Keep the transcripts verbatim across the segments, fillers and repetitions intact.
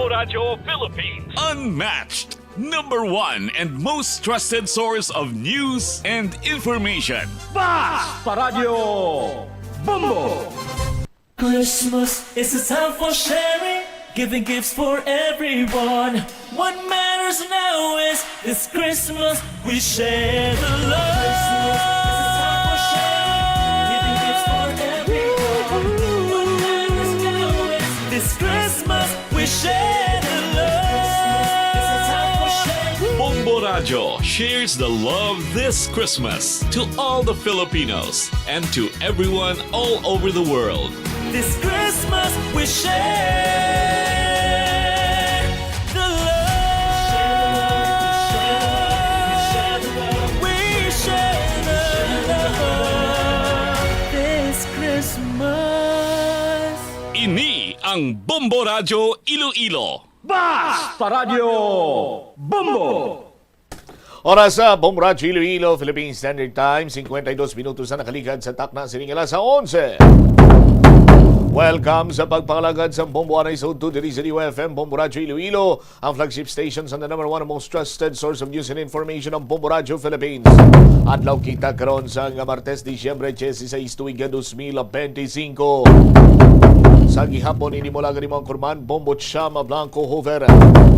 Radyo Philippines. Unmatched, number one and most trusted source of news and information. Bas Paradyo Bombo! Christmas is a time for sharing, giving gifts for everyone. What matters now is this Christmas we share the love. Christmas is a time for sharing, giving gifts for everyone. What matters now is this Christmas we share the love. Bombo Radyo shares the love this Christmas to all the Filipinos and to everyone all over the world. This Christmas we share the love. We share the love this Christmas. Ini ang Bombo Radyo Iloilo. Bas Paradyo Bombo! Oras sa Bombo Radyo Iloilo, Philippine Standard Time, cincuenta y dos minutos na nakaligad sa takna sining alas onse. Welcome sa pagpangalagad sa Bombo Anay sa Udto diri sa D Y F M, Bombo Radyo Iloilo, ang flagship station sa the number one and most trusted source of news and information, ang Bombo Radyo Philippines. Adlaw kita karon sa nga Martes, Disyembre dieciséis, tuig nga dos mil benti singko. Sa gihapon, ini mo lang rin mga kurman, Bombo Chama Blanco Hoover.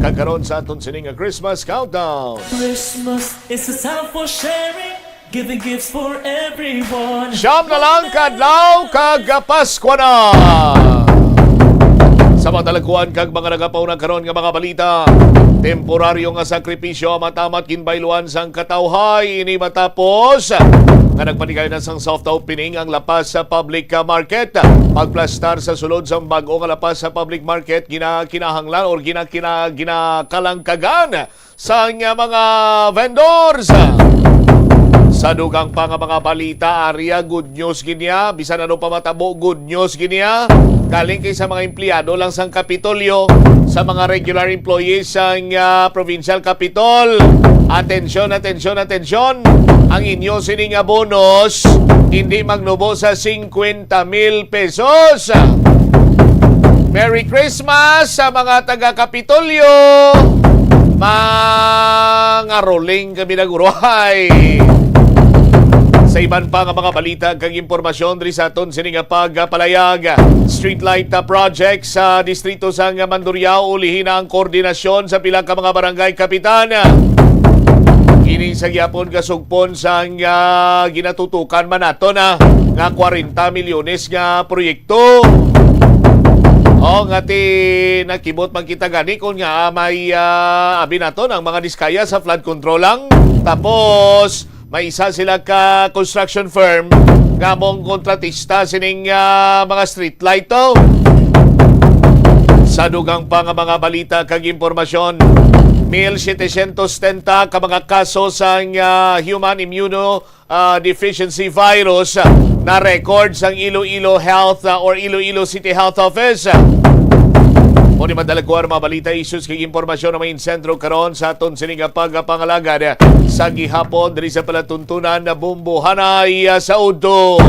Kag karon sa aton sining nga Christmas Countdown. Christmas is a time for sharing, giving gifts for everyone. Siyam na lang ka adlaw kag Paskwa na. Sa mga talagkuan kag mga nagapauna karon nga mga balita, temporaryo nga sakripisyo ang matamat ginbayluan sang katawhay. Ini matapos nga nagpanigayon na sang soft opening ang La Paz sa Public Market. Pagplastar sa sulod sang bag-o nga La Paz sa Public Market, ginakinahanglan or ginakina-, ginakalangkagan sang mga vendors. Sa dugang pa nga mga balita, Arya, good news gid niya. Bisan ano pa matabo, good news gid niya. Galing kay sa mga empleyado lang sang Kapitolyo, sa mga regular employees sang, ah, Provincial Capitol. Atensyon, atensyon, atensyon. Ang inyo sini nga bonus, hindi magnubo sa singkwenta mil pesos. Merry Christmas sa mga taga Kapitolyo. Mga rolling kami naguruhay. Sa iban pa nga mga balita kag impormasyon diri sa aton sini nga pagpalayag, streetlight, ah, project sa distrito sang Mandurriao, ulihi na ang koordinasyon sa pila ka mga barangay kapitan. Kini sa gihapon kasugpon sang, ah, ginatutukan man nato na nga kwarenta milyones nga proyekto. O, nga ti nakibot man kita gani kon nga, ah, may, ah, abi naton ang mga diskaya sa flood control lang. Tapos, may isa sila ka construction firm nga among kontratista sining, ah, mga street light to. Sa dugang pa nga mga balita kag impormasyon, mil setecientos setenta ka mga kaso sang, ah, human immuno, ah, deficiency virus, ah, na record sang Iloilo Health, ah, or Iloilo City Health Office. Mo ni madalagkuan mga balita, issues kag impormasyon na may sentro karon sa aton sini nga pagpangalagad sa gihapon diri sa palatuntunan na Bumbuhanay, ah, sa Udto.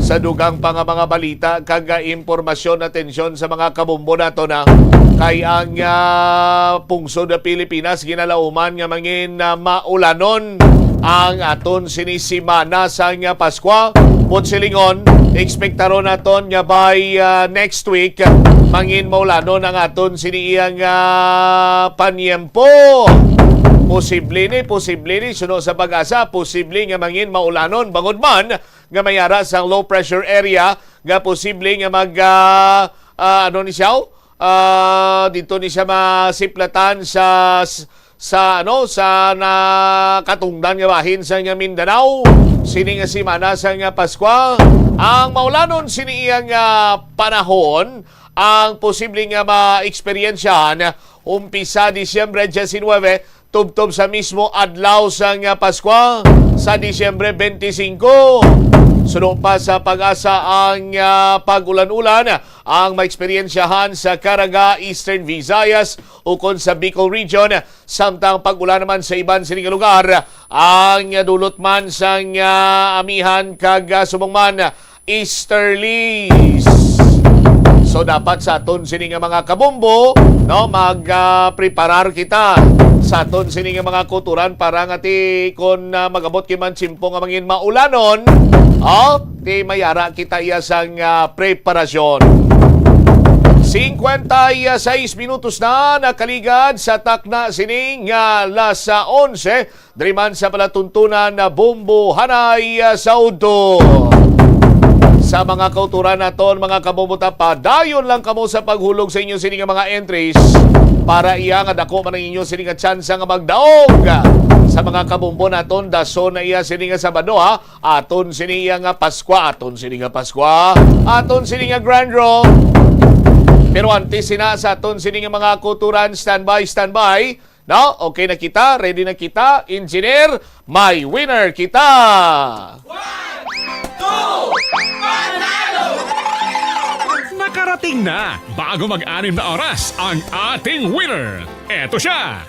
Sa dugang pa nga mga balita kag, ah, impormasyon, atensyon sa mga kabumbo nato na kay ang, ah, pungsod Pilipinas ginalauman nga mangin, ah, maulanon ang aton sini simana sang Paskwa. Buot silingon, ekspektaron naton nga by, ah, next week, mangin maulanon ang aton sini iyang, ah, panyempo. Posible ni, posible ni, suno sa PAGASA, posible nga mangin maulanon, bangod man nga may ara sang low pressure area nga posible nga mag, ah, ah, ano ni siya? Ah, dito ni siya masiplatan sa, sa, ano, sa nakatungdan nga bahin sa nga Mindanao. Sini nga simana sa nga Paskwa, ang maulanon sini iyang, ah, panahon, ang posible nga maeksperiensyahan umpisa Disyembre diecinuebe, tubtob sa mismo adlaw sang Paskwa sa Disyembre twenty-five. Suno pa sa PAGASA ang, ah, pag-ulan-ulan ang maeksperiensyahan sa Caraga, Eastern Visayas, ukon sa Bicol Region, samtang pag-ulan naman sa iban sini nga lugar ang dulot man sang, ah, amihan kag, ah, subong man easterlies. So, dapat sa aton sini nga mga kabombo, no, mag, ah, preparar kita sa aton sini nga mga kulturan para nga ti kon, ah, mag-abot kay man tiyempo nga mangin maulanon, oh, ti mayara kita iya sang, ah, preparasyon. Singkwenta y seis minutos na nakaligad sa takna sini nga las onse. Diri man sa palatuntunan na Bombo Hanay, ah, sa udto. Sa mga kauturan naton, mga kabombo, ta padayon lang kamo sa paghulog sa inyo sini nga mga entries para iya nga dako man ang inyo sini nga tsansa nga magdaog. Sa mga kabombo naton, dason na iya sini nga Sabado, ha. Aton sini iya nga Paskwa, aton sini nga Paskwa, aton sini nga Grand Draw. Pero antes sina sa aton sini nga mga kauturan, standby, standby. No? Okay na kita, ready na kita, engineer, may winner kita. Nakarating na, bago mag-anim na oras, ang ating winner. Eto siya.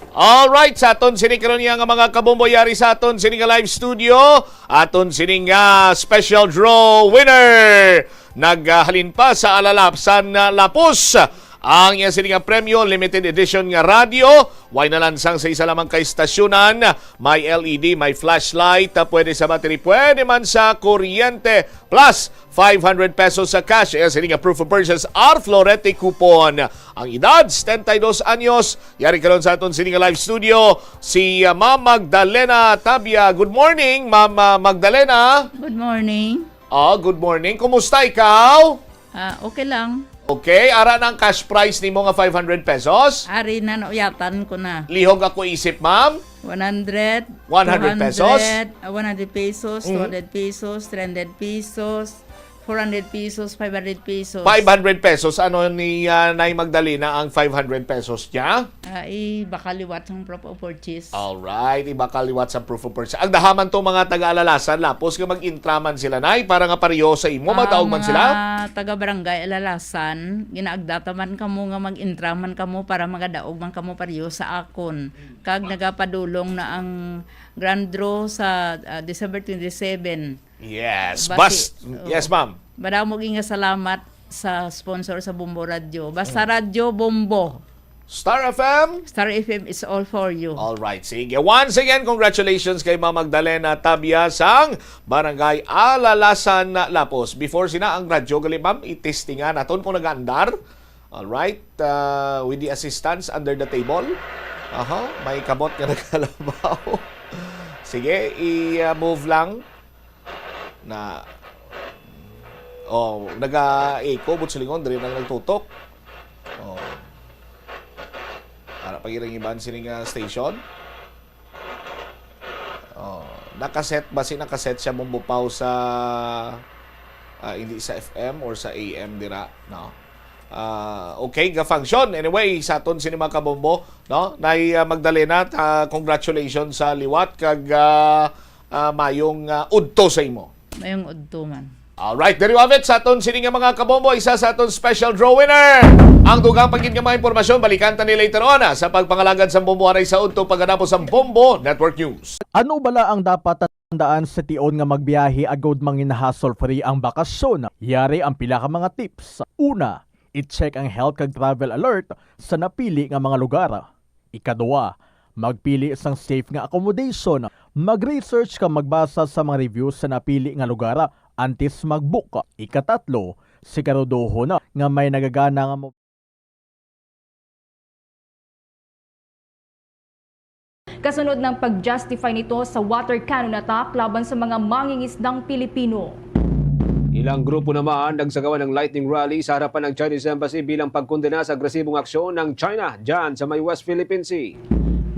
Alright, sa aton sini karon nga mga kabombo, yari sa aton sini nga live studio, aton sini nga special draw winner. Naghalin pa sa Alalasan, ah, Lapos ang iya sini nga premyo, limited edition nga radyo. Way nalansang sa isa lamang ka istasyonan. May L E D, may flashlight, ah, pwede sa battery, pwede man sa kuryente. Plus, five hundred pesos sa cash. Iya sini nga proof of purchase, R Florete coupon. Ang edad, setenta y dos anyos. Yari karon sa aton sini nga live studio, si, ah, Ma'am Magdalena Tabia. Good morning, Ma'am, ah, Magdalena. Good morning. Ah, good morning. Kumusta ikaw? Ah, okay lang. Okay, ara na ang cash prize nimo nga five hundred pesos. Ari na, nauyatan ko na. Lihog ako isip, ma'am. One hundred, One hundred pesos? two hundred, ah, one hundred pesos, Mm. two hundred pesos, three hundred pesos, four hundred pesos, five hundred pesos. Five hundred pesos. Ano ni, ah, Nay Magdalena ang five hundred pesos niya? Ah, ibakal liwat sang proof of purchase. Alright, ibakal liwat sa proof of purchase. Ang dahaman to mga taga-Alalasan, Lapos, nga mag-intra man sila, Nay, para nga pareho sa imo, Ah, magdaog man mga sila? Taga-barangay Alalasan, ginaagdata man kamo nga mag-intra man kamo para magadaog man kamo pareho sa akon. Kag nagapadulong na ang grand draw sa, ah, December twenty-seven. Yes, Basi, bas-, oh. Yes, ma'am. Madamo gyud nga salamat sa sponsor sa Bombo Radio. Basta Mm. Radyo Bombo. Star F M? Star F M is all for you. All right, sige. Once again, congratulations kay Ma'am Magdalena Tabia sang Barangay Alalasan, Lapos. Before sina ang radyo, gali, ma'am, itestingan naton kung nagaandar. All right, uh, with the assistance under the table. Aha, may kabot nga nagkalabaw. Sige, i-move lang. Na, oh, naga-echo, but silingon, diri na nagtutok. Oh. Ara pa gyud ang iban sini nga station. Oh, nakaset ba si, nakaset siya, Bombo Pau, sa, ah, hindi sa F M or sa A M dira, no? Ah, okay, ga-function. Anyway, sa aton sini mga kabombo, no? Nay, ah, Magdalena, ah, congratulations sa liwat kag, ah, ah, mayong, ah, udto sa imo. Mayong udto man. Alright, there you have it. Sa aton sini nga mga kabombo, isa sa aton special draw winner. Ang dugang pa gid nga mga impormasyon, balikan ta ni later on, ah, sa pagpangalagad sa Bombo Hanay sa Udto, pagkatapos sa Bombo Network News. Ano bala ang dapat tandaan sa tion nga magbiyahe agod mangin hassle-free ang bakasyon? Yari ang pila ka mga tips. Una, i-check ang health kag travel alert sa napili nga mga lugar. Ikaduha, magpili sang safe nga accommodation. Mag-research kag magbasa sa mga reviews sa napili nga lugar antes mag-book. Ikatatlo, siguraduhon nga may nagagana nga mo- Kasunod ng pag-justify nito sa water cannon attack laban sa mga mangingisdang Pilipino. Ilang grupo naman nagsagawa ng lightning rally sa harapan ng Chinese Embassy bilang pagkondena sa agresibong aksyon ng China dyan sa may West Philippine Sea.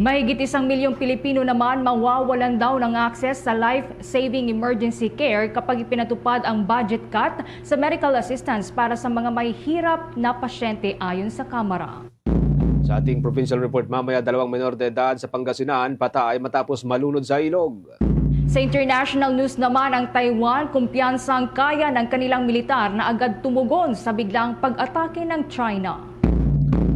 Mahigit isang milyong Pilipino naman mawawalan daw ng access sa life-saving emergency care kapag ipinatupad ang budget cut sa medical assistance para sa mga may hirap na pasyente, ayon sa Kamara. Sa ating provincial report mamaya, dalawang menor de edad sa Pangasinan patay matapos malunod sa ilog. Sa international news naman, ang Taiwan, kumpiyansang kaya ng kanilang militar na agad tumugon sa biglang pag-atake ng China.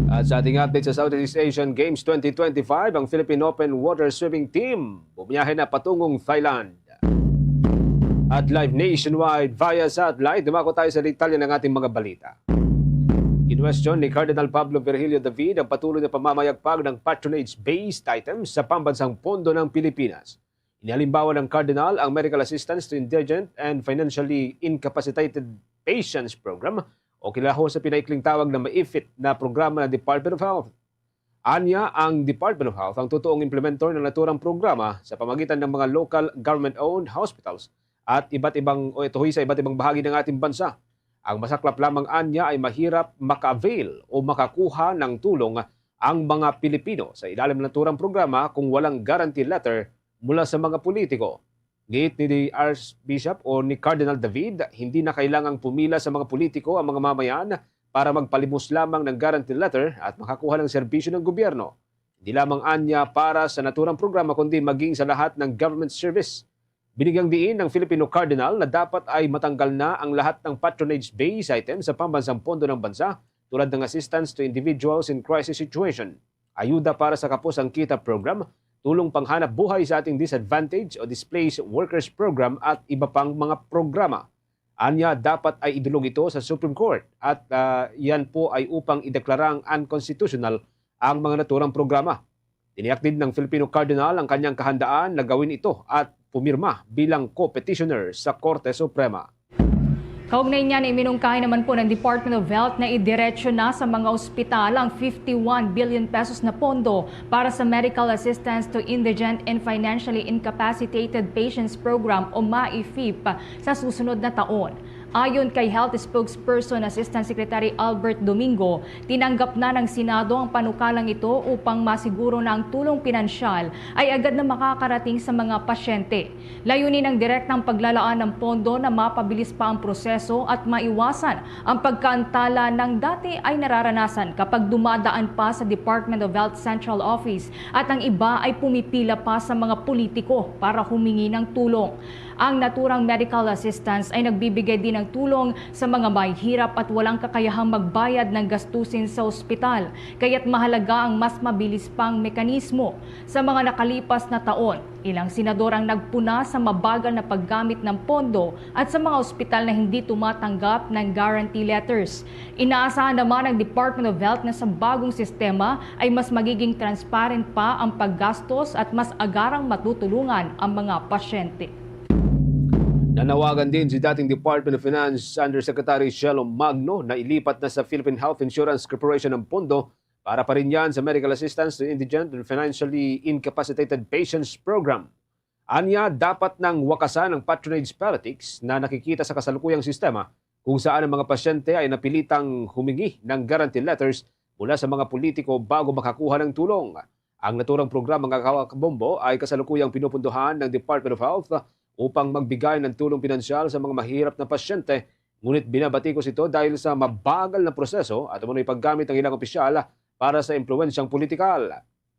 At sa ating update sa Southeast Asian Games twenty twenty-five, ang Philippine Open Water Swimming Team bumiyahe na patungong Thailand. At live nationwide via satellite, dumako tayo sa detalye ng ating mga balita. Kinwestiyon ni Cardinal Pablo Virgilio David ang patuloy na pamamayagpag ng patronage-based items sa pambansang pondo ng Pilipinas. Inihalimbawa ng Cardinal ang Medical Assistance to Indigent and Financially Incapacitated Patients Program o kilala ho sa pinaikling tawag na maipit na programa ng Department of Health. Anya, ang Department of Health ang totoong implementor ng naturang programa sa pamagitan ng mga local government-owned hospitals at iba't ibang o ito sa iba't ibang bahagi ng ating bansa. Ang masaklap lamang anya ay mahirap maka-avail o makakuha ng tulong ang mga Pilipino sa ilalim ng naturang programa kung walang guarantee letter mula sa mga politiko. Giit ni Archbishop o ni Cardinal David, hindi na kailangang pumila sa mga politiko ang mga mamayan para magpalimos lamang ng guarantee letter at makakuha ng serbisyo ng gobyerno. Hindi lamang anya para sa naturang programa kundi maging sa lahat ng government service. Binigyang diin ng Filipino Cardinal na dapat ay matanggal na ang lahat ng patronage-based items sa pambansang pondo ng bansa tulad ng assistance to individuals in crisis situation, ayuda para sa kapos ang kita program, tulong panghanap buhay sa ating disadvantaged o displaced workers program at iba pang mga programa. Anya, dapat ay idulog ito sa Supreme Court at ah, yan po ay upang ideklarang unconstitutional ang mga naturang programa. Tiniyak din ng Filipino Cardinal ang kanyang kahandaan na gawin ito at pumirma bilang co-petitioner sa Korte Suprema. Kaugnay niya, iminungkahi naman po ng Department of Health na idiretso na sa mga ospital ang fifty-one billion pesos na pondo para sa Medical Assistance to Indigent and Financially Incapacitated Patients Program o MAIFIP sa susunod na taon. Ayon kay Health Spokesperson Assistant Secretary Albert Domingo, tinanggap na ng Senado ang panukalang ito upang masiguro na ang tulong pinansyal ay agad na makakarating sa mga pasyente. Layunin ng direktang paglalaan ng pondo na mapabilis pa ang proseso at maiwasan ang pagkaantala ng dati ay nararanasan kapag dumadaan pa sa Department of Health Central Office at ang iba ay pumipila pa sa mga politiko para humingi ng tulong. Ang naturang medical assistance ay nagbibigay din ng tulong sa mga mahihirap at walang kakayahang magbayad ng gastusin sa ospital, kaya't mahalaga ang mas mabilis pang mekanismo. Sa mga nakalipas na taon, ilang senador ang nagpuna sa mabagal na paggamit ng pondo at sa mga ospital na hindi tumatanggap ng guarantee letters. Inaasahan naman ng Department of Health na sa bagong sistema ay mas magiging transparent pa ang paggastos at mas agarang matutulungan ang mga pasyente. Nanawagan din si dating Department of Finance Undersecretary Shelo Magno na ilipat na sa Philippine Health Insurance Corporation ang pondo para pa rin yan sa Medical Assistance to Indigent and Financially Incapacitated Patients Program. Anya, dapat nang wakasan ang patronage politics na nakikita sa kasalukuyang sistema kung saan ang mga pasyente ay napilitang humingi ng guarantee letters mula sa mga politiko bago makakuha ng tulong. Ang naturang programa, mga kabombo, ay kasalukuyang pinupundohan ng Department of Health upang magbigay ng tulong pinansyal sa mga mahirap na pasyente, ngunit binabatikos ito dahil sa mabagal na proseso at umano'y paggamit ng ilang opisyal para sa impluwensyang politikal.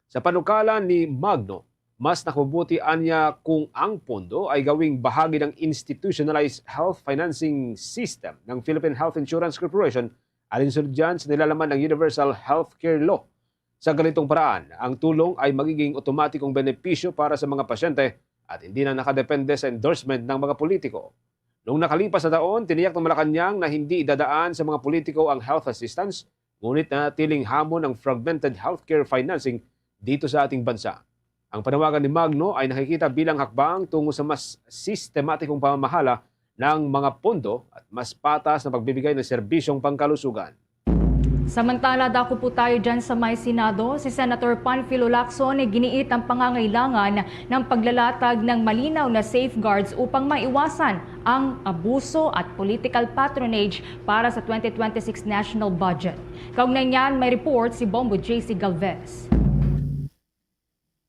Sa panukala ni Magno, mas nakabubuti anya kung ang pondo ay gawing bahagi ng institutionalized health financing system ng Philippine Health Insurance Corporation, alinsunod dyan sa nilalaman ng Universal Healthcare Law. Sa ganitong paraan, ang tulong ay magiging otomatikong benepisyo para sa mga pasyente at hindi na nakadepende sa endorsement ng mga politiko. Noong nakalipas na taon, tiniyak ng Malacañang na hindi idadaan sa mga politiko ang health assistance, ngunit nanatiling hamon ang fragmented healthcare financing dito sa ating bansa. Ang panawagan ni Magno ay nakikita bilang hakbang tungo sa mas sistematikong pamamahala ng mga pondo at mas patas na pagbibigay ng serbisyong pangkalusugan. Samantala, dako po tayo dyan sa may Senado. Si Senator Panfilo Lacson ay giniit ang pangangailangan ng paglalatag ng malinaw na safeguards upang maiwasan ang abuso at political patronage para sa twenty twenty-six national budget. Kaugnay niyan, may report si Bombo J C Galvez.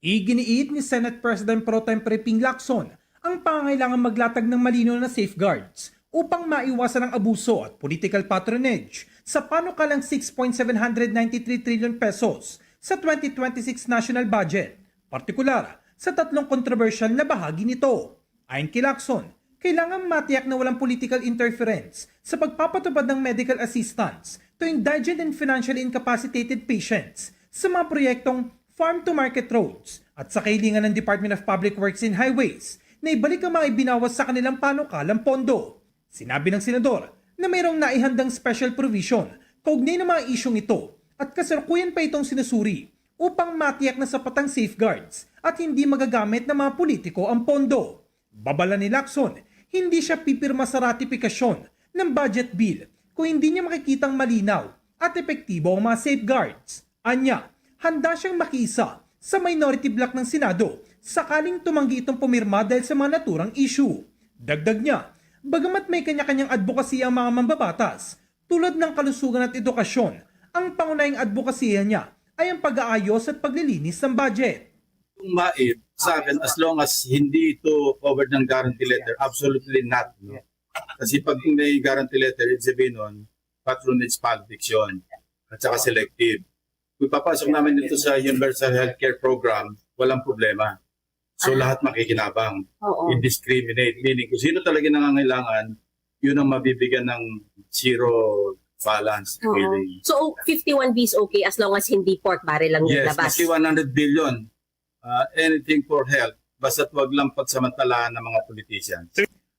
Iginiit ni Senate President Pro Tempore Ping Lacson ang pangangailangan maglatag ng malinaw na safeguards upang maiwasan ang abuso at political patronage sa panukalang six point seven hundred ninety three trillion pesos sa twenty twenty-six national budget, partikular sa tatlong kontrobersyal na bahagi nito. Ayon kay Lacson, kailangan matiyak na walang political interference sa pagpapatupad ng medical assistance to indigent and financially incapacitated patients sa mga proyektong farm-to-market roads at sa kahilingan ng Department of Public Works and Highways na ibalik ang mga ibinawas sa kanilang panukalang pondo. Sinabi ng senador na mayroong naihandang special provision kaugnay ng mga isyung ito at kasalukuyan pa itong sinusuri upang matiyak na sapat ang safeguards at hindi magagamit ng mga politiko ang pondo. Babala ni Lacson, hindi siya pipirma sa ratifikasyon ng budget bill kung hindi niya makikitang malinaw at epektibo ang mga safeguards. Anya, handa siyang makiisa sa minority bloc ng Senado sakaling tumanggi itong pumirma dahil sa mga naturang issue. Dagdag niya, bagamat may kanya-kanyang adbokasiya ang mga mambabatas, tulad ng kalusugan at edukasyon, ang pangunahing adbokasiya niya ay ang pag-aayos at paglilinis ng budget. Kung MAIF, sa akin, as long as hindi ito covered ng guarantee letter, absolutely not. No? Kasi pag may guarantee letter, ibig sabihin nun, patronage politics yun. At saka selective. Kung ipapasok namin ito sa Universal Healthcare Program, walang problema. So lahat makikinabang. Oo. Indiscriminate. Meaning, kung sino talaga nangangailangan, yun ang mabibigyan ng zero balance Oo. feeling. So, fifty-one B is okay as long as hindi pork barrel lang yung Yes, labas. Maski one hundred billion, uh, anything for health, basta't wag lang pagsamantalaan ng mga politicians.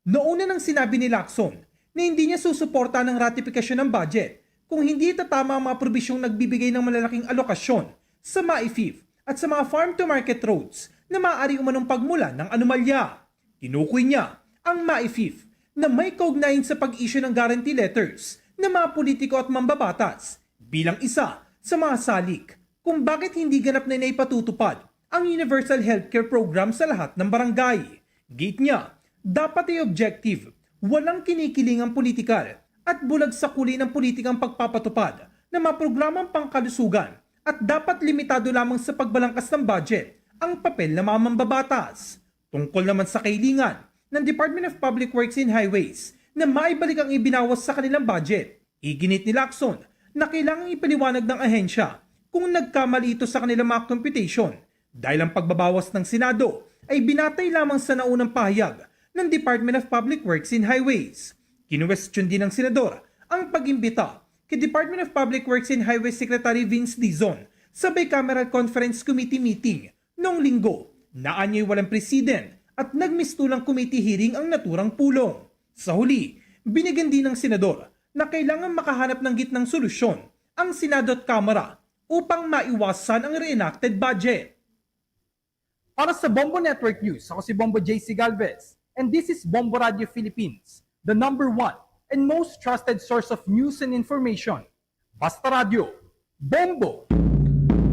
Nauna nang sinabi ni Lacson na hindi niya susuporta ng ratifikasyon ng budget kung hindi itatama ang mga probisyong nagbibigay ng malalaking alokasyon sa MAIFIF at sa mga farm-to-market roads na maaari umanong pagmulan ng anomalya. Tinukoy niya ang MAIFIF na may kaugnayan sa pag-issue ng guarantee letters ng mga politiko at mambabatas bilang isa sa mga salik kung bakit hindi ganap na naipatutupad ang Universal Healthcare Program sa lahat ng barangay. Giit niya, dapat ay objective, walang kinikilingang politikal at bulag sa kuli ng politikang pagpapatupad ng mga programang pangkalusugan at dapat limitado lamang sa pagbalangkas ng budget ang papel ng mga mambabatas. Tungkol naman sa kahilingan ng Department of Public Works and Highways na maibalik ang ibinawas sa kanilang budget, iginit ni Lacson na kailangang ipaliwanag ng ahensya kung nagkamali ito sa kanilang mga computation dahil ang pagbabawas ng Senado ay binatay lamang sa naunang pahayag ng Department of Public Works and Highways. Kinuwestiyon din ng senador ang pag-imbita kay Department of Public Works and Highways Secretary Vince Dizon sa Bicameral Conference Committee meeting noong Linggo na anyay walang presiden at nagmistulang committee hearing ang naturang pulong. Sa huli, binigyan din ng senador na kailangan makahanap ng gitnang solusyon ang Senado at Kamara upang maiwasan ang reenacted budget. Para sa Bombo Network News, ako si Bombo J C Galvez, and this is Bombo Radio Philippines, the number one and most trusted source of news and information. Basta Radyo, Bombo!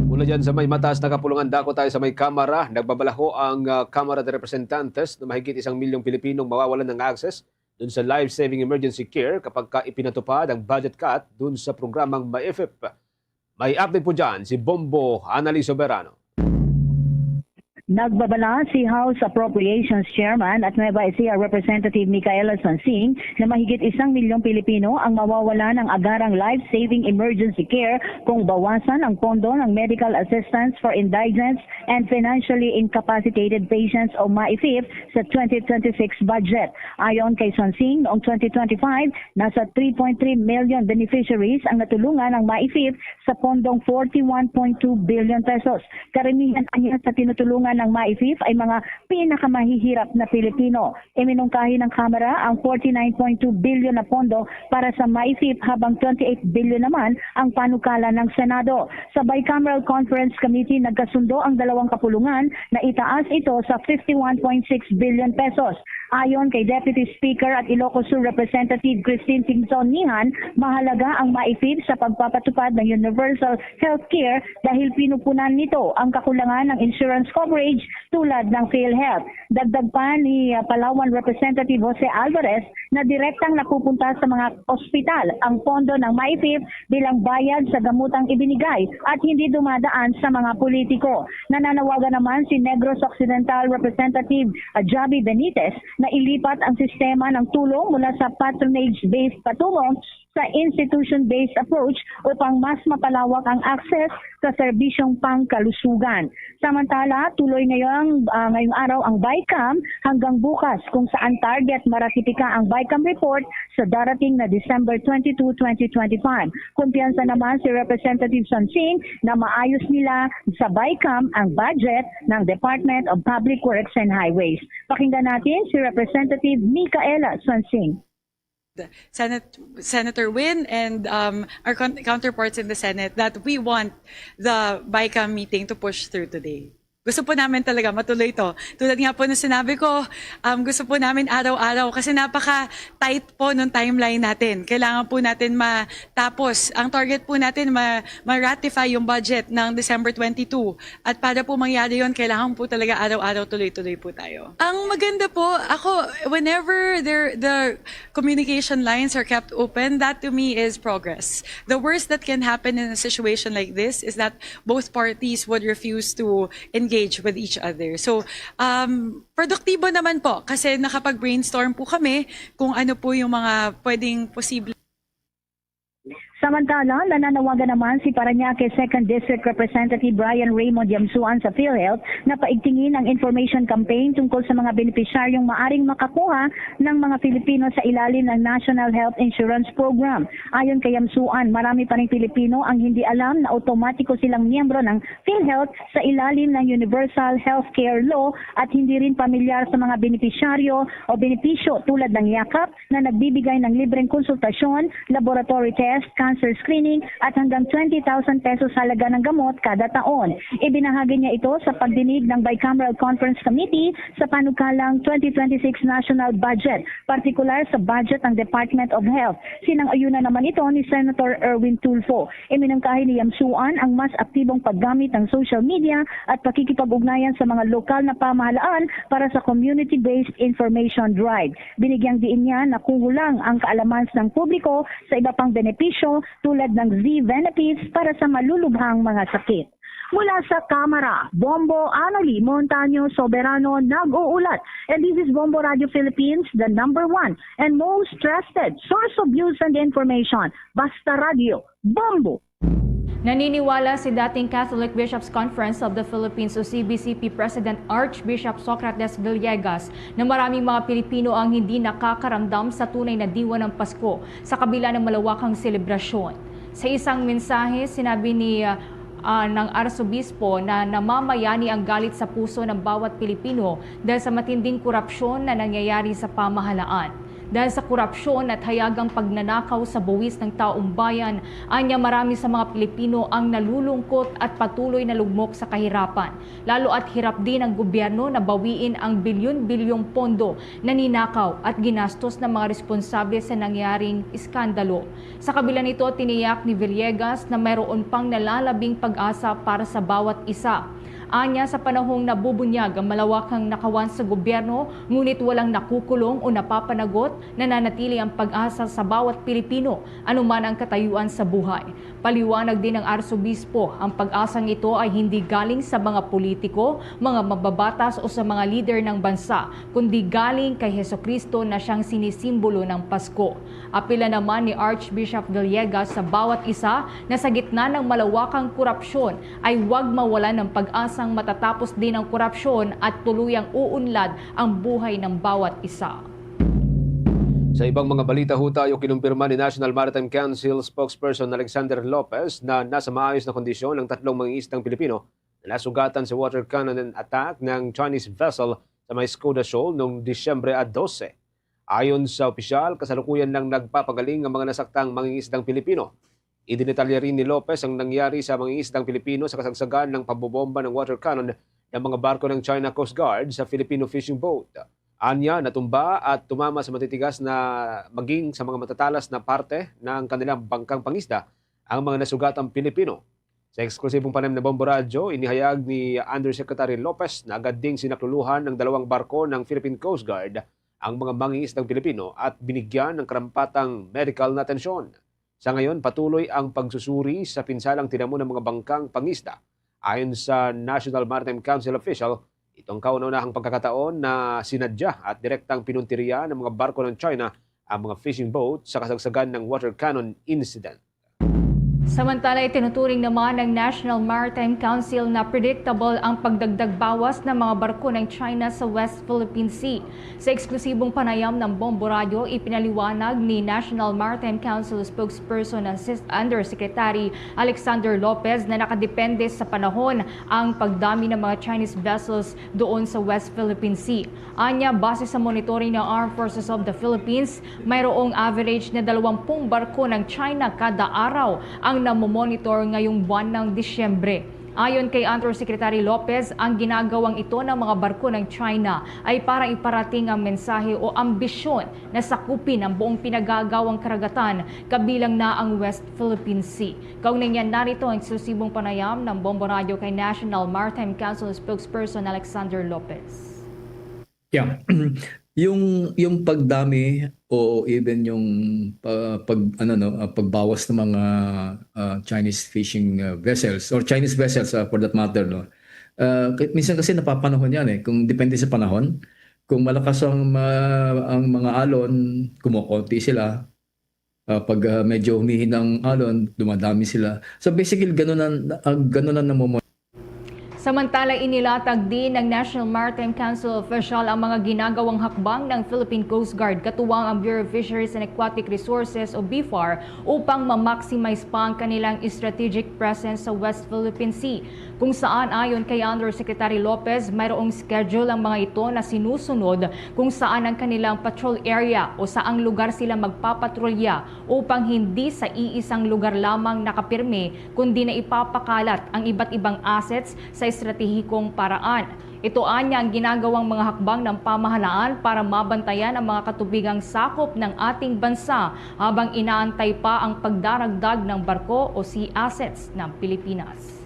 Mula dyan sa may mataas na kapulungan, dako tayo sa may Kamara. Nagbabalaho ang ah, Kamara de Representantes na mahigit isang milyong Pilipinong mawawalan ng access dun sa life-saving emergency care kapag ka ipinatupad ang budget cut dun sa programang MAIFIP. May update po dyan si Bombo Annalise Soberano. Nagbabala si House Appropriations Chairman at Nueva Ecija Representative Micaela Sonsing na mahigit isang milyong Pilipino ang mawawala ng agarang life-saving emergency care kung bawasan ang pondo ng Medical Assistance for Indigent and Financially Incapacitated Patients o MAIFIP sa twenty twenty-six budget. Ayon kay Sonsing, noong twenty twenty-five, nasa three point three million beneficiaries ang natulungan ng MAIFIP sa pondong forty-one point two billion pesos. Karamihan anya sa tinutulungan ng MAIFIP ay mga pinakamahihirap na Pilipino. Iminungkahi ng Kamara ang forty-nine point two billion na pondo para sa MAIFIP, habang twenty-eight billion naman ang panukala ng Senado. Sa Bicameral Conference Committee, nagkasundo ang dalawang kapulungan na itaas ito sa fifty-one point six billion pesos. Ayon kay Deputy Speaker at Ilocos Sur Representative Christine Singson Nihan, mahalaga ang MAIFIP sa pagpapatupad ng universal healthcare dahil pinupunan nito ang kakulangan ng insurance coverage tulad ng PhilHealth. Dagdag pa ni uh, Palawan Representative Jose Alvarez na direktang napupunta sa mga ospital ang pondo ng MAIFIP bilang bayad sa gamutang ibinigay at hindi dumadaan sa mga politiko. Nananawagan naman si Negros Occidental Representative uh, Javi Benitez na ilipat ang sistema ng tulong mula sa patronage-based patungo sa institution-based approach upang mas mapalawak ang access sa serbisyong pangkalusugan. Samantala, Ngayong, ah, ngayong araw ang BICAM hanggang bukas, kung saan target maratipika ang BICAM report sa darating na December twenty-two, twenty twenty-five. Kumpiyansa naman si Representative Sonsing na maayos nila sa BICAM ang budget ng Department of Public Works and Highways. Pakinggan natin si Representative Micaela Sonsing. Senate, Senator Win and um, our con- counterparts in the Senate that we want the BICAM meeting to push through today. Gusto po namin talaga matuloy to. Tulad nga po ng sinabi ko, um, gusto po namin araw-araw kasi napaka-tight po nung timeline natin. Kailangan po natin matapos. Ang target po natin ma- ma-ratify yung budget ng December twenty-two. At para po mangyari yon, kailangan po talaga araw-araw tuloy-tuloy po tayo. Ang maganda po, ako, whenever there, the communication lines are kept open, that to me is progress. The worst that can happen in a situation like this is that both parties would refuse to engage with each other. So, um, produktibo naman po kasi nakapag-brainstorm po kami kung ano po yung mga pwedeng posible. Samantala, nananawagan naman si Parañaque Second District Representative Brian Raymond Yamsuan sa PhilHealth na paigtingin ang information campaign tungkol sa mga benepisyaryong maaring makakuha ng mga Filipino sa ilalim ng National Health Insurance Program. Ayon kay Yamsuan, marami pa ring Pilipino ang hindi alam na automatiko silang miyembro ng PhilHealth sa ilalim ng Universal Healthcare Law at hindi rin pamilyar sa mga benepisyaryo o benepisyo tulad ng yakap, na nagbibigay ng libreng konsultasyon, laboratory test, cancer screening, at hanggang twenty thousand pesos halaga ng gamot kada taon. Ibinahagi niya ito sa pagdinig ng Bicameral Conference Committee sa panukalang twenty twenty-six National Budget, partikular sa budget ng Department of Health. Sinang-ayunan naman ito ni Senator Erwin Tulfo. Iminungkahi ni Yamsuan ang mas aktibong paggamit ng social media at pakikipag-ugnayan sa mga lokal na pamahalaan para sa community-based information drive. Binigyang diin niya na kulang ang kaalaman ng publiko sa iba pang benepisyo tulad ng Z-Benefits para sa malulubhang mga sakit. Mula sa Kamara, Bombo Annalie Montaño Soberano nag-uulat. And this is Bombo Radio Philippines, the number one and most trusted source of news and information. Basta Radio, Bombo! Naniniwala si dating Catholic Bishops' Conference of the Philippines o C B C P President Archbishop Socrates Villegas na maraming mga Pilipino ang hindi nakakaramdam sa tunay na diwa ng Pasko sa kabila ng malawakang selebrasyon. Sa isang mensahe, sinabi ni ah, ng Arsobispo na namamayani ang galit sa puso ng bawat Pilipino dahil sa matinding korupsyon na nangyayari sa pamahalaan. Dahil sa korupsyon at hayagang pagnanakaw sa buwis ng taong bayan, anya marami sa mga Pilipino ang nalulungkot at patuloy na lugmok sa kahirapan, lalo at hirap din ang gobyerno na bawiin ang bilyon-bilyong pondo na ninakaw at ginastos ng mga responsable sa nangyaring iskandalo. Sa kabila nito, tiniyak ni Villegas na mayroon pang nalalabing pag-asa para sa bawat isa. Anya, sa panahong nabubunyag ang malawakang nakawan sa gobyerno, ngunit walang nakukulong o napapanagot, nananatili ang pag-asa sa bawat Pilipino, anuman ang katayuan sa buhay. Paliwanag din ng Arsobispo, ang pag-asang ito ay hindi galing sa mga politiko, mga mababatas o sa mga lider ng bansa, kundi galing kay Jesucristo na siyang sinisimbolo ng Pasko. Apila naman ni Archbishop Villegas sa bawat isa na sa gitna ng malawakang korupsyon ay huwag mawalan ng pag-asang matatapos din ang korupsyon at tuluyang uunlad ang buhay ng bawat isa. Sa ibang mga balita ho tayo, kinumpirma ni National Maritime Council spokesperson Alexander Lopez na nasa maayos na kondisyon ang tatlong mangingisdang Pilipino na nasugatan sa water cannon attack ng Chinese vessel sa may Skoda Shoal noong Disyembre a dose. Ayon sa opisyal, kasalukuyan lang nagpapagaling ang mga nasaktang mangingisdang Pilipino. Idinetalye rin ni Lopez ang nangyari sa mangingisdang Pilipino sa kasagsagan ng pambobomba ng water cannon ng mga barko ng China Coast Guard sa Filipino fishing boat. Anya, natumba at tumama sa matitigas na maging sa mga matatalas na parte ng kanilang bangkang pangisda ang mga nasugatang Pilipino. Sa eksklusibong panayam ng Bombo Radyo, inihayag ni Undersecretary Lopez na agad ding sinakluluhan ng dalawang barko ng Philippine Coast Guard ang mga mangingisdang Pilipino at binigyan ng karampatang medical na atensyon. Sa ngayon, patuloy ang pagsusuri sa pinsalang tinamo ng mga bangkang pangisda. Ayon sa National Maritime Council official, ito ang kauna-unahang pagkakataon na sinadya at direktang pinuntirya ng mga barko ng China ang mga fishing boat sa kasagsagan ng water cannon incident. Samantala, itinuturing naman ng National Maritime Council na predictable ang pagdagdag bawas ng mga barko ng China sa West Philippine Sea. Sa eksklusibong panayam ng Bombo Radyo, ipinaliwanag ni National Maritime Council spokesperson Assist Undersecretary Alexander Lopez na nakadepende sa panahon ang pagdami ng mga Chinese vessels doon sa West Philippine Sea. Anya, base sa monitoring ng Armed Forces of the Philippines, mayroong average na dalawampung barko ng China kada araw ang namomonitor ngayong buwan ng Disyembre. Ayon kay Undersecretary Lopez, ang ginagawang ito ng mga barko ng China ay para iparating ang mensahe o ambisyon na sakupin ang buong pinagagawang karagatan, kabilang na ang West Philippine Sea. Kaugnay niyan, narito ang eksklusibong panayam ng Bombo Radyo kay National Maritime Council spokesperson Alexander Lopez. Yeah. Yung yung pagdami o even yung pa- pag ano no, ah, pagbawas ng mga ah, Chinese fishing ah, vessels or Chinese vessels ah, for that matter no. Ah, k- minsan kasi napapanahon yan eh kung depende sa panahon. Kung malakas ang ma- ang mga alon, kumukonti sila. Ah, pag ah, medyo humihina ang alon, dumadami sila. So basically ganun ang ah, ganun ang namumuno. Samantala, inilatag din ng National Maritime Council official ang mga ginagawang hakbang ng Philippine Coast Guard, katuwang ang Bureau of Fisheries and Aquatic Resources o BFAR, upang ma-maximize pa ang kanilang strategic presence sa West Philippine Sea, kung saan, ayon kay Undersecretary Lopez, mayroong schedule ang mga ito na sinusunod, kung saan ang kanilang patrol area o saang lugar sila magpapatrolya, upang hindi sa iisang lugar lamang nakapirme, kundi na ipapakalat ang iba't ibang assets sa estratehikong paraan. Ito anya ang ginagawang mga hakbang ng pamahalaan para mabantayan ang mga katubigang sakop ng ating bansa habang inaantay pa ang pagdaragdag ng barko o sea assets ng Pilipinas.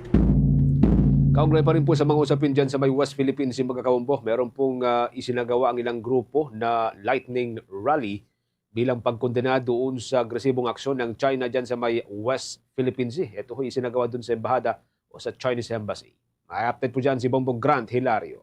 Kaugnay pa rin po sa mga usapin dyan sa may West Philippine Sea, mga kaumbo, meron pong ah, isinagawa ang ilang grupo na lightning rally bilang pagkondena doon sa agresibong aksyon ng China dyan sa may West Philippine Sea. Ito ho isinagawa doon sa embahada o sa Chinese Embassy. May update po dyan si Bongbong Grant Hilario.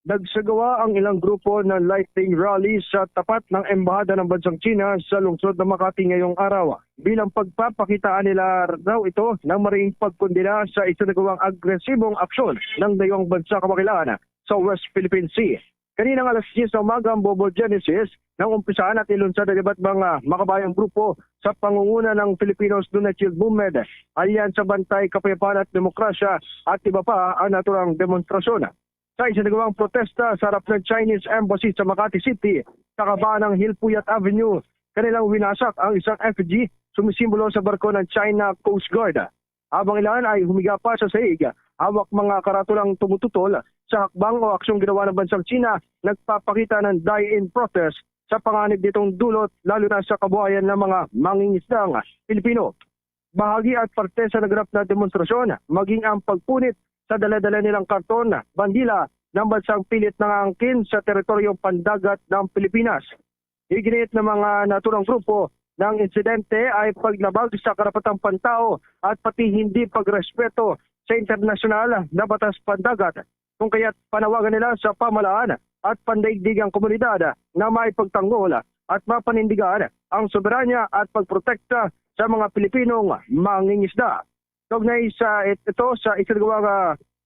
Nagsagawa ang ilang grupo ng lightning rally sa tapat ng embahada ng bansang China sa lungsod ng Makati ngayong araw bilang pagpapakitaan nila raw ito ng maring pagkondena sa isinagawang agresibong aksyon ng dayuhang bansa kabakilaan sa West Philippine Sea. Kaninang alas diyes ng umaga ang Bobo Genesis nang umpisahan at ilunsad ang iba't mga makabayang grupo sa pangunguna ng Filipinos Lunachil Bumed, Alyansa Bantay Kapayapaan at Demokrasya at iba pa ang naturang demonstrasyon. Sa isinagawang protesta sa harap ng Chinese Embassy sa Makati City, sa kabaan ng Hilpuyat Avenue, kanilang winasak ang isang effigy sumisimbolo sa barko ng China Coast Guard. Habang ilan ay humiga pa sa sahig, hawak mga karatulang tumututol sa hakbang o aksyong ginawa ng bansang China, nagpapakita ng die-in protest sa panganib nitong dulot, lalo na sa kabuhayan ng mga mangingisdang Pilipino. Bahagi at parte sa naganap na demonstrasyon, maging ang pagpunit sa dala-dala nilang karton, bandila ng bansang pilit nangangkin sa teritoryong pandagat ng Pilipinas. Iginit ng mga naturang grupo na ang insidente ay paglabag sa karapatang pantao at pati hindi pagrespeto sa internasyonal na batas pandagat, kung kaya't panawagan nila sa pamahalaan at pandaigdigang komunidad na maipagtanggol at mapanindigan ang soberanya at pagprotekta sa mga Pilipinong mangingisda. Kaugnay sa it- ito sa isinagawa nga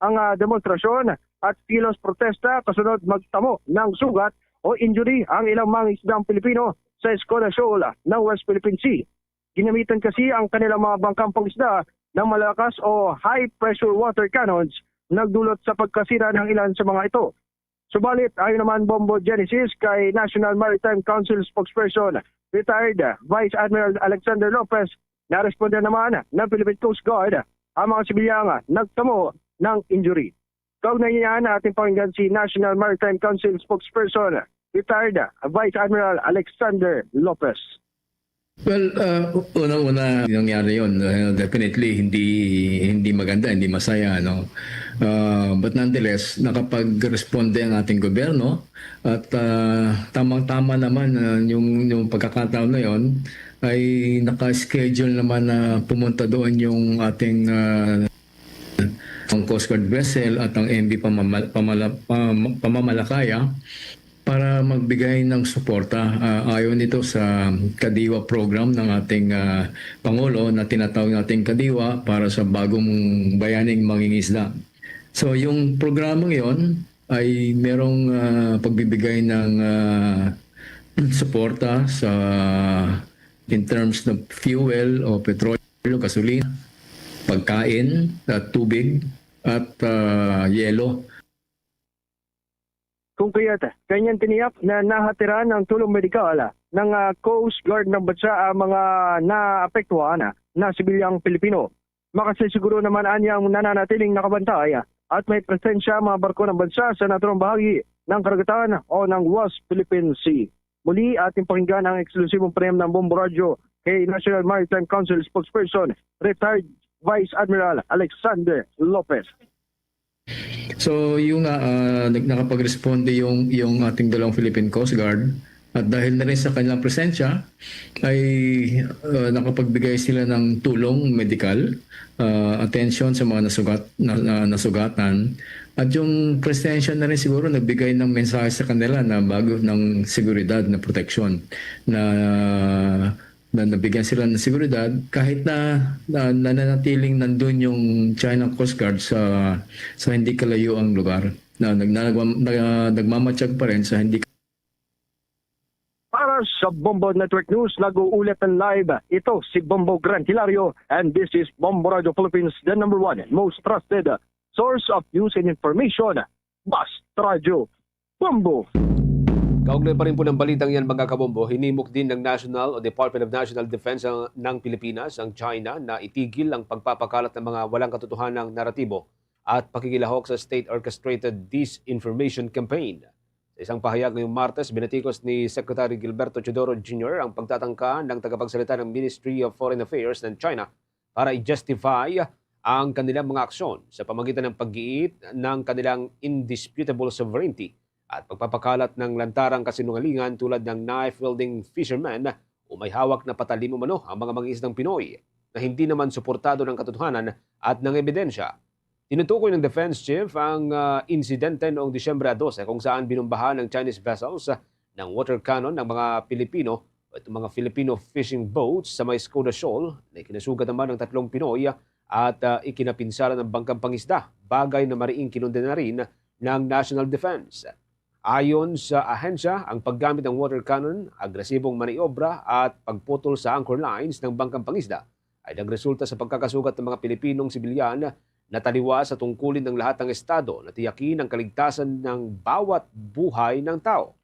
ang ah, demonstrasyon at kilos protesta kasunod magtamo ng sugat o injury ang ilang mga isdang Pilipino sa Escola Shoal ng West Philippine Sea. Ginamitan kasi ang kanilang mga bangkang pangisda ng malakas o high pressure water cannons, nagdulot sa pagkasira ng ilan sa mga ito. Subalit, ayon naman Bombo Genesis kay National Maritime Council spokesperson, retired Vice Admiral Alexander Lopez, naresponde naman ng Philippine Coast Guard ang mga sibilyang nagtamo ng injury. Kaugnay niyan, ating pakinggan si National Maritime Council spokesperson, retired Vice Admiral Alexander Lopez. Well, uh, una-una nangyari yon. Uh, definitely hindi hindi maganda, hindi masaya, no. Uh, but nonetheless, nakapagresponde ang ating gobyerno at uh, tamang-tama naman uh, yung yung pagkakataon na yon ay naka-schedule naman na pumunta doon yung ating uh, ang Coast Guard vessel at ang M V pamama- pamala- pam- pamamalakaya para magbigay ng suporta. Ah, ayon ito sa Kadiwa program ng ating, ah, Pangulo na tinatawag nating Kadiwa para sa bagong bayaning mangingisda. So, yung programang yon ay merong, ah, pagbibigay ng, ah, suporta sa, in terms ng fuel o petrolyo, gasolina, pagkain, at tubig, at, ah, yelo. Kung kaya't kanyan tiniyak na nahatiran ng tulong medikal ng, ah, Coast Guard ng bansa ang mga naapektuhan na sibilyang Pilipino. Makasisiguro naman anya ang nananatiling nakabantay at may presensya ang mga barko ng bansa sa naturang bahagi ng karagatan o ng West Philippine Sea. Muli, ating pakinggan ang eksklusibong panayam ng Bombo Radyo kay National Maritime Council Spokesperson, Retired Vice Admiral Alexander Lopez. So, yung nga, ah, nag-, nakapag-responde yung, yung ating dalawang Philippine Coast Guard. At dahil na rin sa kanilang presensya, ay, ah, nakapagbigay sila ng tulong medikal, ah, atensyon sa mga nasugat-, na, na, nasugatan. At yung presensya na rin siguro nagbigay ng mensahe sa kanila na bago ng seguridad na proteksyon na, na nabigyan sila ng seguridad kahit na, na nananatiling nandun yung China Coast Guard sa, sa hindi kalayo ang lugar. Na, nag-, na, nagmam-, na, nagmamatsyag pa rin sa hindi. Para sa Bombo Network News, nag-uulat ng live. Ito si Bombo Grant Hilario, and this is Bombo Radio Philippines, the number one and most trusted source of news and information. Basta Radyo Bombo. Kaugnay pa rin po ng balitang yan, mga kabombo, hinimok din ng National o Department of National Defense ang, ng Pilipinas ang China na itigil ang pagpapakalat ng mga walang katotohanang naratibo at pakikilahok sa state-orchestrated disinformation campaign. Sa isang pahayag ngayong Martes, binatikos ni Secretary Gilberto Teodoro Junior ang pagtatangka ng tagapagsalita ng Ministry of Foreign Affairs ng China para i-justify ang kanilang mga aksyon sa pamagitan ng pag-iit ng kanilang indisputable sovereignty at pagpapakalat ng lantarang kasinungalingan tulad ng knife-wielding fisherman o may hawak na patalim umano ang mga mangingisdang Pinoy na hindi naman suportado ng katotohanan at ng ebidensya. Tinutukoy ng Defense Chief ang, ah, insidente noong Disyembre dose kung saan binumbahan ng Chinese vessels, ah, ng water cannon ng mga Pilipino o itong mga Filipino fishing boats sa may Skoda Shoal na ikinasugat naman ng tatlong Pinoy at, ah, ikinapinsala ng bangkang pangisda, bagay na mariing kinundena rin ng National Defense. Ayon sa ahensya, ang paggamit ng water cannon, agresibong maniobra at pagputol sa anchor lines ng bangkang pangisda ay nagresulta sa pagkakasugat ng mga Pilipinong sibilyan na taliwas sa tungkulin ng lahat ng estado na tiyakin ang kaligtasan ng bawat buhay ng tao.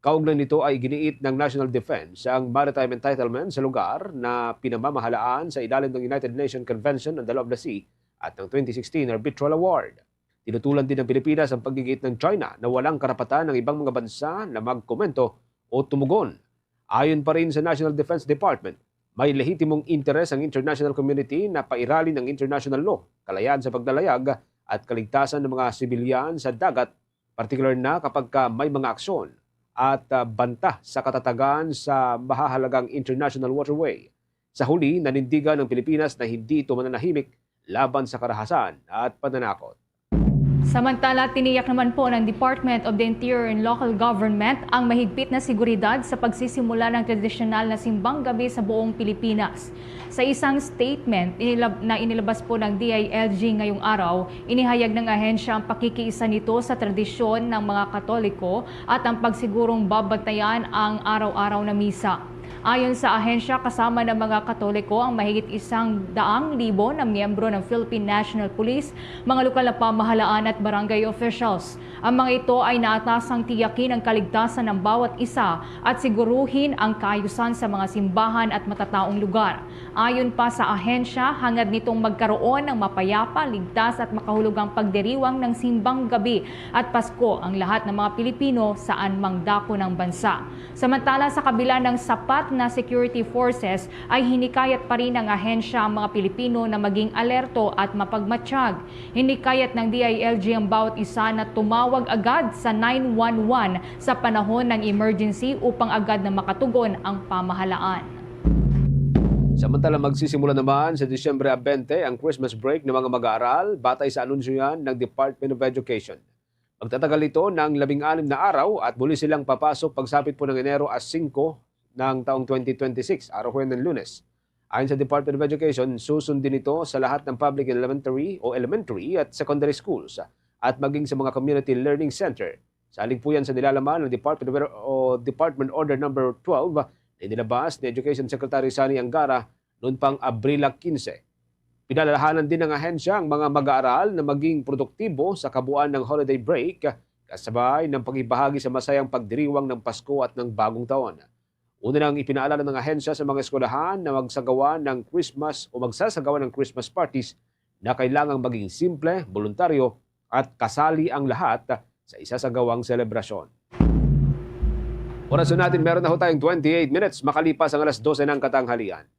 Kaugnay nito ay iginiit ng National Defense ang maritime entitlement sa lugar na pinamamahalaan sa ilalim ng United Nations Convention on the Law of the Sea at ng twenty sixteen Arbitral Award. Tinutulan din ng Pilipinas ang pag-iit ng China na walang karapatan ng ibang mga bansa na magkomento o tumugon. Ayon pa rin sa National Defense Department, may lehitimong interes ang international community na pairalin ang international law, kalayaan sa paglalayag at kaligtasan ng mga sibilyan sa dagat, partikular na kapag ka may mga aksyon at, ah, banta sa katatagan sa mahahalagang international waterway. Sa huli, nanindigan ang Pilipinas na hindi ito mananahimik laban sa karahasan at pananakot. Samantala, tiniyak naman po ng Department of the Interior and Local Government ang mahigpit na seguridad sa pagsisimula ng tradisyonal na simbang gabi sa buong Pilipinas. Sa isang statement inilab-, na inilabas po ng D I L G ngayong araw, inihayag ng ahensya ang pakikiisa nito sa tradisyon ng mga Katoliko at ang pagsigurong babantayan ang araw-araw na misa. Ayon sa ahensya, kasama ng mga Katoliko ang mahigit isang daang libo na miyembro ng Philippine National Police, mga lokal na pamahalaan at barangay officials. Ang mga ito ay naatasang tiyakin ang kaligtasan ng bawat isa at siguruhin ang kaayusan sa mga simbahan at matataong lugar. Ayon pa sa ahensya, hangad nitong magkaroon ng mapayapa, ligtas at makahulugang pagdiriwang ng simbang gabi at Pasko ang lahat ng mga Pilipino saan mang dako ng bansa. Samantala, sa kabila ng sapat na security forces, ay hinikayat pa rin ng ahensya ang mga Pilipino na maging alerto at mapagmatsyag. Hinikayat ng D I L G ang bawat isa na tumawag agad sa nine one one sa panahon ng emergency upang agad na makatugon ang pamahalaan. Samantala, magsisimula naman sa Disyembre twenty ang Christmas break ng mga mag-aaral, batay sa anunsyo yan ng Department of Education. Magtatagal ito ng labing anim na araw at muli silang papasok pagsapit po ng Enero a singko ng taong twenty twenty-six, araw po yan ng Lunes. Ayon sa Department of Education, susundin ito sa lahat ng public elementary o elementary at secondary schools at maging sa mga community learning center. Salig po yan sa nilalaman ng Department of, o Department Order Number twelve na inilabas ni Education Secretary Sonny Angara noon pang Abril quince. Pinalalahanan din ng ahensya ang mga mag-aaral na maging produktibo sa kabuuan ng holiday break, kasabay ng paghibahagi sa masayang pagdiriwang ng Pasko at ng Bagong Taon. Una nang ipinaalala ng ahensya sa mga eskwelahan na magsagawa ng Christmas o magsasagawa ng Christmas parties na kailangang maging simple, boluntaryo, at kasali ang lahat sa isasagawang selebrasyon. Oras natin, meron na ho tayong twenty-eight minutes makalipas ang alas dose ng katanghalian.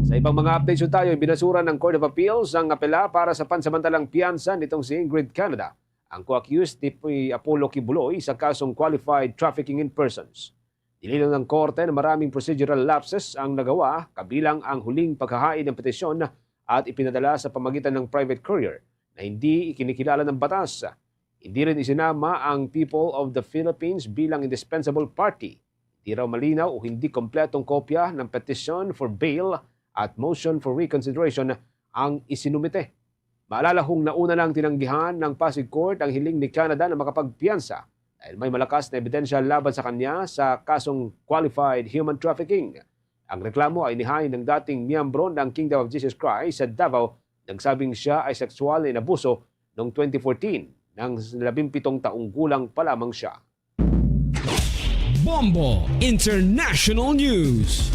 Sa ibang mga updates ho tayo, binasura ng Court of Appeals ang apela para sa pansamantalang piyansa nitong si Ingrid Canada, ang co-accused ni Apollo Quiboloy sa kasong qualified trafficking in persons. Nilinaw ng korte na maraming procedural lapses ang nagawa, kabilang ang huling paghahain ng petisyon at ipinadala sa pamagitan ng private courier na hindi ikinikilala ng batas. Hindi rin isinama ang People of the Philippines bilang indispensable party. Hindi raw malinaw o hindi kompletong kopya ng petition for bail at motion for reconsideration ang isinumite. Maalala kung nauna nang tinanggihan ng Pasig Court ang hiling ni Canada na makapagpiyansa dahil may malakas na ebidensya laban sa kanya sa kasong qualified human trafficking. Ang reklamo ay inihain ng dating miyembro ng Kingdom of Jesus Christ sa Davao, nagsabing siya ay sexual na inabuso noong twenty fourteen, nang labimpitong taong gulang pa lamang siya. Bombo International News.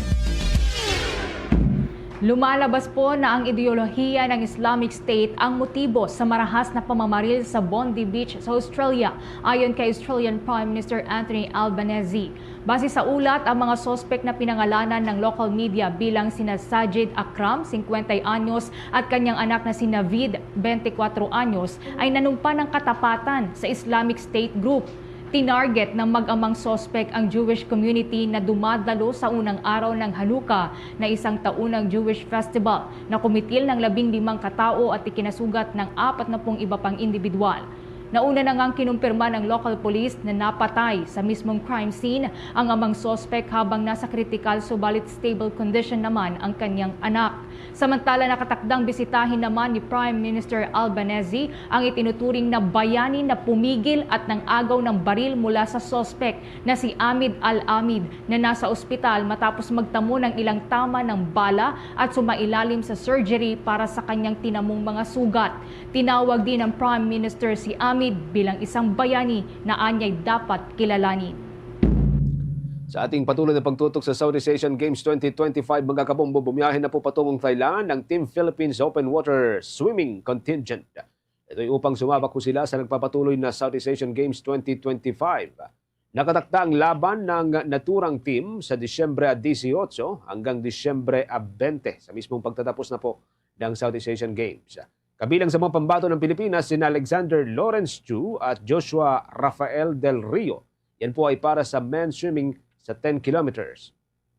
Lumalabas po na ang ideolohiya ng Islamic State ang motibo sa marahas na pamamaril sa Bondi Beach sa Australia, ayon kay Australian Prime Minister Anthony Albanese. Base sa ulat, ang mga suspek na pinangalanan ng local media bilang sina Sajid Akram, singkwenta anyos, at kanyang anak na si Navid, bente kwatro anyos, ay nanumpa ng katapatan sa Islamic State group. Tinarget ng mag-amang suspek ang Jewish community na dumadalo sa unang araw ng Hanukkah, na isang taunang Jewish festival na kumitil ng labing limang katao at ikinasugat ng apat na pung iba pang individual. Nauna na ngang kinumpirma ng local police na napatay sa mismong crime scene ang amang suspek habang nasa kritikal subalit stable condition naman ang kanyang anak. Samantala, nakatakdang bisitahin naman ni Prime Minister Albanese ang itinuturing na bayani na pumigil at nang-agaw ng baril mula sa suspek na si Amid Al-Amid, na nasa ospital matapos magtamo ng ilang tama ng bala at sumailalim sa surgery para sa kanyang tinamong mga sugat. Tinawag din ng Prime Minister si Amid bilang isang bayani na anyay dapat kilalanin. Sa ating patuloy na pagtutok sa Southeast Asian Games twenty twenty-five, mga kabombo, bumiyahe na po patungong Thailand ang Team Philippines Open Water Swimming Contingent. Ito'y upang sumabak po sila sa nagpapatuloy na Southeast Asian Games twenty twenty-five. Nakatakda ang laban ng naturang team sa Disyembre a dieciocho hanggang Disyembre a veinte, sa mismong pagtatapos na po ng Southeast Asian Games. Kabilang sa mga pambato ng Pilipinas sina Alexander Lawrence Chu at Joshua Rafael Del Rio. Yan po ay para sa men's swimming sa ten kilometers.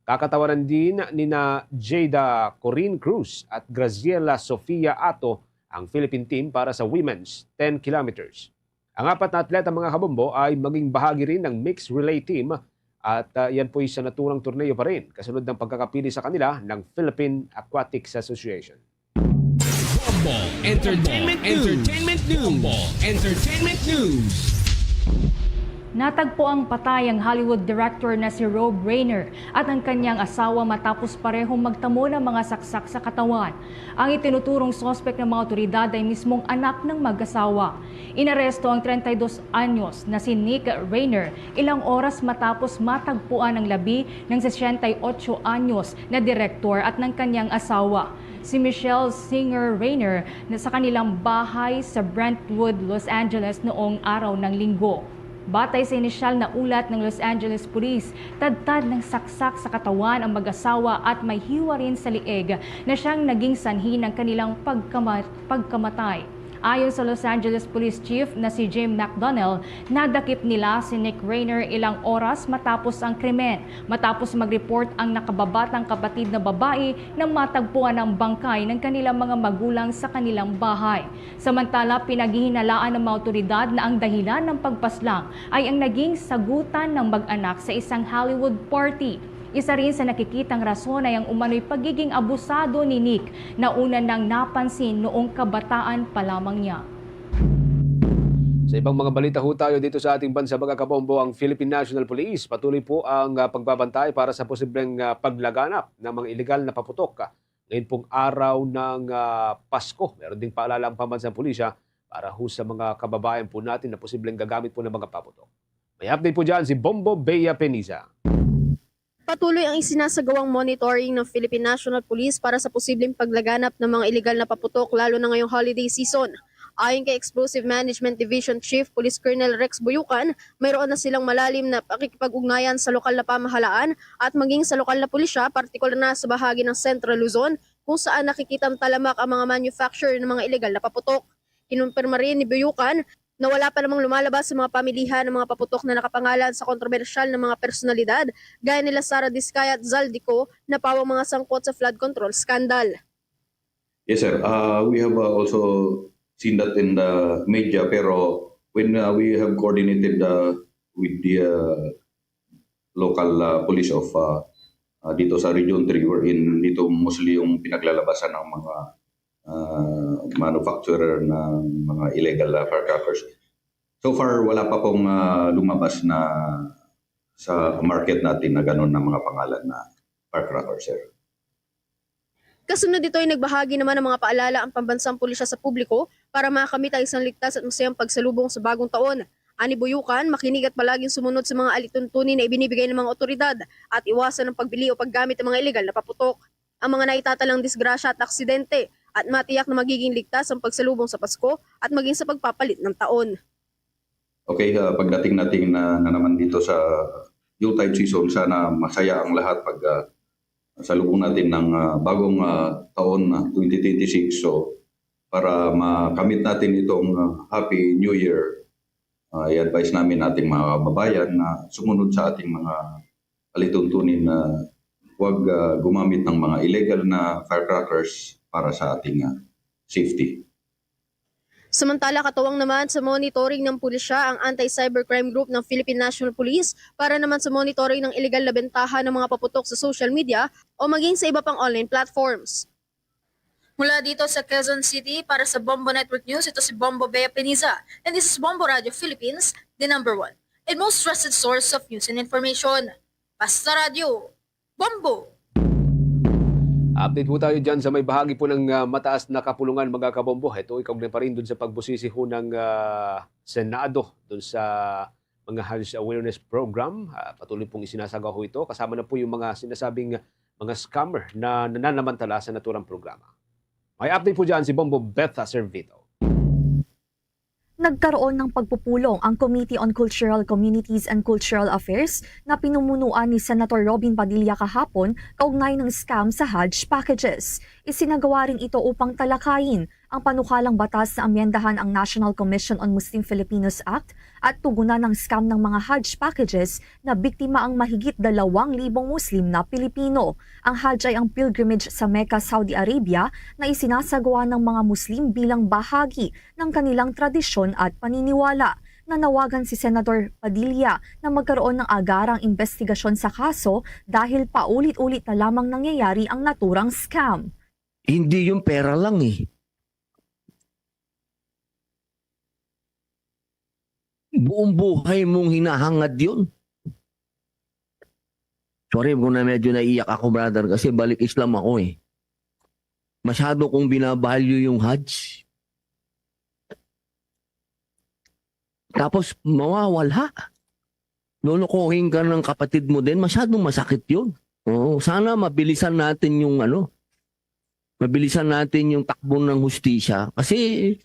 Kakatawanan din nina Jada Corinne Cruz at Graciela Sofia Ato ang Philippine team para sa women's ten kilometers. Ang apat na atleta, mga kabombo, ay maging bahagi rin ng mixed relay team at, ah, yan po'y sa naturang torneo pa rin kasunod ng pagkakapili sa kanila ng Philippine Aquatics Association. Bombo Entertainment News. Entertainment News. Bombo Entertainment News. Natagpo ang patay ang Hollywood director na si Rob Reiner at ang kanyang asawa matapos parehong magtamo ng mga saksak sa katawan. Ang itinuturong suspek ng mga otoridad ay mismong anak ng mag-asawa. Inaresto ang treinta y dos anyos na si Nick Reiner ilang oras matapos matagpuan ang labi ng sesenta y ocho anyos na direktor at ng kanyang asawa, si Michelle Singer Reiner, na sa kanilang bahay sa Brentwood, Los Angeles noong araw ng Linggo. Batay sa inisyal na ulat ng Los Angeles Police, tadtad ng saksak sa katawan ang mag-asawa at may hiwa rin sa liig na siyang naging sanhi ng kanilang pagkama- pagkamatay. Ayon sa Los Angeles Police Chief na si Jim McDonnell, nadakip nila si Nick Raynor ilang oras matapos ang krimen, matapos mag-report ang nakababatang kapatid na babae na matagpuan ang bangkay ng kanilang mga magulang sa kanilang bahay. Samantala, pinaghihinalaan ng mga awtoridad na ang dahilan ng pagpaslang ay ang naging sagutan ng mag-anak sa isang Hollywood party. Isa rin sa nakikitang rason ay ang umano'y pagiging abusado ni Nick na una nang napansin noong kabataan pa lamang niya. Sa ibang mga balita ho tayo dito sa ating bansa, mga kabombo, ang Philippine National Police patuloy po ang ah, pagbabantay para sa posibleng ah, paglaganap ng mga iligal na paputok ah, ngayon pong araw ng ah, Pasko. Meron ding paalala ang pambansang pulisya para ho sa mga kababayan po natin na posibleng gagamit po ng mga paputok. May update po dyan si Bombo Bea Peniza. Patuloy ang isinasagawang monitoring ng Philippine National Police para sa posibleng paglaganap ng mga iligal na paputok, lalo na ngayong holiday season. Ayon kay Explosive Management Division Chief Police Colonel Rex Buyucan, mayroon na silang malalim na pakikipag-ugnayan sa lokal na pamahalaan at maging sa lokal na pulisya, partikular na sa bahagi ng Central Luzon, kung saan nakikitang talamak ang mga manufacturer ng mga iligal na paputok. Kinumpirma rin ni Buyucan na wala pa namang lumalabas sa mga pamilihan ng mga paputok na nakapangalan sa kontrobersyal na mga personalidad gaya nila Sara Diskaya at Zaldy Co na pawang mga sangkot sa flood control scandal. Yes, sir. Uh, we have uh, also seen that in the media, pero when uh, we have coordinated uh, with the uh, local uh, police of uh, uh, dito sa Region three, wherein dito mostly yung pinaglalabasan ng mga uh, manufacturer ng mga illegal uh, firecrackers. So far, wala pa pong uh, lumabas na sa market natin na ganun na mga pangalan na firecracker, sir. Kasunod dito ay nagbahagi naman ng mga paalala ang pambansang pulisya sa publiko para makamit ang isang ligtas at masayang pagsalubong sa bagong taon. Ani Buyucan, makinig at palaging sumunod sa mga alituntunin na ibinibigay ng mga otoridad at iwasan ang pagbili o paggamit ng mga iligal na paputok. Ang mga naitatalang disgrasya at aksidente at matiyak na magiging ligtas ang pagsalubong sa Pasko at maging sa pagpapalit ng taon. Okay, uh, pagdating natin na, na naman dito sa Yuletide season, sana masaya ang lahat pag uh, salubong natin ng uh, bagong uh, taon na twenty twenty-six. So, para makamit natin itong uh, Happy New Year, uh, i-advise namin ating mga kababayan na sumunod sa ating mga alituntunin na huwag uh, gumamit ng mga illegal na firecrackers para sa ating uh, safety. Samantala, katuwang naman sa monitoring ng pulisya ang Anti-Cybercrime Group ng Philippine National Police para naman sa monitoring ng illegal na bentahan ng mga paputok sa social media o maging sa iba pang online platforms. Mula dito sa Quezon City, para sa Bombo Network News, ito si Bombo Bea Peniza, and this is Bombo Radio Philippines, the number one and most trusted source of news and information. Basta Radio, Bombo! Update po tayo dyan sa may bahagi po ng uh, mataas na kapulungan, mga kabombo. Ito, ikaw na pa rin dun sa pagbusisi ho ng uh, Senado dun sa mga Hajj Awareness Program. Uh, patuloy pong isinasagawa ho ito. Kasama na po yung mga sinasabing mga scammer na nananamantala sa naturang programa. May update po dyan si Bombo Betha Servito. Nagkaroon ng pagpupulong ang Committee on Cultural Communities and Cultural Affairs na pinumunuan ni Senator Robin Padilla kahapon kaugnay ng scam sa Hajj packages. Isinagawa rin ito upang talakayin ang panukalang batas na amyendahan ang National Commission on Muslim Filipinos Act at tugunan ang scam ng mga Hajj packages na biktima ang mahigit dalawang libong Muslim na Pilipino. Ang Hajj ay ang pilgrimage sa Mecca, Saudi Arabia na isinasagawa ng mga Muslim bilang bahagi ng kanilang tradisyon at paniniwala. Nanawagan si Senator Padilla na magkaroon ng agarang imbestigasyon sa kaso dahil paulit-ulit na lamang nangyayari ang naturang scam. Hindi yung pera lang eh. Buong buhay mong hinahangad yun. Sorry kung na medyo naiyak ako, brother, kasi balik Islam ako eh. Masyado kong binabalyo yung Hajj. Tapos mawawala. Lolokohin ka ng kapatid mo din, masyadong masakit yun. Oo, sana mabilisan natin yung ano, mabilisan natin yung takbo ng hustisya. Kasi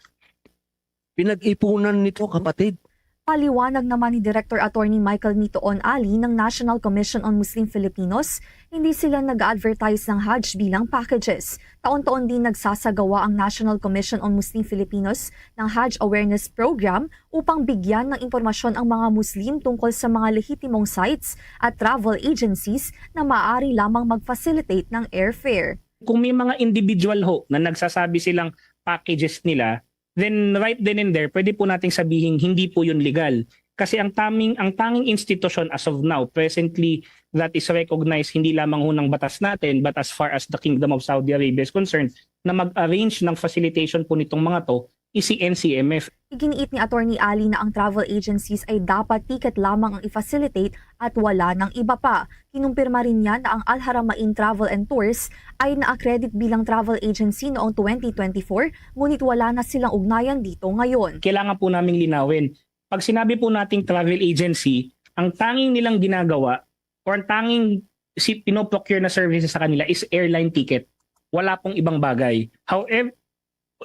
pinag-ipunan nito, kapatid. Paliwanag naman ni Director Attorney Michael Mitoon Ali ng National Commission on Muslim Filipinos, hindi sila nag-advertise ng Hajj bilang packages. Taon-taon din nagsasagawa ang National Commission on Muslim Filipinos ng Hajj Awareness Program upang bigyan ng impormasyon ang mga Muslim tungkol sa mga lehitimong sites at travel agencies na maaari lamang mag-facilitate ng airfare. Kung may mga individual ho na nagsasabi silang packages nila, then right then and there, pwede po nating sabihin hindi po yun legal. Kasi ang taming ang tanging institusyon as of now, presently, that is recognized hindi lamang ho ng batas natin, but as far as the Kingdom of Saudi Arabia is concerned, na mag-arrange ng facilitation po nitong mga to is si N C M F. Iginiit ni Attorney Ali na ang travel agencies ay dapat ticket lamang ang i-facilitate at wala ng iba pa. Kinumpirma rin niya na ang Al Haramain Travel and Tours ay na-accredit bilang travel agency noong twenty twenty-four, ngunit wala na silang ugnayan dito ngayon. Kailangan po naming linawin. Pag sinabi po nating travel agency, ang tanging nilang ginagawa or ang tanging si pinoprocure na services sa kanila is airline ticket. Wala pong ibang bagay. However,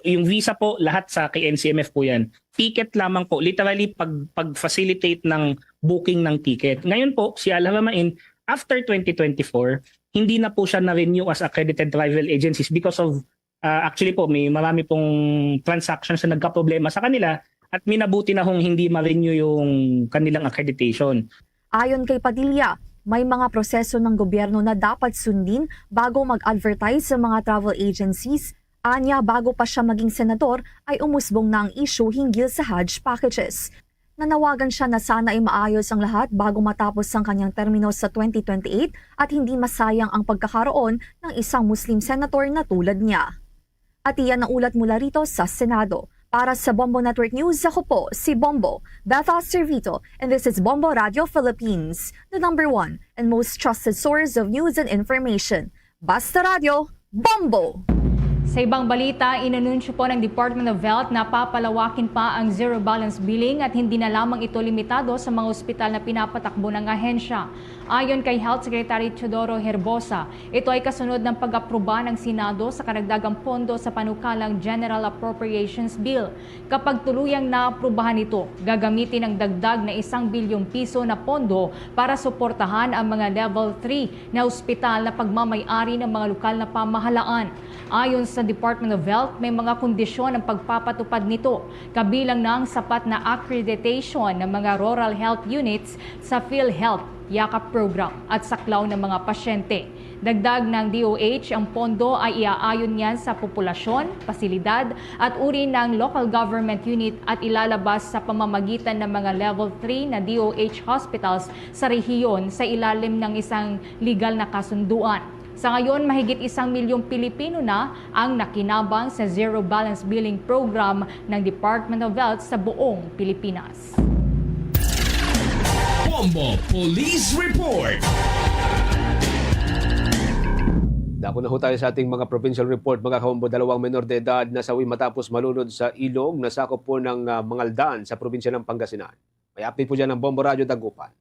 yung visa po, lahat sa kay N C M F po yan. Ticket lamang po, literally pag, pag-facilitate ng booking ng ticket. Ngayon po, si Al Haramain, after twenty twenty-four, hindi na po siya na-renew as accredited travel agencies because of, uh, actually po, may marami pong transactions na nagkaproblema sa kanila at minabuti na hong hindi ma-renew yung kanilang accreditation. Ayon kay Padilla, may mga proseso ng gobyerno na dapat sundin bago mag-advertise sa mga travel agencies. Anya, bago pa siya maging senador, ay umusbong na ang issue hinggil sa Hajj packages. Nanawagan siya na sana ay maayos ang lahat bago matapos ang kanyang termino sa twenty twenty-eight at hindi masayang ang pagkakaroon ng isang Muslim senator na tulad niya. At iyan ang ulat mula rito sa Senado. Para sa Bombo Network News, ako po si Bombo, Betha Servito, and this is Bombo Radio Philippines, the number one and most trusted source of news and information. Basta Radyo, Bombo! Sa ibang balita, inanunsyo po ng Department of Health na papalawakin pa ang zero balance billing at hindi na lamang ito limitado sa mga ospital na pinapatakbo ng ahensya. Ayon kay Health Secretary Teodoro Herbosa, ito ay kasunod ng pag-aproba ng Senado sa karagdagang pondo sa panukalang General Appropriations Bill. Kapag tuluyang naaprubahan ito, gagamitin ang dagdag na isang bilyong piso na pondo para suportahan ang mga Level three na ospital na pagmamay-ari ng mga lokal na pamahalaan. Ayon sa Department of Health, may mga kondisyon ang pagpapatupad nito, kabilang na ang sapat na accreditation ng mga rural health units sa PhilHealth, Yakap Program at saklaw ng mga pasyente. Dagdag ng D O H, ang pondo ay iaayon niyan sa populasyon, pasilidad at uri ng local government unit at ilalabas sa pamamagitan ng mga Level three na D O H hospitals sa rehiyon sa ilalim ng isang legal na kasunduan. Sa ngayon, mahigit isang milyong Pilipino na ang nakinabang sa Zero Balance Billing Program ng Department of Health sa buong Pilipinas. Bombo Police Report. Dako na ho tayo sa ating mga provincial report, mga kabombo. Dalawang menor de edad nasawi matapos malunod sa ilog na sakop po ng, ah, Mangaldan sa probinsya ng Pangasinan. May update po dyan ang Bombo Radyo Dagupan.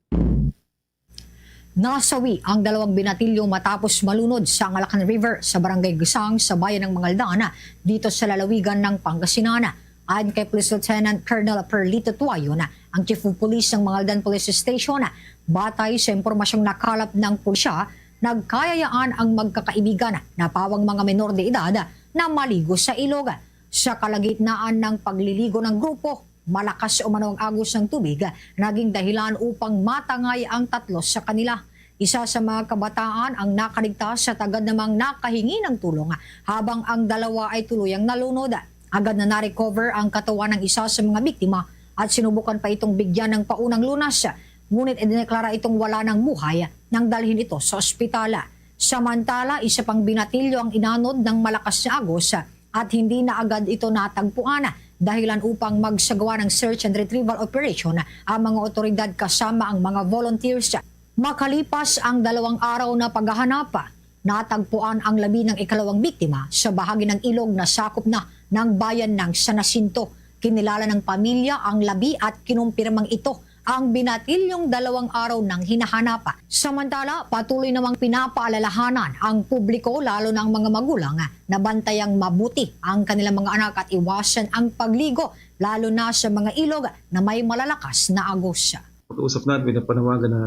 Nasawi ang dalawang binatilyo matapos malunod sa Angalacan River sa Barangay Gusang sa bayan ng Mangaldan, dito sa lalawigan ng Pangasinan. Ayon kay Police Lieutenant Colonel Perlito Tuayon, ang Chief of Police ng Mangaldan Police Station, batay sa impormasyong nakalap ng pulisya, nagkayayaan ang magkakaibigan na pawang mga menor de edad na maligo sa ilog. Sa kalagitnaan ng pagliligo ng grupo, malakas umano ang agos ng tubig, naging dahilan upang matangay ang tatlo sa kanila. Isa sa mga kabataan ang nakaligtas at agad namang nakahingi ng tulong, habang ang dalawa ay tuluyang nalunod. Agad na na-recover ang katawan ng isa sa mga biktima at sinubukan pa itong bigyan ng paunang lunas. Ngunit idineklara itong wala ng buhay nang dalhin ito sa ospital. Samantala, isa pang binatilyo ang inanod ng malakas na agos at hindi na agad ito natagpuan, dahilan upang magsagawa ng search and retrieval operation ang mga otoridad kasama ang mga volunteers. Makalipas ang dalawang araw na paghahanap, natagpuan ang labi ng ikalawang biktima sa bahagi ng ilog na sakop na ng bayan ng San Jacinto. Kinilala ng pamilya ang labi at kinumpirmang ito ang binatilyong dalawang araw nang hinahanap. Samantala, patuloy namang pinapaalalahanan ang publiko, lalo na ang mga magulang, na bantayang mabuti ang kanilang mga anak at iwasan ang pagligo lalo na sa mga ilog na may malalakas na agos. Pag-usap natin, pinapanawagan na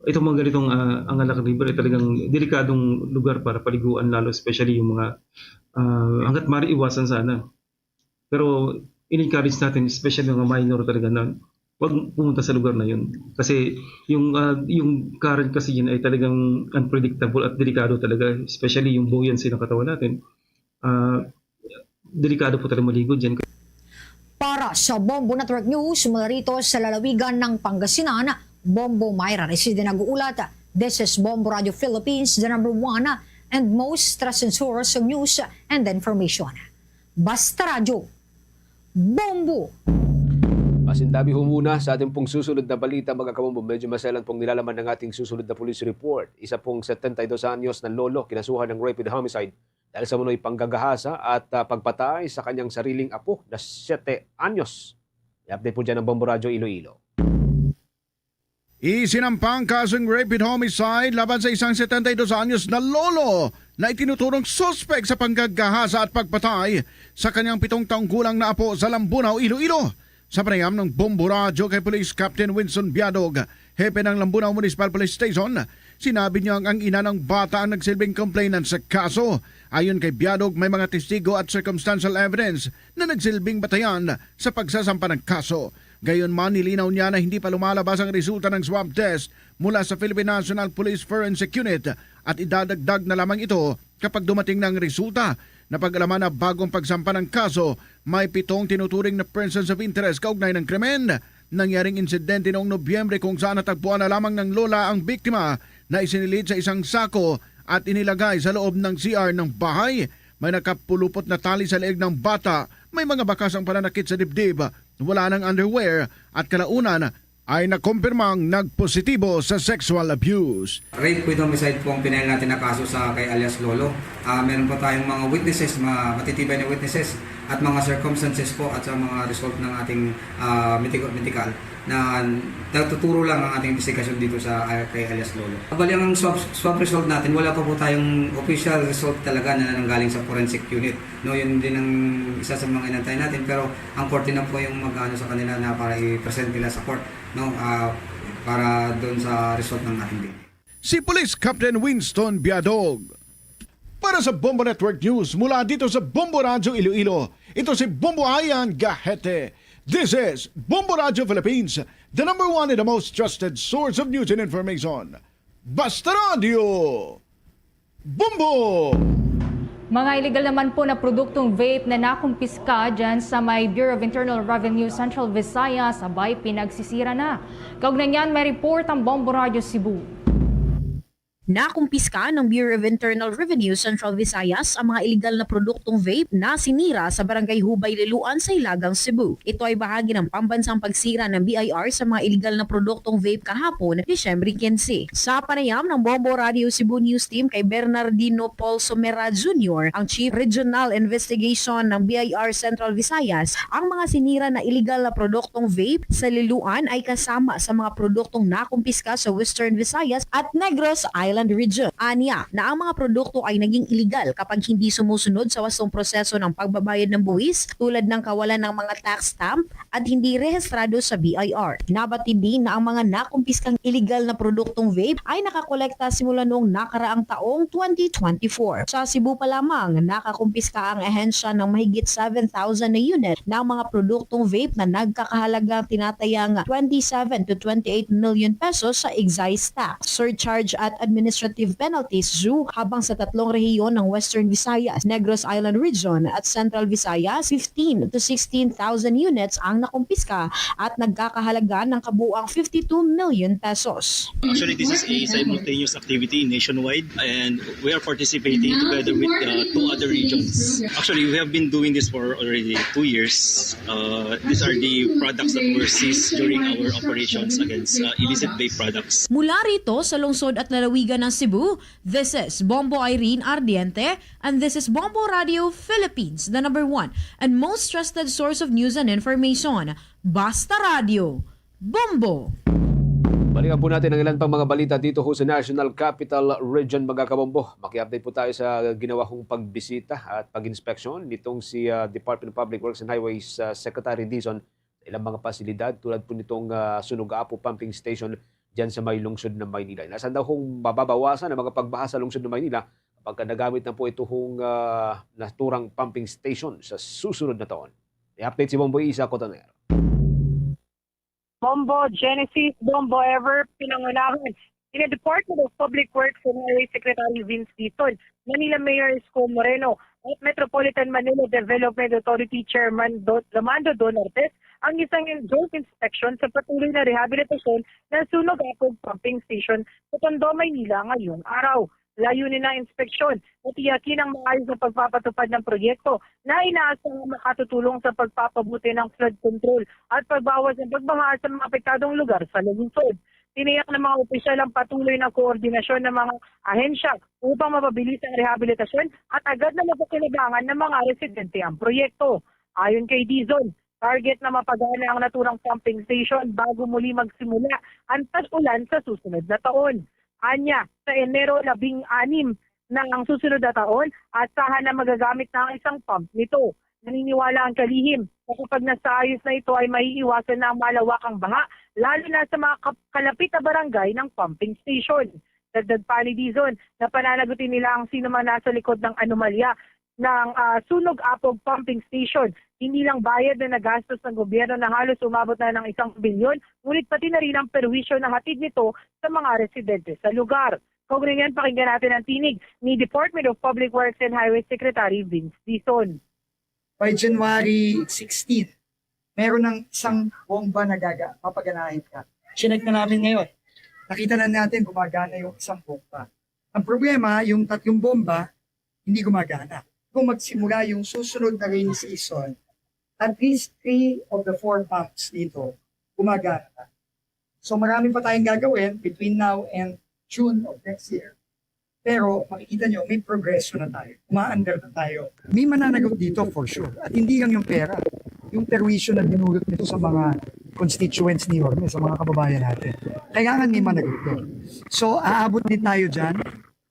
itong mga ganitong uh, Angalak River ay talagang delikadong lugar para paliguan, lalo especially yung mga uh, hanggat mari iwasan sana. Pero in-encourage natin, especially mga minor talaga, na wag pumunta sa lugar na yun. Kasi yung uh, yung current kasi yun ay talagang unpredictable at delikado talaga, especially yung buoyancy ng katawan natin. Uh, delikado po talaga maligo dyan. Para sa Bombo Network News, mula rito sa lalawigan ng Pangasinan, Bombo Myra Reside nag-uulat. This is Bombo Radio Philippines, the number one and most trusted source of news and information. Basta Radyo, Bombo! Pasintabi ho muna sa ating pong susunod na balita, mga kabombo. Medyo maselan pong nilalaman ng ating susunod na police report. Isa pong setenta y dos anyos na lolo kinasuhan ng rape with homicide dahil sa umano'y panggagahasa at uh, pagpatay sa kanyang sariling apo na siyete anyos. May update po dyan ang Bombo Radyo Iloilo. Isinampa ang kasong rape with homicide laban sa isang setenta y dos anyos na lolo na itinuturong suspek sa panggagahasa at pagpatay sa kanyang pitong taong gulang na apo sa Lambunao, Iloilo. Sa panayam ng Bombo Radyo kay Police Captain Winston Biadog, hepe ng Lambunao Municipal Police Station, sinabi niya ang ina ng bata ang nagsilbing complainant sa kaso. Ayon kay Biadog, may mga testigo at circumstantial evidence na nagsilbing batayan sa pagsasampa ng kaso. Gayunman, nilinaw niya na hindi pa lumalabas ang resulta ng swab test mula sa Philippine National Police Forensic Unit at idadagdag na lamang ito kapag dumating na ang resulta. Napag-alaman na bago ang pagsampa ng kaso, may pitong tinuturing na persons of interest kaugnay ng krimen. Nangyaring insidente noong Nobyembre kung saan natagpuan na lamang ng lola ang biktima na isinilid sa isang sako at inilagay sa loob ng C R ng bahay. May nakapulupot na tali sa leeg ng bata, may mga bakas ang pananakit sa dibdib, wala ng underwear at kalaunan ay nakumpirmang nagpositibo sa sexual abuse. Rape with homicide po ang pinail natin na kaso sa kay alias Lolo. Uh, meron po tayong mga witnesses, mga matitibay na witnesses at mga circumstances po at sa mga result ng ating uh, medical na nagtuturo lang ang ating investigasyon dito sa uh, kay alias Lolo. Bali ang swab, swab result natin, wala pa po tayong official result talaga na nanggaling sa forensic unit. No, yun din ang isa sa mga inantay natin, pero ang korte na po yung mag-ano sa kanila na para i-present nila sa court, no, uh, para doon sa result ng ating bail. Si Police Captain Winston Biadog. Para sa Bombo Network News mula dito sa Bombo Radyo Iloilo, ito si Bombo Ian Gahete. This is Bombo Radyo Philippines, the number one and the most trusted source of news and information. Basta Radio! Bombo! Mga iligal naman po na produktong vape na nakumpiska dyan sa may Bureau of Internal Revenue Central Visayas, abay pinagsisira na. Kaugnay niyan, may report ang Bombo Radyo Cebu. Nakumpiska ng Bureau of Internal Revenue Central Visayas ang mga iligal na produktong vape na sinira sa Barangay Hubay, Liloan sa Hilagang Cebu. Ito ay bahagi ng pambansang pagsira ng B I R sa mga iligal na produktong vape kahapon, Disyembre quince. Sa panayam ng Bombo Radio Cebu News Team kay Bernardino Paul Somera Junior, ang Chief Regional Investigation ng B I R Central Visayas, ang mga sinira na iligal na produktong vape sa Liloan ay kasama sa mga produktong nakumpiska sa Western Visayas at Negros Island Region. Anya na ang mga produkto ay naging iligal kapag hindi sumusunod sa wastong proseso ng pagbabayad ng buwis, tulad ng kawalan ng mga tax stamp at hindi rehistrado sa B I R. Nabatid din na ang mga nakumpiskang iligal na produktong vape ay nakakolekta simula noong nakaraang taong twenty twenty-four. Sa Cebu pa lamang, nakakumpiska ang ahensya ng mahigit seven thousand na unit ng mga produktong vape na nagkakahalagang tinatayang twenty-seven to twenty-eight million pesos sa excise tax, surcharge at administrative penalties due, habang sa tatlong rehiyon ng Western Visayas, Negros Island Region at Central Visayas, fifteen to sixteen thousand units ang nakumpiska at nagkakahalaga ng kabuang fifty-two million pesos. Actually, this is a simultaneous activity nationwide, and we are participating together with uh, two other regions. Actually, we have been doing this for already two years. Uh, these are the products that were seized during our operations against uh, illicit vape products. Mula rito sa lungsod at lalawigan ng Cebu, this is Bombo Irene Ardiente, and this is Bombo Radio Philippines, the number one and most trusted source of news and information. Basta Radio, Bombo! Balikan po natin ang ilan pang mga balita dito ho sa National Capital Region, mga kabombo. Maki-update po tayo sa ginawa kong pagbisita at pag-inspeksyon nitong si, ah, Department of Public Works and Highways, ah, Secretary Dizon sa ilang mga pasilidad tulad po nitong, ah, Sunog Apo Pumping Station dyan sa may lungsod ng Maynila. Inasahan daw kong mababawasan ang mga pagbaha sa lungsod ng Maynila kapag ka nagamit na po ito hong, ah, naturang pumping station sa susunod na taon. I-update si Bomboy Isa Cotoner. Bombo Genesis, Bombo Ever, pinangunahan ni Department of Public Works and Highway Secretary Vince Dizon, Manila Mayor Isko Moreno, at Metropolitan Manila Development Authority Chairman Don, Romando Don Artes ang isang joint inspection sa patuloy na rehabilitasyon ng Sunog Apog Pumping Station sa Tondo, Maynila ngayong araw. Layunin ng inspeksyon na tiyakin ang maayos na pagpapatupad ng proyekto na inaasahang makatutulong sa pagpapabuti ng flood control at pagbawas ng pagbaha sa mga apektadong lugar sa lungsod. Tiniyak ng mga opisyal ang patuloy na koordinasyon ng mga ahensya upang mapabilis ang rehabilitasyon at agad na mapakinabangan ng mga residente ang proyekto. Ayon kay Dizon, target na mapagana ang naturang pumping station bago muli magsimula ang tag-ulan sa susunod na taon. Anya, sa Enero labing anim na ang susunod na taon, asahan na magagamit na ang isang pump nito. Naniniwala ang kalihim na kapag nasaayos na ito ay maiiwasan na ang malawakang baha, lalo na sa mga kap- kalapit na barangay ng pumping station. Dagdag pa ni Dizon na pananagutin nila ang sino man nasa likod ng anomalya ng ah, Sunog Apog Pumping Station. Hindi lang bayad na nagastos ng gobyerno na halos umabot na ng isang bilyon, ngunit pati na rin ang perwisyo na hatid nito sa mga residente sa lugar. Kaugnay niyan, pakinggan natin ang tinig ni Department of Public Works and Highway Secretary Vince Dizon. By January sixteen, meron ng isang bomba na gaga, papaganahin ka. Chinek na namin ngayon. Nakita na natin gumagana yung isang bomba. Ang problema, yung tatlong bomba, hindi gumagana. Kung magsimula yung susunod na rainy season, at least three of the four pumps dito gumagana na. So marami pa tayong gagawin between now and June of next year. Pero makikita nyo, may progresyo na tayo. Umaandar na tayo. May mananagot dito for sure. At hindi lang yung pera. Yung perwisyo na dinulot nito sa mga constituents ni Yorme, sa mga kababayan natin. Kailangan may managot doon. So aabot din tayo dyan.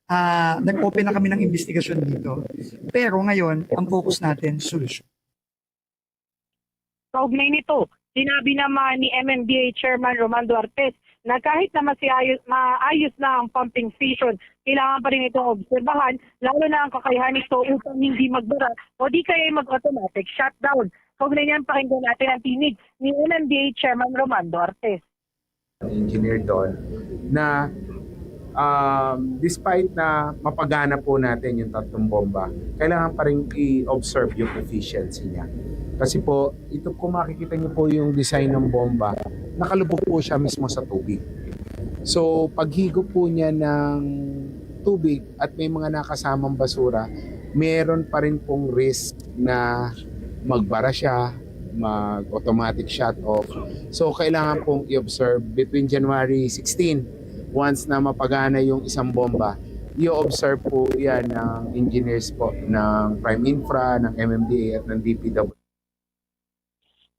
Ah, nag-open na kami ng investigasyon dito. Pero ngayon, ang focus natin, solusyon. Kaugnay nito, sinabi naman ni M M D A Chairman Romando Artes na kahit na masiayos, maayos na ang pumping station, kailangan pa rin itong obserbahan, lalo na ang kakayahan nito upang hindi magbara o di kaya mag-automatic shutdown. Kaugnay niyan, pakinggan natin ang tinig ni M M D A Chairman Romando Artes. Engineer Don, na um, despite na mapagana po natin yung tatlong bomba, kailangan pa rin i-observe yung efficiency niya. Kasi po, ito, kung makikita niyo po yung design ng bomba, nakalubog po siya mismo sa tubig. So, paghigop po niya ng tubig at may mga nakasamang basura, meron pa rin pong risk na magbara siya, mag-automatic shut off. So, kailangan pong i-observe between January sixteen, once na mapagana yung isang bomba, i-observe po yan ng engineers po ng Prime Infra, ng M M D A at ng D P W.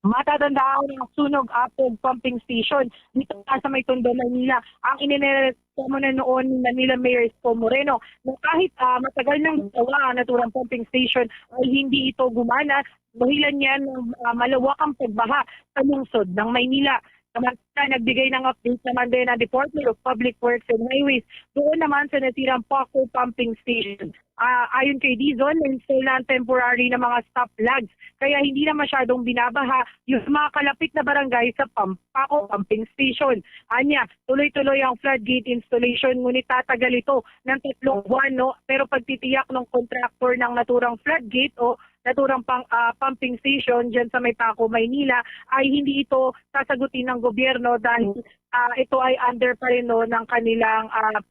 Matatandaan ang Sunog Apog Pumping Station dito nga sa may Tondo, Manila, ang inireklamo na noon ni Manila Mayor Isko Moreno na kahit ah, matagal nang ginawa ang naturang pumping station ay hindi ito gumana dahilan niyan ng ah, malawakang pagbaha sa lungsod ng Maynila. Samantala, nagbigay ng update naman din ang Department of Public Works and Highways doon naman sa nasirang Paco Pumping Station. Ah, ayon kay Dizon, na-install na ang temporary na mga stop logs, kaya hindi na masyadong binabaha yung mga kalapit na barangay sa pump, Paco Pumping Station. Anya, tuloy-tuloy ang floodgate installation, ngunit tatagal ito ng tatlong buwan, no? Pero pagtitiyak ng contractor ng naturang floodgate o naturang pang, ah, pumping station dyan sa may Paco, Maynila, ay hindi ito sasagutin ng gobyerno dahil ah, ito ay under pa rin, no, ng kanilang ah,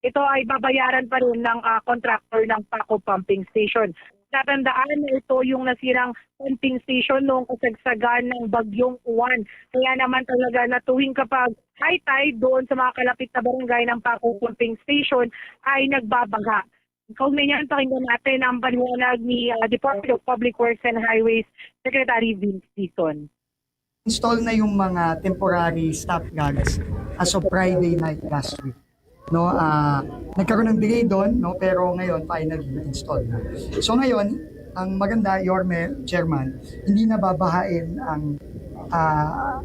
ito ay babayaran pa rin ng ah, contractor ng Paco Pumping Station. Tatandaan na ito yung nasirang pumping station noong kasagsagan ng Bagyong Juan. Kaya naman talaga na tuwing kapag high tide doon sa mga kalapit na barangay ng Paco Pumping Station ay nagbabaha. Kaugnay niyan, pakinggan natin ang paliwanag ni ah, Department of Public Works and Highways Secretary Vince Dizon. Install na yung mga temporary stopgags as of Friday night last week. No, ah, nagkaroon ng delay doon, no, pero ngayon finally na-install na. So ngayon, ang maganda, Yorme, Chairman, hindi na babahain ang, ah,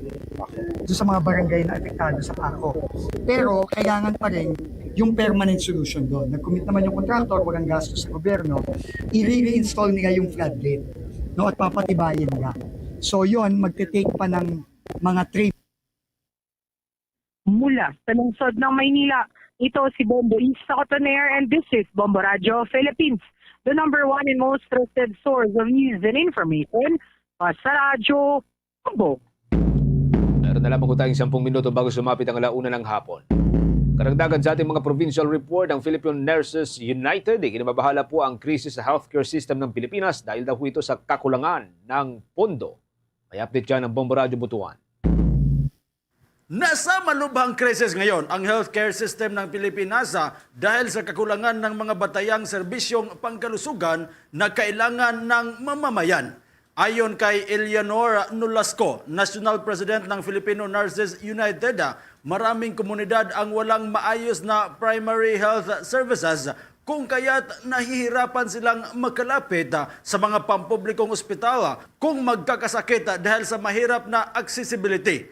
doon sa mga barangay na apektado sa Paco. Pero kailangan pa rin yung permanent solution doon. Nag-commit naman yung contractor, walang gastos sa gobyerno, i-reinstall nila yung floodgate, no, at papatibayin nila. So yon, magte-take pa ng mga three. Mula sa lungsod ng Maynila, ito si Bombo Isa Cotoner, and this is Bombo Radyo Philippines, the number one and most trusted source of news and information. Basta Radyo, Bombo. Meron na lamang po tayong sampung minuto bago sumapit ang alauna ng hapon. Karagdagan sa ating mga provincial report, ang Philippine Nurses United, ikinababahala po ang krisis sa healthcare system ng Pilipinas dahil daw po ito sa kakulangan ng pondo. May update dyan ang Bombo Radyo Butuan. Nasa malubhang krisis ngayon ang healthcare system ng Pilipinas, ah, dahil sa kakulangan ng mga batayang serbisyong pangkalusugan na kailangan ng mamamayan. Ayon kay Eleanor Nolasco, National President ng Filipino Nurses United, ah, maraming komunidad ang walang maayos na primary health services, kung kaya't nahihirapan silang makalapit, ah, sa mga pampublikong ospital, ah, kung magkakasakit, ah, dahil sa mahirap na accessibility.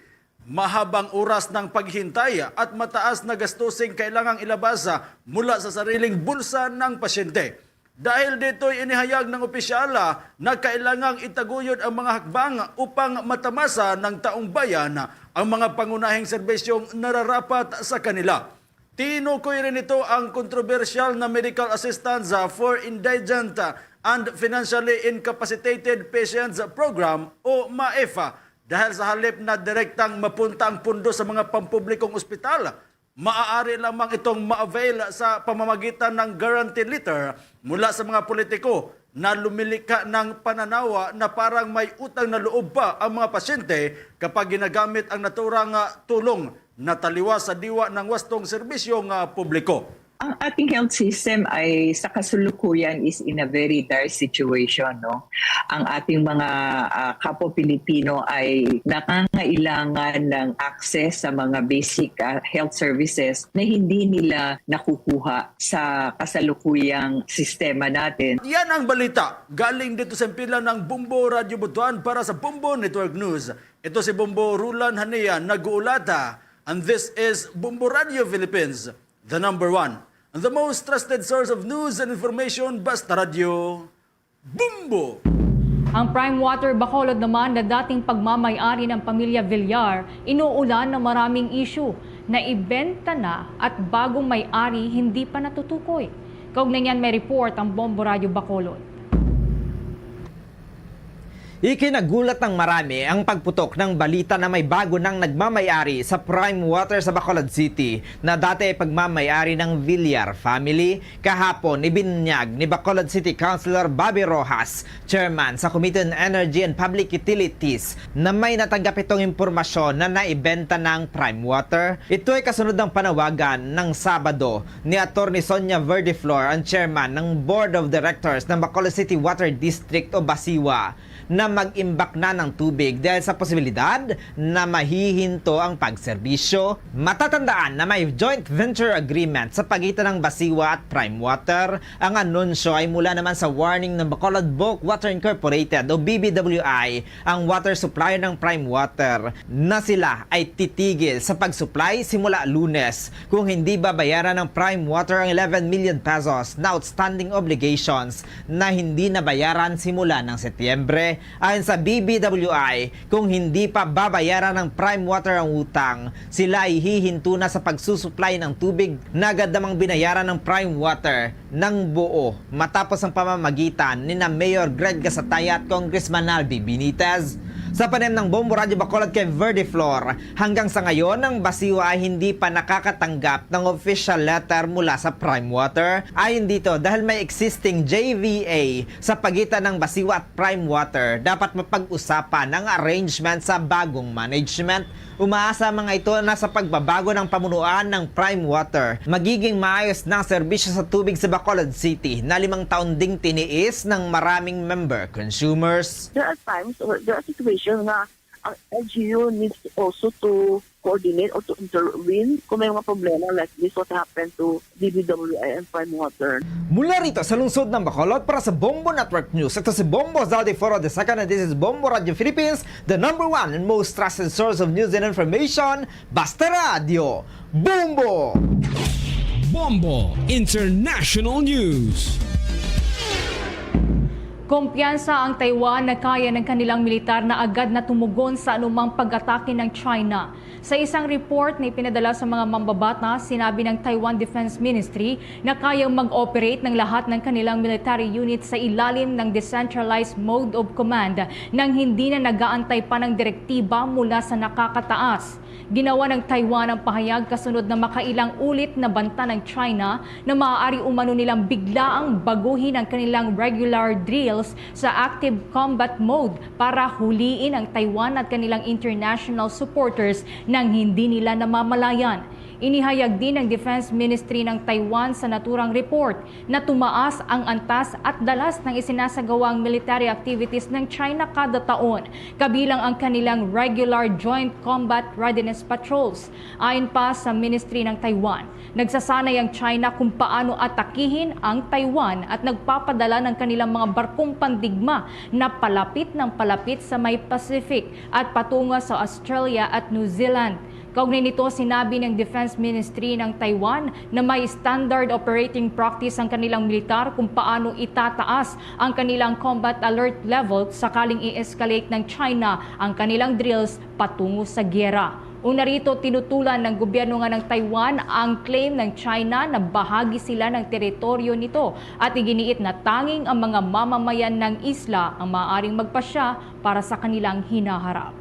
Mahabang oras ng paghintay at mataas na gastusing kailangang ilabas, ah, mula sa sariling bulsa ng pasyente. Dahil dito'y inihayag ng opisyal, ah, na kailangang itaguyod ang mga hakbang upang matamasa ng taong bayan ang mga pangunahing serbisyong nararapat sa kanila. Tinukoy rin nito ang kontrobersyal na Medical Assistance, ah, for Indigent, ah, and Financially Incapacitated Patients Program o MAIF, ah, dahil sa halip na direktang mapunta ang pundo sa mga pampublikong ospital, maaari lamang itong ma-avail sa pamamagitan ng guarantee letter mula sa mga politiko na lumilikha ng pananaw na parang may utang na loob pa ang mga pasyente kapag ginagamit ang naturang, ah, tulong na taliwas sa diwa ng wastong serbisyong, ah, publiko. Ang ating health system ay sa kasulukuyan is in a very dire situation, no? Ang ating mga, ah, kapwa Pilipino ay nangangailangan ng access sa mga basic, ah, health services na hindi nila nakukuha sa kasalukuyang sistema natin. Yan ang balita galing dito sa himpilan ng Bombo Radyo Butuan para sa Bombo Network News. Ito si Bombo Rulan Hania nag-uulata, and this is Bombo Radyo Philippines, the number one and the most trusted source of news and information. Basta Radyo, Bombo! Ang Prime Water Bacolod naman, na dating pagmamay-ari ng pamilya Villar, inuulan ng maraming issue. Naibenta na at bagong may-ari hindi pa natutukoy. Kaugnay niyan, may report ang Bombo Radyo Bacolod. Ikinagulat ng marami ang pagputok ng balita na may bago nang nagmamay-ari sa Prime Water sa Bacolod City, na dati ay pagmamay-ari ng Villar family. Kahapon, ibinyag ni Bacolod City Councilor Bobby Rojas, chairman sa Committee on Energy and Public Utilities, na may natanggap itong impormasyon na naibenta ng Prime Water. Ito ay kasunod ng panawagan ng Sabado ni Attorney Sonia Verdeflor, ang chairman ng Board of Directors ng Bacolod City Water District o BACIWA, na mag-imbak na ng tubig dahil sa posibilidad na mahihinto ang pagserbisyo. Matatandaan na may joint venture agreement sa pagitan ng BACIWA at Prime Water. Ang anunsyo ay mula naman sa warning ng Bacolod Bulk Water Incorporated o B B W I, ang water supplier ng Prime Water, na sila ay titigil sa pag-supply simula Lunes kung hindi babayaran ng Prime Water ang eleven million pesos na outstanding obligations na hindi nabayaran simula ng Setyembre. Ayon sa B B W I, kung hindi pa babayaran ng Prime Water ang utang, sila ay hihinto na sa pagsusuplay ng tubig na agad namang binayaran ng Prime Water ng buo matapos ang pamamagitan ni na Mayor Greg Gasataya at Congressman Albi Benitez. Sa panayam ng Bombo Radyo Bacolod kay Verdeflor, hanggang sa ngayon ang BACIWA ay hindi pa nakakatanggap ng official letter mula sa Prime Water. Ayon dito, dahil may existing J V A sa pagitan ng BACIWA at Prime Water, dapat mapag-usapan ang arrangement sa bagong management. Umaasa ang mga ito na sa pagbabago ng pamunuan ng Prime Water, magiging maayos na ang serbisyo sa tubig sa Bacolod City na limang taon ding tiniis ng maraming member consumers. There are times or there are situations na Ang L G U needs also to coordinate or to intervene kung may mga problema like this, what happened to D B W I and Prime Water. Mula rito sa lungsod ng Bacolod, para sa Bombo Network News, ito si Bombo Zaldi Foro the second, and this is Bombo Radio Philippines, the number one and most trusted source of news and information. Basta Radyo, Bombo! Bombo International News. Kumpiyansa ang Taiwan na kaya ng kanilang militar na agad na tumugon sa anumang pag-atake ng China. Sa isang report na ipinadala sa mga mambabatas, sinabi ng Taiwan Defense Ministry na kayang mag-operate ng lahat ng kanilang military unit sa ilalim ng decentralized mode of command nang hindi na nag-aantay pa ng direktiba mula sa nakakataas. Ginawa ng Taiwan ang pahayag kasunod na makailang ulit na banta ng China na maaari umano nilang biglaang baguhin ang kanilang regular drills sa active combat mode para huliin ang Taiwan at kanilang international supporters nang hindi nila namamalayan. Inihayag din ng Defense Ministry ng Taiwan sa naturang report na tumaas ang antas at dalas ng isinasagawang military activities ng China kada taon, kabilang ang kanilang regular Joint Combat Readiness Patrols. Ayon pa sa Ministry ng Taiwan, nagsasanay ang China kung paano atakihin ang Taiwan at nagpapadala ng kanilang mga barkong pandigma na palapit ng palapit sa may Pacific at patungo sa Australia at New Zealand. Kaugnay nito, sinabi ng Defense Ministry ng Taiwan na may standard operating practice ang kanilang militar kung paano itataas ang kanilang combat alert level sakaling i-escalate ng China ang kanilang drills patungo sa giyera. Una rito, tinutulan ng gobyerno nga ng Taiwan ang claim ng China na bahagi sila ng teritoryo nito at iginiit na tanging ang mga mamamayan ng isla ang maaaring magpasya para sa kanilang hinaharap.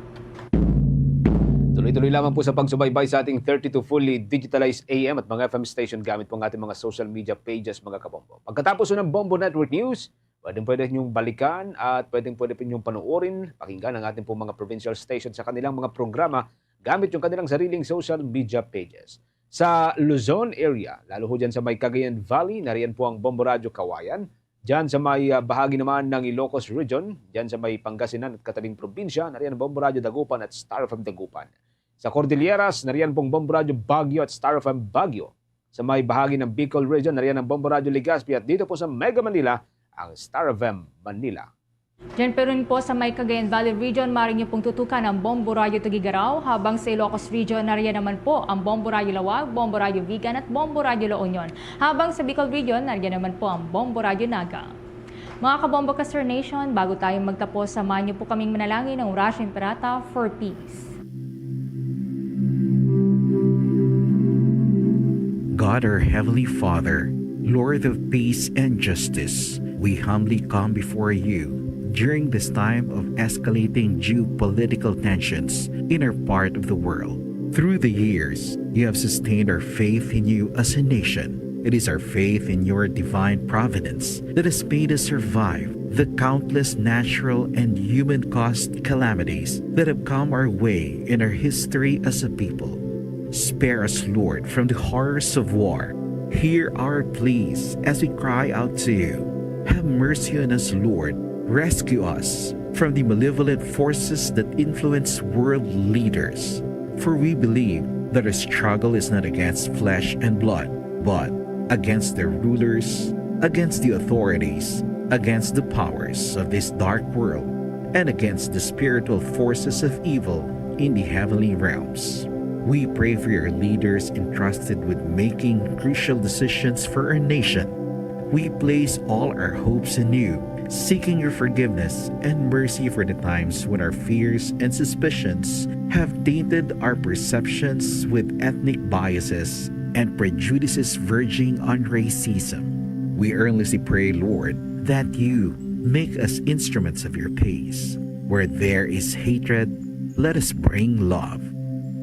Tuloy-tuloy lamang po sa pagsubaybay sa ating thirty-two fully digitalized A M at mga F M station gamit po ang ating mga social media pages, mga kabombo. Pagkatapos ng Bombo Network News, pwedeng-pwede ninyong balikan at pwedeng-pwede po ninyong panoorin, pakinggan ang ating pong mga provincial station sa kanilang mga programa gamit yung kanilang sariling social media pages. Sa Luzon area, lalo ho dyan sa may Cagayan Valley, nariyan po ang Bombo Radyo Kawayan. Dyan sa may, ah, bahagi naman ng Ilocos Region, dyan sa may Pangasinan at katabing probinsya, nariyan ang Bombo Radyo Dagupan at Star F M Dagupan. Sa Cordilleras, nariyan pong Bombo Radyo Baguio at Star F M Baguio. Sa may bahagi ng Bicol Region, nariyan ang Bombo Radyo Legazpi at dito po sa Mega Manila, ang Star F M Manila. Diyan pa rin po sa may Cagayan Valley Region, maaari niyo pong tutukan ang Bombo Radyo Tuguegarao, habang sa Ilocos Region, nariyan naman po ang Bombo Radyo Laoag, Bombo Radyo Vigan at Bombo Radyo La Union. Habang sa Bicol Region, nariyan naman po ang Bombo Radyo Naga. Mga kabombo ka Star Nation, bago tayo magtapos, samahan niyo po kaming manalangin ng Orasyo Imperata for peace. God, our Heavenly Father, Lord of peace and justice, we humbly come before you during this time of escalating geopolitical tensions in our part of the world. Through the years, you have sustained our faith in you as a nation. It is our faith in your divine providence that has made us survive the countless natural and human-caused calamities that have come our way in our history as a people. Spare us, Lord, from the horrors of war. Hear our pleas as we cry out to you. Have mercy on us, Lord. Rescue us from the malevolent forces that influence world leaders. For we believe that our struggle is not against flesh and blood, but against the rulers, against the authorities, against the powers of this dark world, and against the spiritual forces of evil in the heavenly realms. We pray for your leaders entrusted with making crucial decisions for our nation. We place all our hopes in you, seeking your forgiveness and mercy for the times when our fears and suspicions have tainted our perceptions with ethnic biases and prejudices verging on racism. We earnestly pray, Lord, that you make us instruments of your peace. Where there is hatred, let us bring love.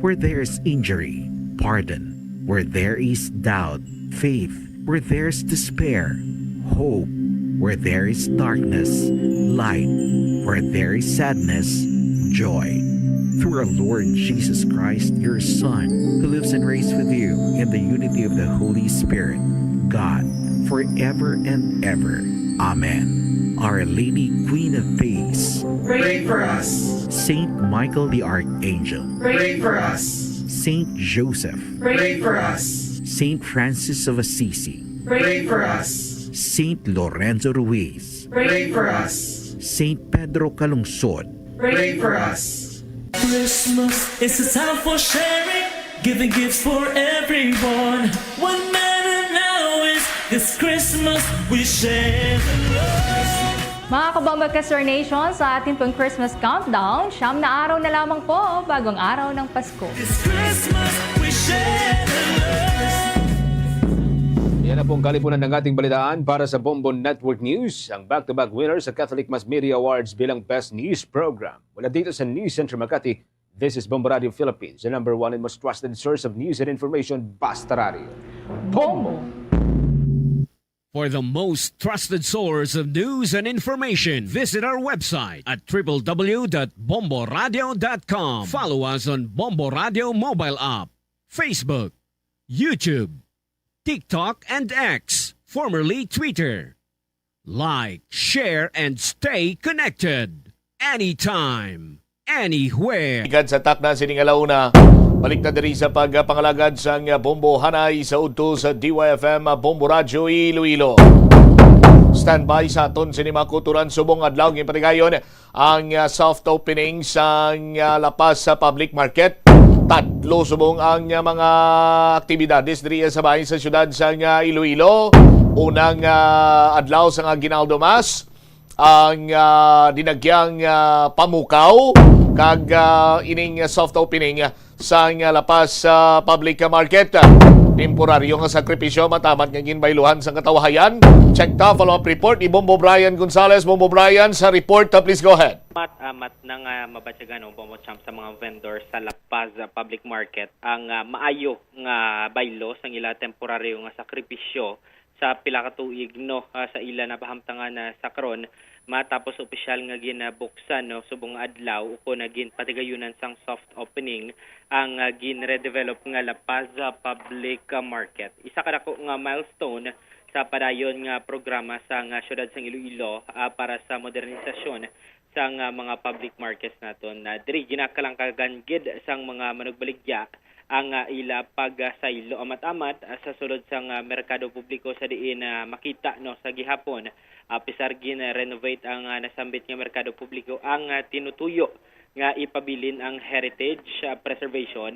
Where there is injury, pardon. Where there is doubt, faith. Where there is despair, hope. Where there is darkness, light. Where there is sadness, joy. Through our Lord Jesus Christ, your Son, who lives and reigns with you in the unity of the Holy Spirit, God, forever and ever. Amen. Our Lady, Queen of Peace, pray for us. Saint Michael the Archangel, pray for us. Saint Joseph, pray for us. Saint Francis of Assisi, pray for us. Saint Lorenzo Ruiz, pray for us. Saint Pedro Calungsod, pray for us. Christmas is a time for sharing, giving gifts for everyone. One matter now is this Christmas we share the love. Mga kabombo ka Star Nation, sa atin pong Christmas countdown, siyam na araw na lamang po bago ang araw ng Pasko. This Christmas we share the love. Yan na pong kalipunan ng ating balitaan para sa Bombo Network News, ang back-to-back winner sa Catholic Mass Media Awards bilang Best News Program. Mula dito sa News Center Makati, this is Bombo Radio Philippines, the number one and most trusted source of news and information, Basta Radio. Bombo! For the most trusted source of news and information, visit our website at triple w dot bomboradio dot com. Follow us on Bombo Radio mobile app, Facebook, YouTube, TikTok, and X, formerly Twitter. Like, share, and stay connected anytime, anywhere. Gikan sa takna sini nga launa, balik na diri sa pagpangalagad sang Bombo Hanay sa udto sa D Y F M Bombo Radyo Iloilo. Standby sa aton sini mga kuturan subong adlaw, ginpatigayon ang, ah, soft opening sang, ah, La Paz sa public market. Tatlo subong ang, ah, mga aktibidades diri sa bahin sa siyudad sang, ah, Iloilo. Unang, ah, adlaw sang Aguinaldo Mass, ang, ah, dinagyang, ah, pamukaw kag, ah, ining soft opening sang La Paz, ah, Public Market. Temporaryo nga sakripisyo matamat nga ginbayluhan sang katawahayan. Check ta, follow-up report ni Bombo Brian Gonzalez. Bombo Brian, sa report, ah, please go ahead. Mat-, ah, mat na nga mabatyagan o Bombo Champ sa mga vendor sa La Paz, ah, Public Market ang, ah, maayo nga baylo sang ila temporaryo nga sakripisyo sa pila ka tuig, no, ah, sa ila napahamtangan na sa karon, matapos opisyal nga ginabuksan, no, subong nga adlaw ukon nga ginpatigayunan sang soft opening ang, ah, gin-redevelop nga La Paz, ah, Public, ah, Market. Isa ka dako nga milestone sa padayon nga programa sang, ah, siyudad sang Iloilo, ah, para sa modernisasyon sang, ah, mga public markets naton. Ah, diri ginakalangkagan gid sang mga manugbaligya ang, ah, ila pagsaylo amat-amat, ah, sa sulod sang, ah, merkado publiko sa diin, ah, makita, no, sa gihapon, ah, pisar gin-renovate ang, ah, nasambit nga merkado publiko, ang, ah, tinutuyo nga ipabilin ang heritage, ah, preservation,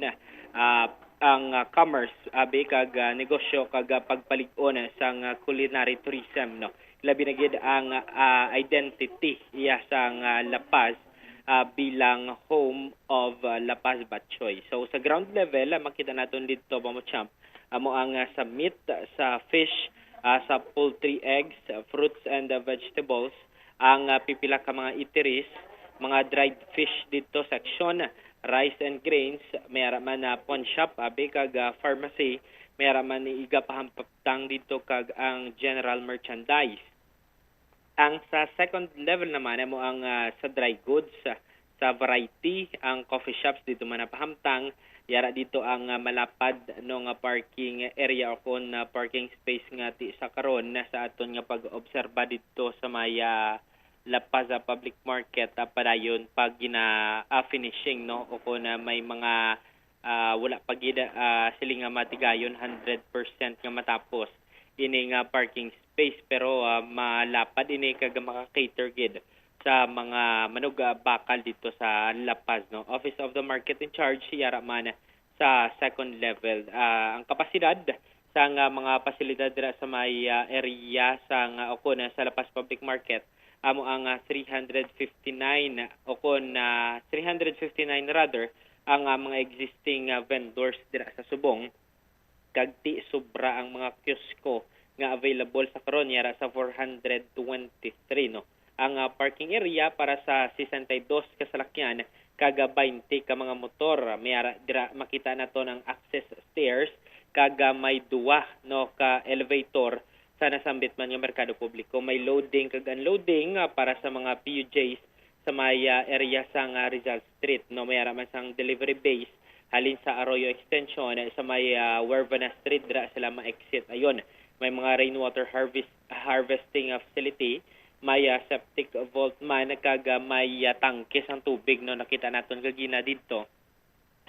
ah, ang, ah, commerce, abi, kag, ah, negosyo, kag, ah, pagpalig-on sang, ah, culinary tourism, no. Labi na gid ang, ah, identity iya sang, ah, La Paz, ah, bilang home of, ah, La Paz Batchoy. So, sa ground level, ah, makita naton didto, Bombo Champ, amo ang, ah, sa meat, sa fish, ah, sa poultry, eggs, ah, fruits and, ah, vegetables, ang, ah, pipila ka mga eateries, mga dried fish didto section, rice and grains, may ara man na pawn shop, abi, kag, ah, pharmacy, may ara man ni iga pahampap-, tang didto kag ang general merchandise. Ang sa second level naman amo ang, ah, sa dry goods, ah, sa variety, ang coffee shops didto man napahamtang. Yara didto ang, ah, malapad, no, nga parking area o kon, ah, parking space nga ti sa karon na sa aton nga pag-obserba didto sa may, ah, La Paz, ah, Public Market, ah, padayon pag gina, ah, finishing, no, o kon, ah, may mga ah, wala pa gid, ah, sila nga matigayon hundred percent nga matapos ini nga parking space, pero, ah, malapad ini kag maka-cater gid sa mga manug, ah, bakal dito sa La Paz, no? Office of the Market in Charge, yara man sa second level. Ah, ang kapasidad sang, ah, mga pasilidad dira sa may, ah, area sang, ah, o kon, ah, sa La Paz Public Market, amo ang, ah, three hundred fifty-nine o kon, ah, three hundred fifty-nine rather, ang, ah, mga existing, ah, vendors dira sa subong, kag ti sobra ang mga kiosko nga available sa karon, yara sa four hundred twenty-three, no. Ang, ah, parking area para sa sesenta y dos ka salakyan kag, ah, baynte ka mga motor. May ara dira makita naton ang access stairs kag, ah, may duwa, no, ka elevator sa nasambit man nga merkado publiko. May loading kag unloading, ah, para sa mga P U Js sa may, ah, area sang, ah, Rizal Street, no? May ara man sang delivery base halin sa Arroyo Extension, eh, sa may, ah, Huervana Street, dira sila ma-exit. Ayun, may mga rainwater harvest, harvesting, ah, facility may, ah, septic vault man kag, ah, may, ah, tangke sang tubig, no, nakita naton kagina didto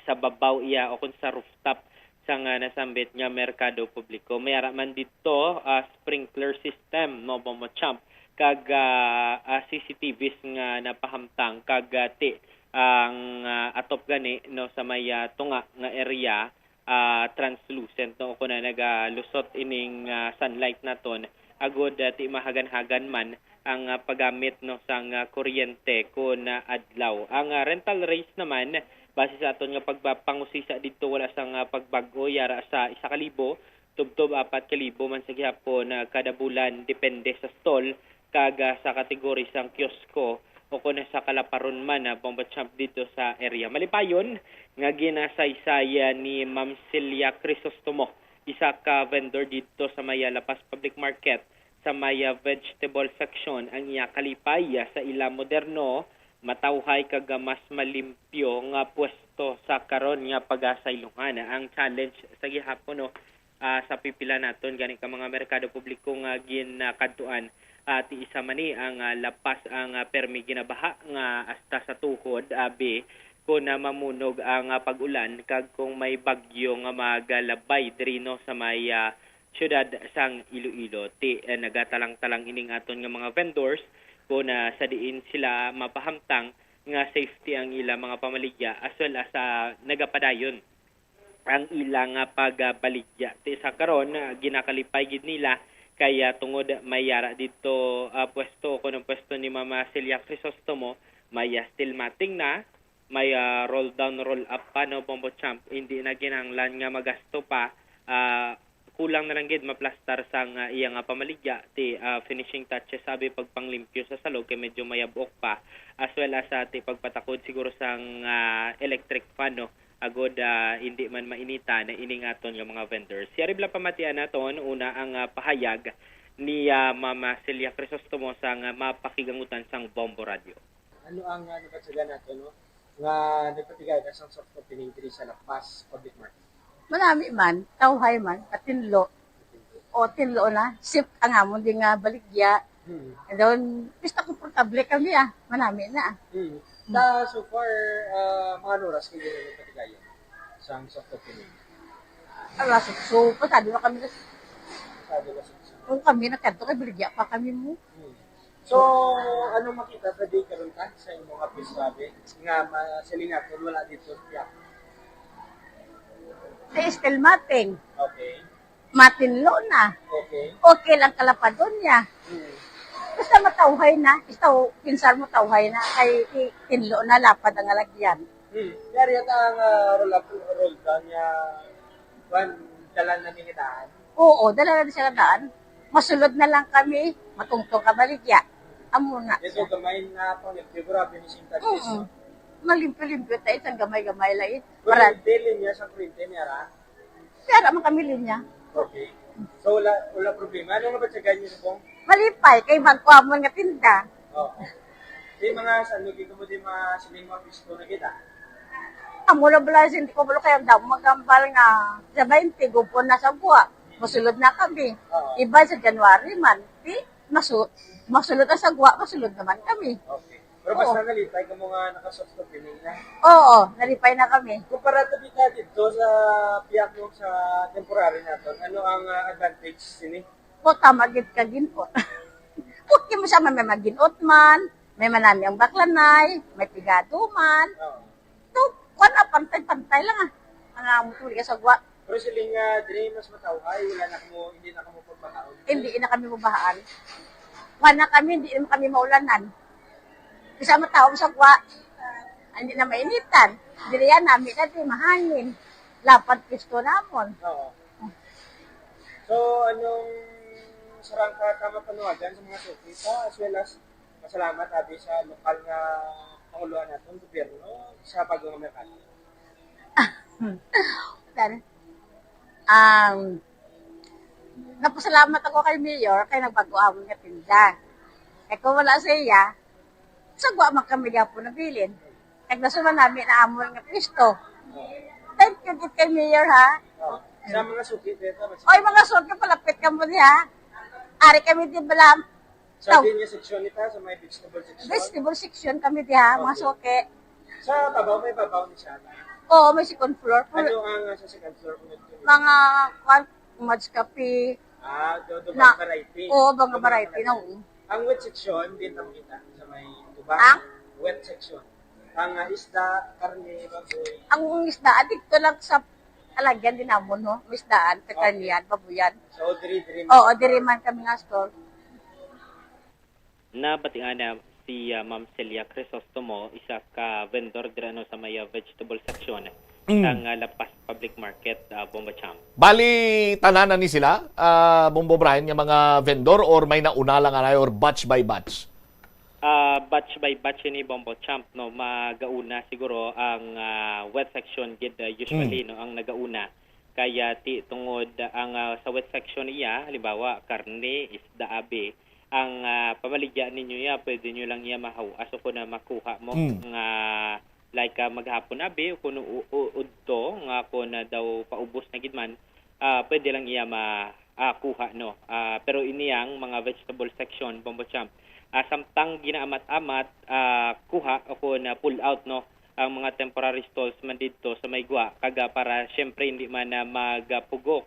sa babaw iya o kung sa rooftop sang, ah, nasambit nga merkado publiko. May ara man didto, ah, sprinkler system, no, Bombo Champ, kag, ah, ah, C C T Vs nga napahamtang kag, ah, ti ang, ah, atop gani, no, sa may, ah, tunga nga area, ah, translucent, no, o kon nagalusot ining, ah, sunlight naton, agod, ah, ti mahagan-hagan man ang, ah, paggamit, no, sang, ah, kuryente kon, ah, adlaw. Ang, ah, rental rates naman, base sa aton nga pagpangusisa didto, wala sang, ah, pagbag-o, yara sa isa ka libo tubtob apat ka libo man sa gihapon, ah, kada bulan, depende sa stall kag, ah, sa kategori sang kiosko o kon sa kalaparon man, ah, Bombo Champ, didto sa area. Malipayon nga ginasaysayan ni Ma'am Celia Crisostomo, isa ka vendor didto sa may, ah, La Paz Public Market, sa may, ah, vegetable section, ang iya kalipay, ah, sa ila moderno, matawhay kag, ah, mas malimpyo nga pwesto sa karon nga pagasaylohan. Ang challenge sa gihapon, no, ah, sa pipila naton gani ka mga merkado publiko nga ginakadtuan, ah, ti isa man ni ang, ah, La Paz ang, ah, permi ginabaha nga hasta sa tuhod, abi, kon, ah, mamunog ang, ah, pag-ulan kag kung may bagyo nga magalabay diri, no, sa may, ah, siyudad sang Iloilo. Ti, eh, nagatalang-talang ining aton nga mga vendors kon, ah, sa diin sila mapahamtang nga safety ang ila mga pamaligya, as well as, ah, nagapadayon ang ila nga pagbaligya. Ti sa karon, ah, ginakalipay gid nila kay, ah, tungod may yara didto, ah, pwesto, kuno pwesto ni Mama Celia Crisostomo, may, ah, steel matting na, may, ah, roll down, roll up pa, no, Bombo Champ. Hindi na ginahanglan nga magasto pa, ah, kulang na lang gid maplastar sang, ah, iya nga pamaligya, ti, ah, finishing touches, sabi, pagpanglimpyo sa salog kay medyo mayabok pa, as well as, ah, ti pagpatakod siguro sang, ah, electric fan, no, agod, ah, hindi man mainitan na ining aton nga mga vendors. Yari bala pamatian naton una ang, ah, pahayag ni, ah, Mama Celia Crisostomo sang, ah, mapakigangutan sang Bombo Radio. Ano ang, ah, nabatyagan nato, no, nga nagpatigada sang soft opening diri sa La Paz Public Market? Manami man, tawhay man, patinlo. O, tinlo na, sip ang amon di nga baligya. Hmm. And then, basta komportable kami, ah, manami na. Hmm. Sa so far, ah, mga oras kayo nagpatigaya sang soft opening? Alas otso, pasado na kami. Pasado na sa Kung kami nakadto kay baligya pa kami mo. Hmm. So, ano makita sa di karon ta sa imo nga pwesto, abi, nga ma-, silingaton wala dito siya? Ay, still mating. Okay. Matinlo na. Okay. Okay lang kalapadon niya. Hmm. Basta matawhay na, basta pinsar mo tawhay na, kay i-, tinlo na lapad ang alagyan. Hmm. Yari ata ang, ah, roll up, roll down niya, kwan, dalan na ni nga daan. Oo, dala na siya daan. Masulod na lang kami, matungtong ka baligya. Amo na. Ito gamay na pang limpyo, grabe ni Sing Taglis, Mm-mm. no? Malimpyo-limpyo tayo, isang gamay-gamay lang eh. Para Kuryente, linya sa kuryente, niya ra? Kaya naman kami linya. Okay. So, wala, wala problema. Ano nga ba siya ganyan, Bong? Malipay, kay magkuamon nga tinda. Oo. Di mga sa lugi ko mo di mga siling mga pisto na kita. Amo na bala, hindi ko bala kaya daw magambal nga sa baynte, gupon na sa gwa. Masulod na kami. Oo. Iba sa January man, di, masu-, masulod na sa gwa, masulod naman kami. Okay. Pero basta Oo. nalipay ka mo nga naka-soft opening na. Oo, nalipay na kami. Kumpara to di ka dito sa piyak mo sa temporary naton, ano ang, ah, advantage sini? Ko tama gid ka ginot. Okay mo siya, may maginot man, may manami ang baklanay, may pigado man. Oo. To, kuwan na, pantay-pantay lang ah. Ang amo ko sa gwa. Pero siling nga, diri mas matawhay, wala na kamo, hindi na kamo pagbahaon. Hindi na kami mabahaan. Kuwan na kami, hindi naman kami maulanan. Bisa matawag sa gwa, hindi na mainitan. Diri yan, nami na di, mahangin. Lapad pisto namon. Oo. So, anong sarang ka tama panuwagan sa mga suki pa, as well as pasalamat abi sa lokal nga panguluhan naton, gobyerno, sa Bago nga Merkado? Dari. Um, napasalamat ako kay Mayor kay nagbag-o amon nga tinda. Kay kung wala sa iya, sa gwa man kami gyapon nabilin. Kag nasuman nami na amon nga pisto. Thank you gid kay Mayor, ha? Oh, sa mga suki dito, mas Oy, mga suki, palapit ka mo niya. Ari kami di bala, Sa Taw- din nga section nita, sa may vegetable section. Vegetable section kami diha, mga Okay. suki. Sa babaw, may babaw ni siya. Oo, may second floor. Ano ang, ah, sa second floor? Mga, kwan, Mads Cafe. Ah, do, do, Na- variety. Oo, mga Do, variety na, oo. Ang wet section, din ang kita sa may tubang. Ang? Wet section. Ang, ah, isda, karne, baboy. Ang isda, adikto lang sa alagyan din namon, no? May isdaan, Okay. kakarnihan, babuyan. So, diri, diri Oo, man. diri man kami nga store. Nabatian na si, ah, Ma'am Celia Crisostomo, isa ka vendor dira, no, sa may, ah, vegetable section Mm. sang, ah, La Paz Public Market, ah, Bombo Champ. Bali, tanan na ni sila, ah, Bombo Brian, nga mga vendor, or may nauna lang anay, or batch by batch? Ah, batch by batch ini, Bombo Champ, no, magauna siguro ang, ah, wet section gid, ah, usually, Mm. no, ang nagauna. Kaya ti tungod ang, ah, sa wet section iya, halimbawa, karne, isda, abi, ang, ah, pamaligya ninyo iya, pwede nyo lang iya mahaw-as o kung na makuha mo Mm. nga, like, ah, maghapon, abi, o kung u-, u-, udto nga kung na daw paubos na gid man, ah, pwede lang iya ma-, ah, kuha, no? Ah, pero ini ang mga vegetable section, Bombo Champ. Ah, samtang ginaamat-amat, ah, kuha o kung na pull out, no? Ang mga temporary stalls man didto sa may gwa, kag, ah, para siyempre hindi man na magpugok,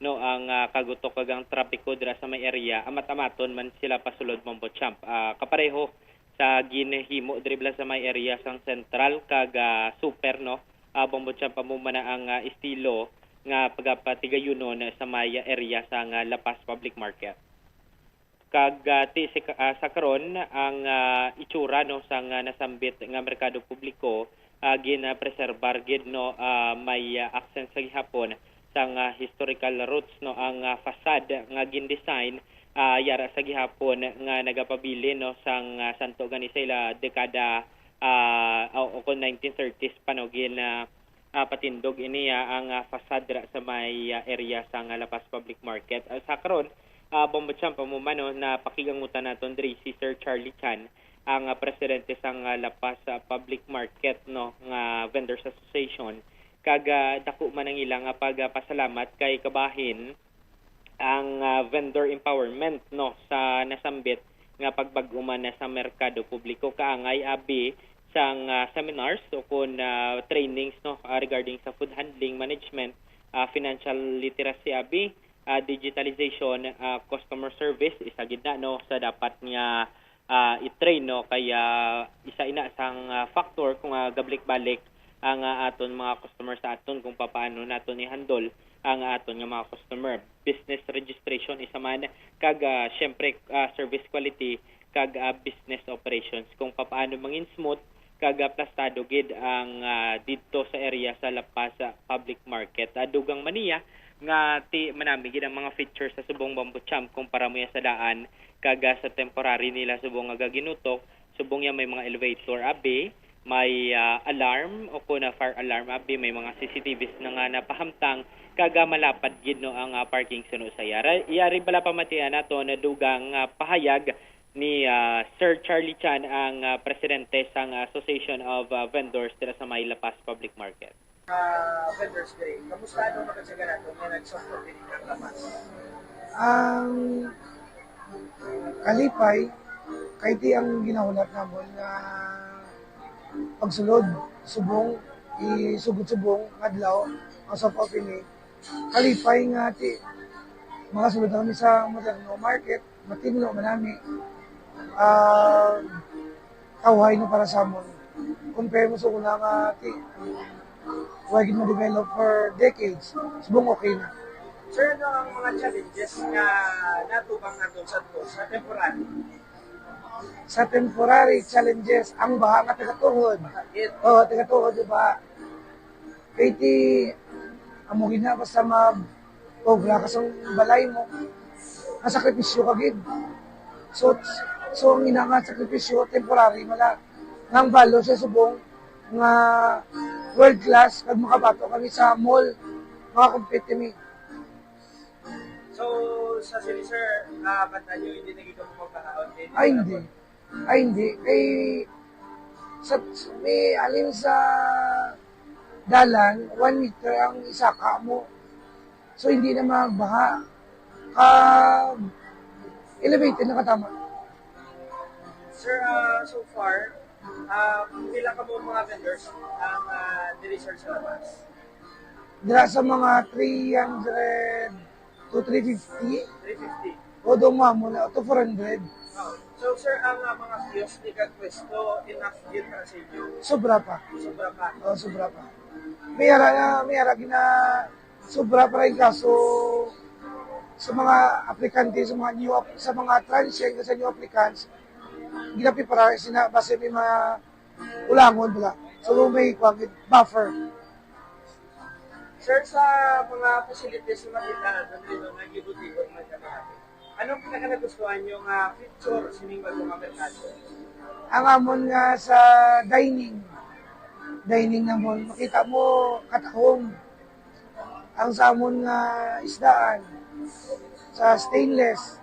no, ang, ah, kagutok kag ang trapiko dira sa may area, amat-amaton man sila pasulod, Bombo Champ. Ah, kapareho sa ginhimo diri bala sa may area sang Central kag, ah, Super, no? Ah, Bombo Champ, amo man na ang, ah, estilo nga pagapatigayunon sa may area sang, ah, La Paz Public Market. Kag, ah, ti-, si ka-, ah, sa karon, ang, ah, itsura, no, sang, ah, nasambit nga merkado publiko, ah, ginapreserbar gid, no, ah, may, ah, accent sa gihapon sang, ah, historical roots, no, ang, ah, facade nga gin-design, ah, yara sa gihapon nga nagapabilin, no, sang, ah, santo gani sa ila dekada, ah, o, o kon nineteen thirties pa, no, gin, ah, ah, patindog ini, ah, ang, ah, facade dira sa may, ah, area sang, ah, La Paz Public Market. Ah, sa karon, ah, Bombo Champ, amo man, no, napakigangutan naton diri si Sir Charlie Chan, ang, ah, presidente sang, ah, La Paz, ah, Public Market, no, nga Vendors Association. Kag, ah, dako man ang ila nga pagpasalamat kay kabahin ang, ah, vendor empowerment, no, sa nasambit nga pagbag-o man na sa merkado publiko, kaangay abi sang, ah, seminars o kon, ah, trainings, no, ah, regarding sa food handling management, ah, financial literacy abi, ah, digitalization, ah, customer service, isa gid na, no, sa dapat nga, ah, i-train, no, kay, ah, isa ina sang, ah, factor kung, ah, gabalik-balik ang, ah, aton mga customer sa aton kung papaano naton i-handle ang aton nga mga customer. Business registration isa man, kag, ah, syempre, ah, service quality, kag, ah, business operations, kung papaano mangin smooth kag, ah, plastado gid ang, ah, didto sa area sa La Paz, ah, Public Market. Ah, dugang man niya nga ti manami gid ang mga features sa subong Bombo Champ kumpara mo ya sa daan kag, ah, sa temporary nila subong nga gaginutok, subong ya may mga elevator abi, may, ah, alarm o kon, ah, fire alarm abi, may mga C C T Vs na nga napahamtang, kag, ah, malapad gid, no, ang, ah, parking suno sa yara. Yari bala pamatian nato na dugang, ah, pahayag ni, ah, Sir Charlie Chan, ang, ah, presidente sang Association of, ah, Vendors dira sa may La Paz Public Market. Ah, vendors diri, kamusta ang pagkatsaga nato nga nag-support diri kang La Paz? Ang kalipay, kay ti ang ginahulat namon nga pagsulod, subong, isugod subong nga adlaw, ang soft opening. Kalipay nga ti makasulod na kami sa Moderno Market, matinlo man nami. Ah, tawhay na para sa amon. Compare mo sa una nga ti, wa gid ma-develop for decades. Subong okay na. Sir, ano ang mga challenges nga natubang naton sa, sa temporary? Sa temporary challenges, ang baha nga tagatuhod. Sakit. Oo, tagatuhod, di ba? Kay ti, amo gid na, basta ma-, obra ka sa balay mo, masakripisyo ka gid. So, so ang ina nga sakripisyo, temporary man na. Nga ang value siya subong nga world class, kag makabato kami sa mall, makakompete mi. So, sa sini, sir, ah, banta nyo, hindi na gid kamo magkahaon din? Ay, hindi. Ay, hindi. Kay, sa, sa, may alin sa dalan, one meter ang isaka mo. So, hindi na magbaha. Ka, elevated na katama. Sir, ah, so far, ah, pila ka mo mga vendors ang, ah, diri, sir, sa labas? Dira sa mga three hundred to three fifty. Three fifty. O, do mo mo na, to four hundred. Oh. So, sir, ang, ah, mga kiosk ni kag pwesto, enough din para sa inyo? Sobra pa. Sobra pa. Oh, sobra pa. May ara na, may ara gina, sobra pa rin kaso sa mga aplikante, sa mga new app-, sa mga transient, sa new applicants, ginapi para sina, base may mga ulangon bala. So, may kuwang buffer. Sir, sa mga facilities na makita natin dito, nag-ibot-ibot man kami natin. Anong pinakanagustuhan nyo nga feature sining bago nga merkado? Ang amon nga sa dining, dining namon, makita mo, katahom. Ang sa amon nga isdaan, sa stainless,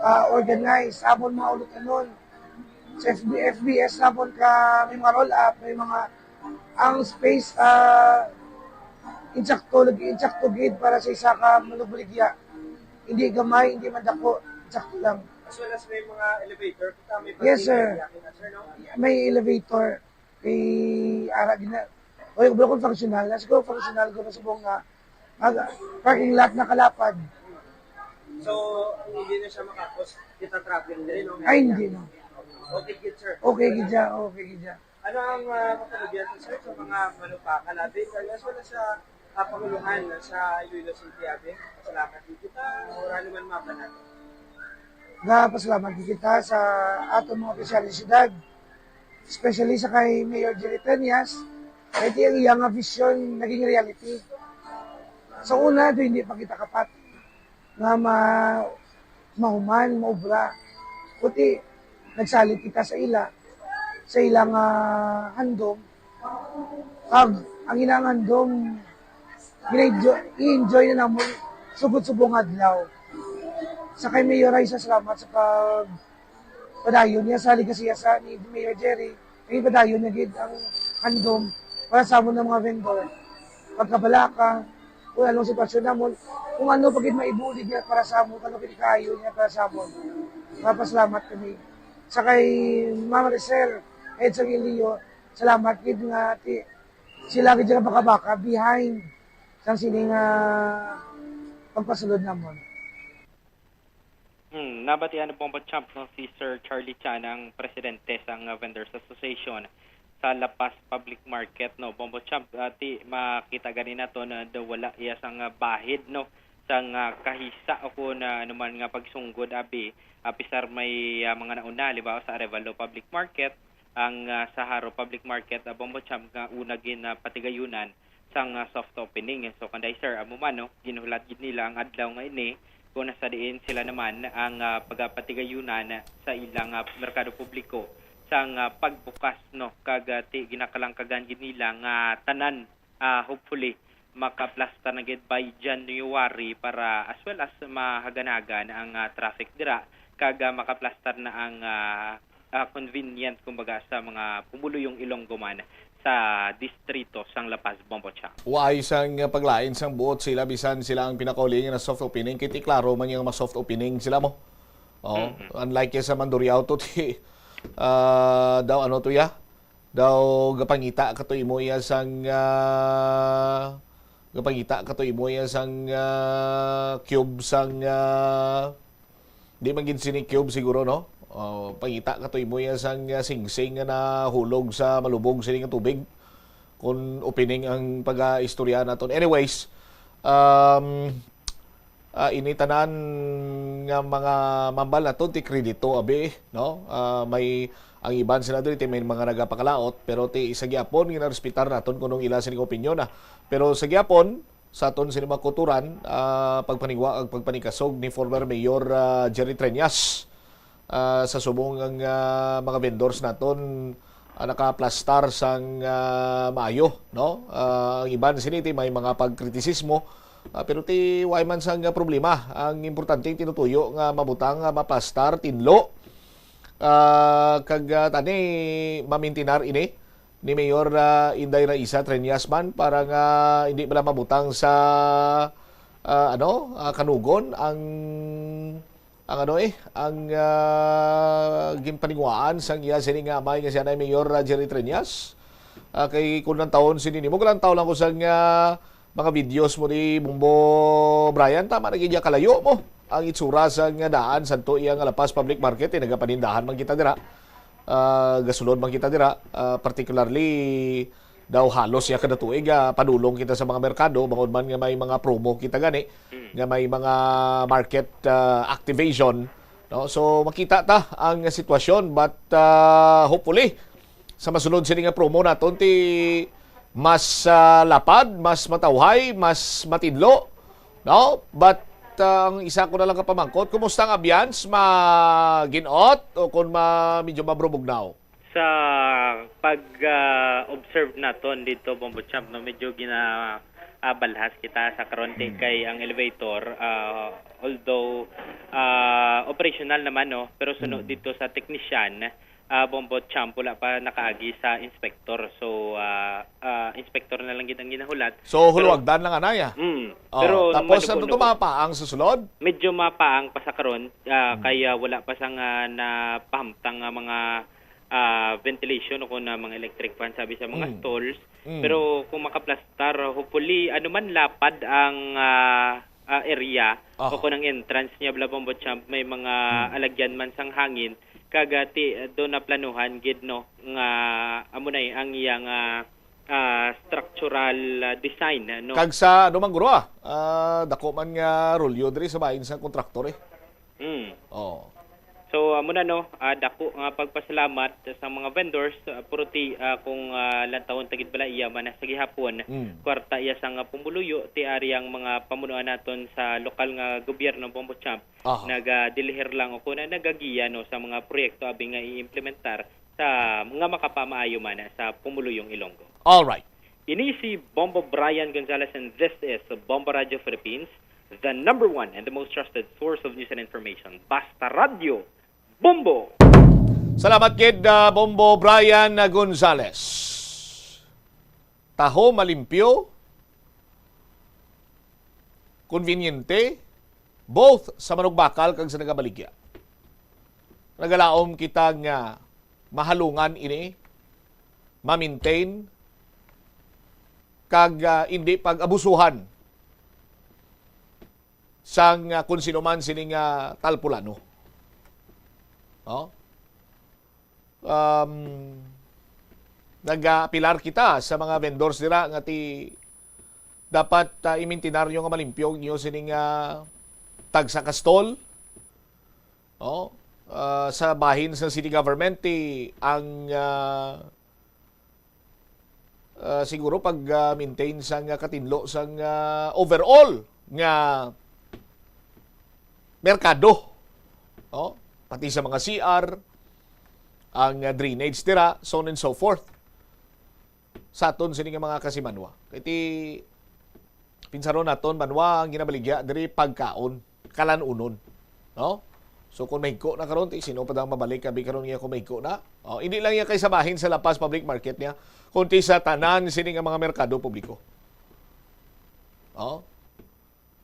ah, organized, amon mga ulutunon. Sa F B, F B S namon ka, may mga roll up, may mga, ang space, ah, insakto, lagi insakto gid para sa isa ka manugbaligya. Hindi gamay, hindi man dako, insakto lang. As well as may mga elevator, kita may Yes, sir. Parking area, sir, no? May elevator. Kay ara gina, oy, wala ko functional. Nasa ko functional ko na subong nga, mag, parking lot na kalapad. So, hindi na siya makakos kita traffic diri, no? Ay, hindi, no. Okay, good, sir. Okay, gid siya. Okay, gid siya. Ano ang, ah, mapanugyan, sir, sa mga manupaka, labi, as well as sa, ah, panguluhan sa Iloilo City, abi? Salamat din kita, or ano man mapan natin. Nagapasalamat din kita sa aton mga opisyal sa syudad, especially sa kay Mayor Jerry Treñas, kay di ang iya nga vision naging reality. Sa una, do hindi pa kita kapat nga ma-, mahuman, maubra. Kundi, nagsalig kita sa ila, sa ilang, ah, handom. Kag ang ilang handom, gina-enjoy, i-enjoy na namon sugod-subong adlaw. Sa kay Mayor ay sa salamat sa pag padayon niya sa ligasiya sa ni Mayor Jerry. Ay padayon niya gid ang handom para sa amon nga mga vendor. Pagkabalaka, kung anong sitwasyon namon, kung ano pa gid maibulig niya para sa amon, kung ano gid kaayo niya para sa amon. Mapasalamat kami. Sa kay Ma'am Rosel, head sa Ilio, salamat gid nga ti, sila gid nga baka-baka behind sang sini nga pagpasulod namon. Hmm, nabatian ni Bombo Champ, no, si Sir Charlie Chan, ang presidente sang, uh, Vendors Association sa La Paz Public Market, no. Bombo Champ, uh, ti makita gani naton, uh, daw wala iya sang, uh, bahid, no, sang, uh, kahisa o kun, uh, anuman nga pagsunggod, abi, uh, pisar may, uh, mga nauna, halimbawa sa Arevalo Public Market, ang, uh, sa Jaro Public Market, uh, Bombo Champ, nga una gin, uh, patigayunan sang, ah, soft opening. So, kanday, sir, amo man, no, ginhulat gid nila ang adlaw nga ini, kung nasa diin sila naman ang, ah, pagapatigayunan sa ilang, ah, merkado publiko sang, ah, pagbukas, no, kag, ah, ti-, ginakalangkagan gid nila nga tanan, ah, hopefully, makaplastar na gid by January para as well as mahaganagan ang, ah, traffic dira kag, ah, makaplastar na ang, ah, ah, convenient, kumbaga, sa mga pumuluyong Ilonggo man sa distrito sang La Paz, Bombo Champ. Waay sang paglain sang buot sila, bisan sila ang pinakauli nga soft opening, kay ti klaro man nga ma-soft opening sila mo. Oh, Mm-mm. Unlike ya sa Mandurriao to, ti, ah, daw ano to ya? Daw gapangita ka to imo ya sang, ah, gapangita ka to imo ya sang, ah, cube sang, ah, Di man gid sini cube siguro, no? Oh, pangita ka to imo ya sang, ah, singsing nga nahulog sa malubog sini nga tubig. Kung opening ang pag-aistorya naton. Anyways, um, ah, ini tanan nga mga mambal naton ti kredito, abi, no? Ah, may, ang iban sila diri ti may mga nagapakalaot, pero ti isa gyapon ginarespetar naton kung anong ila sini nga opinyon, ah. Pero sa gyapon, sa aton sini mga kutoran, ah, pagpaningwa ag pagpaningkasog ni former Mayor, ah, Jerry Treñas, ah, sa subong ang, ah, mga vendors naton, ah, nakaplastar sang, ah, maayo, no? Ah, ang iban sini ti may mga pagkritisismo, ah, pero ti way man sang, ah, problema. Ang importante tinutuyo nga mabutang nga maplastar, tinlo, ah, kag, ah, tani mamintinar ini ni Mayor, ah, Inday Raisa Treñas man para nga hindi bala mabutang sa, ah, ano, ah, kanugon ang, ang ano eh, ang, ah, ginpaninguhaan sang iya sini nga amay nga siya na Mayor, ah, Jerry Treñas. Ah, kay kung lantawon sini nimo, kalantaw lang ko sang, ah, mga videos mo ni Bombo Brian, tama na gid iya kalayo mo. Ang itsura sa nga daan sadto iya nga La Paz Public Market, eh, nagapanindahan man kita dira. Ah, gasulod man kita dira, ah, particularly daw halos ya kada tuig, ah, padulong kita sa mga merkado, bangod man nga may mga promo kita gani, Mm. nga may mga market, ah, activation, no? So, makita ta ang sitwasyon, but, ah, hopefully, sa masunod sini nga promo naton, ti mas, ah, lapad, mas matawhay, mas matinlo, no? But, ah, ang isa ko na lang kapamangkot, kumusta ang ambiance? Magin-ot o kung ma-, medyo mabrubugnaw? Sa pag, ah, observe naton dito, Bombo Champ, no, medyo gina, ah, balhas kita sa karon ti Mm. kay ang elevator, ah, although, ah, operational naman, no, pero suno Mm. dito sa technician, ah, Bombo Champ, wala pa nakaagi sa inspector. So, ah, ah, inspector na lang gid ang ginahulat. So, Pero huluagdan lang anay, ah? Mm. Oh, Pero tapos manubo-nubo. Ano to, mapaang sa sulod? Medyo mapaang pa sa karon, ah, Mm. kaya wala pa sa nga napahamtang nga mga, ah, ventilation o kung na mga electric fan sabi sa mga Mm. stalls. Mm. Pero kung makaplastar, hopefully, ano man lapad ang, ah, ah, area Aha. o kung ang entrance niya, bala, Bombo Champ, may mga Mm. alagyan man sang hangin, kag, ah, ti-, do na planuhan gid, no, nga amo na eh, ang iyang, ah, ah, structural, ah, design, no? Kag sa, ano man, guro, ah, ah, dako man nga rolyo diri sa bahin sa kontraktor, eh. Mm. Oh. So, amo na, no, ah, dako nga pagpasalamat sa mga vendors, ah, puro ti, ah, kung, ah, lantawon ta gid bala iya man sa gihapon, Mm. kwarta iya sa nga pumuluyo, ti ari ang mga pamunuan naton sa lokal nga gobyerno, Bombo Champ, Aha. nagadilihir lang o kuna nagagiya, no, sa mga proyekto abi nga i-implementar sa nga makapamaayo man sa pumuluyong Ilonggo. Alright. Ini si Bombo Brian Gonzalez and this is Bombo Radio Philippines, the number one and the most trusted source of news and information. Basta Radyo, Bombo! Salamat gid, ah, Bombo Brian Gonzalez. Taho, malimpyo, konbinyente, both sa manugbakal kag sa nagabaligya. Nagalaom kita nga mahalungan ini, ma-maintain, kag, ah, indi pag-abusuhan sang, ah, kung sino man sini nga talpulano. No? Um, nagaapilar kita sa mga vendors dira nga ti dapat, ah, imintinar nyo nga malimpyo nyo sini nga tagsa ka stall. Oh, ah, sa bahin sa city government, ti ang, ah, ah, siguro pag, ah, maintain sang, ah, katinlo sang, ah, overall nga merkado, oh, pati sa mga C R, ang, ah, drainage dira, so on and so forth. Sa aton sini nga mga kasimanwa. Kay ti, pinsaron naton, banwa ang ginabaligya diri pagkaon, kalan-unon. No? So, kung mahigko na karon, ti, sino pa daw mabalik, abi karon niya kung mahigko na? Oh, hindi lang niya kay sa bahin sa La Paz Public Market niya, kundi sa tanan sini nga mga merkado publiko. Oh?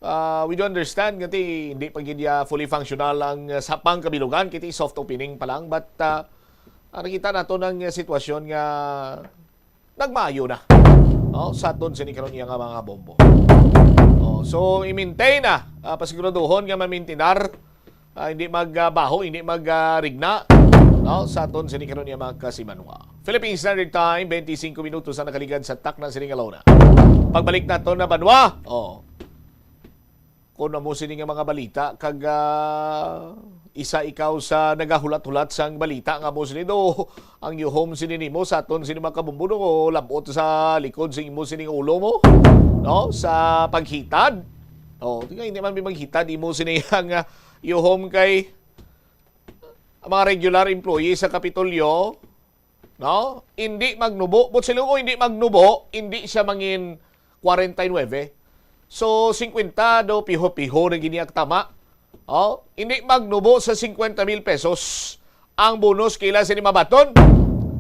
Ah, we do understand nga ti hindi pa gid ya fully functional ang, ah, sa pangkabilugan, kiti soft opening pa lang, but, ah, ah, nakita nato ang, ah, sitwasyon nga nagmaayo na, no? Sa aton sini karon iya nga mga bombo. Oh, so, i-maintain na, ah, pasiguraduhon nga mamintinar, ah, hindi magbaho, hindi mag, ah, rigna, no? Sa aton sini karon iya mga kasimanwa. Philippine Standard Time, twenty-five minutos ang nakaligad sa takna sini nga launa. Pagbalik nato na banwa. Oh. Kung amo sini nga mga balita, kag, ah, isa ikaw sa nagahulat-hulat sang balita nga amo sini do, ang yuhom sini nimo sa aton sini mga kabumbuno, o labot sa likod sa imo sini nga ulo mo, no? Sa paghitad. Oh, tingnan, hindi man may maghitad imo sini ang, ah, yuhom kay ang mga regular employee sa Kapitolyo, no? Hindi magnubo. But sila ko hindi magnubo, hindi siya mangin forty-nine. So, fifty do piho-piho na gini ang tama. Oh, hindi magnubo sa fifty mil pesos ang bonus kila sini mabaton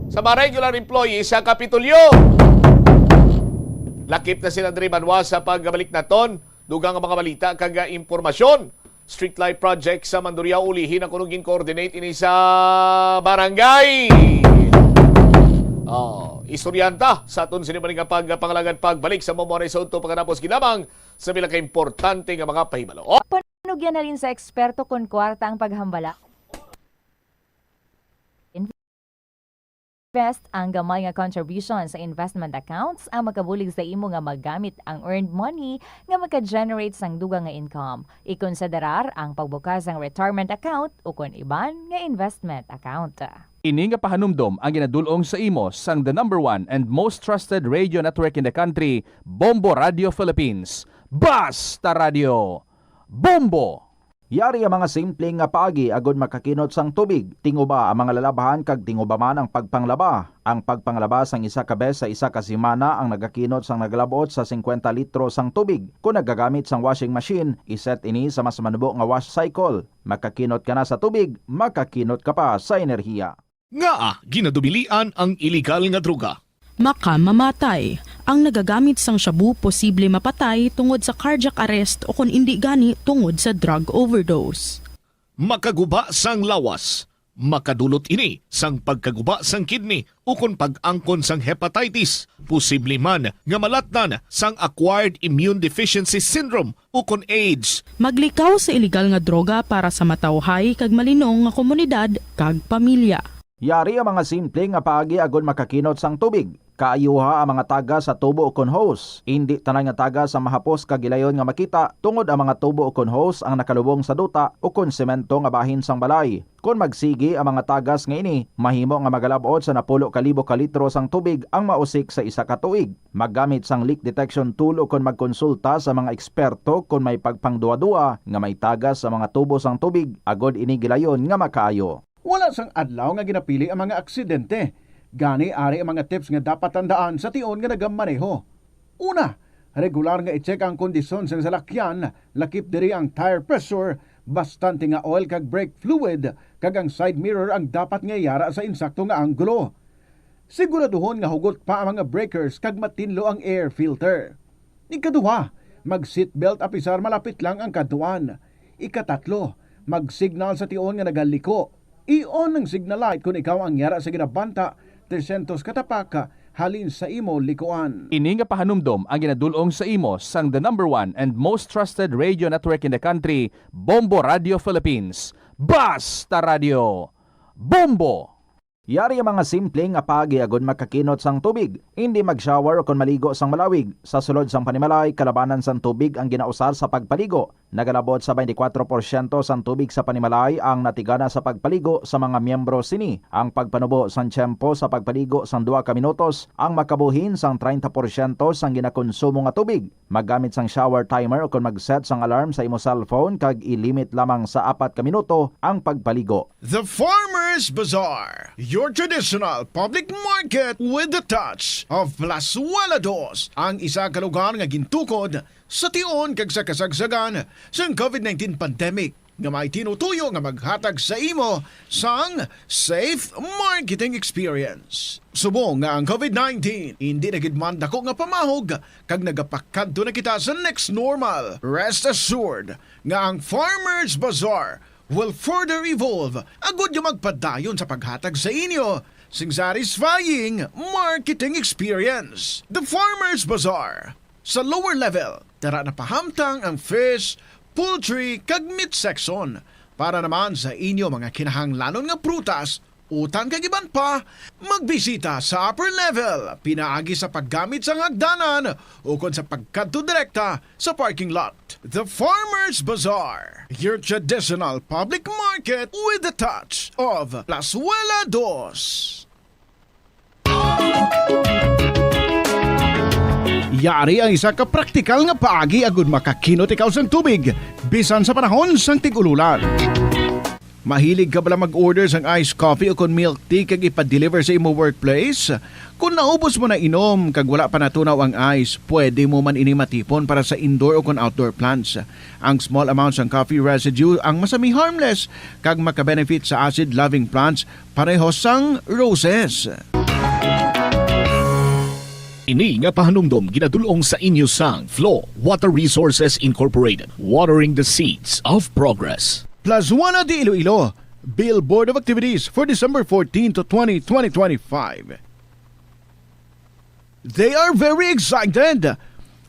sa mga regular employee sa Kapitolyo. Lakip na sila diri banwa sa pagbalik naton. Dugang ang mga balita kag, ah, impormasyon. Streetlight project sa Mandurriao, ulihi na kuno gin-coordinate ini sa barangay. Oh, istoryahan ta sa aton sini man nga pagpangalagad pagbalik sa Bombo Areso, pagkatapos ginamang sa pila ka importante nga mga pahibalo. Oh. Panugyan na rin sa eksperto kon kwarta ang paghambala. Invest ang gamay nga contribution sa investment accounts ang makabulig sa imo nga magamit ang earned money nga maka-generate sang dugang nga income. Ikonsiderar ang pagbukas sang retirement account ukon iban nga investment account. Ini nga pahanumdom ang ginadul-ong sa imo sang the number one and most trusted radio network in the country, Bombo Radio Philippines. Basta Radio, Bombo! Yari ang mga simple nga paagi agod makakinot sang tubig. Tinguba ang mga lalabhan kag tinguba man ang pagpanglaba. Ang pagpanglaba sang isa ka bes sa isa ka semana ang nagakinot sang nagalab-ot sa singkwenta litro sang tubig. Kon nagagamit sang washing machine, iset ini sa mas manubo nga wash cycle. Makakinot ka na sa tubig, makakinot ka pa sa enerhiya. Ngaa ginadubilian ang iligal nga droga? Makamamatay ang nagagamit sang shabu, posible mapatay tungod sa cardiac arrest o kon indi gani tungod sa drug overdose. Makaguba sang lawas. Makadulot ini sang pagkaguba sang kidney ukon pag-angkon sang hepatitis, posible man nga malatnan sang acquired immune deficiency syndrome ukon AIDS. Maglikaw sa iligal nga droga para sa matawhay kag malinong nga komunidad kag pamilya. Yari ang mga simple nga paagi agod makakinot sang tubig. Kaayuha ang mga tagas sa tubo ukon hose. Indi tanan nga tagas ang mahapos kag gilayon nga makita, tungod ang mga tubo ukon hose ang nakalubong sa duta ukon semento nga bahin sang balay. Kon magsigi ang mga tagas nga ini, mahimo nga magalab-ot sa napulo ka libo ka litro sang tubig ang mausik sa isa ka tuig. Maggamit sang leak detection tool ukon magkonsulta sa mga eksperto kon may pagpangduwa-duwa nga may tagas sa mga tubo sang tubig, agod ini gilayon nga makaayo. Wala sang adlaw nga ginapili ang mga aksidente. Gani, ari ang mga tips nga dapat tandaan sa tion nga nagamaneho. Una, regular nga i-check ang kondisyon sang salakyan, lakip diri ang tire pressure, bastante nga oil kag brake fluid, kag ang side mirror ang dapat nga yara sa insakto nga anggulo. Siguraduhon nga hugot pa ang mga breakers kag matinlo ang air filter. Ikaduha, mag-seatbelt apisar malapit lang ang kadtuan. Ikatatlo, mag-signal sa tion nga nagaliko. I-on ang signal light kon ikaw ang yara sa ginabanta tresyentos ka tapak halin sa imo likuan. Ini nga pahanumdom ang ginadul-ong sa imo sang the number one and most trusted radio network in the country, Bombo Radio Philippines. Basta Radio, Bombo! Yari ang mga simple nga paagi agod makakinot sang tubig. Indi mag-shower ukon maligo sang malawig. Sa sulod sang panimalay, kalabanan sang tubig ang ginausar sa pagpaligo. Nagalabot sa twenty-four porsyento sang tubig sa panimalay ang natigana sa pagpaligo sa mga miyembro sini. Ang pagpanubo sang tiyempo sa pagpaligo sang duha ka minutos ang makabuhin sang treinta porsyento sang ginakonsumo nga tubig. Maggamit sang shower timer ukon mag-set sang alarm sa imo cellphone kag i-limit lamang sa apat ka minuto ang pagpaligo. The Farmers Bazaar, your traditional public market with the touch of Plazuela Dos, ang isa ka lugar nga gintukod sa tion kag sa kasagsagan sang COVID nineteen pandemic, nga may tinutuyo nga maghatag sa imo sang safe marketing experience. Subong nga ang COVID nineteen indi na gid man dako nga pamahog kag nagapakadto na kita sa next normal, rest assured nga ang Farmers Bazaar will further evolve agud nga magpadayon sa paghatag sa inyo sing satisfying marketing experience. The Farmers Bazaar, sa lower level, tara na pahamtang ang fish, poultry, kag meat section. Para naman sa inyo mga kinahanglanon nga prutas, utan kag iban pa, magbisita sa upper level pinaagi sa paggamit sang hagdanan ukon sa pagkadto direkta sa parking lot. The Farmers Bazaar, your traditional public market with the touch of Plazuela Dos. Yari ang isa ka praktikal nga paagi agud makakinot ikaw sang tubig bisan sa panahon sang tig-ululan. Mahilig ka bala mag-order sang iced coffee o kon milk tea kag ipa-deliver sa imo workplace? Kon naubos mo na inom kag wala pa natunaw ang ice, pwede mo man ini matipon para sa indoor o kon outdoor plants. Ang small amount sang coffee residue ang masami harmless kag makabenefit sa acid-loving plants pareho sang roses. Ini nga pahanumdom ginadul-ong sa inyo sang Flow Water Resources Incorporated, watering the seeds of progress. Plazuela de Iloilo, Billboard of Activities for December fourteen to twenty, twenty twenty-five. They are very excited.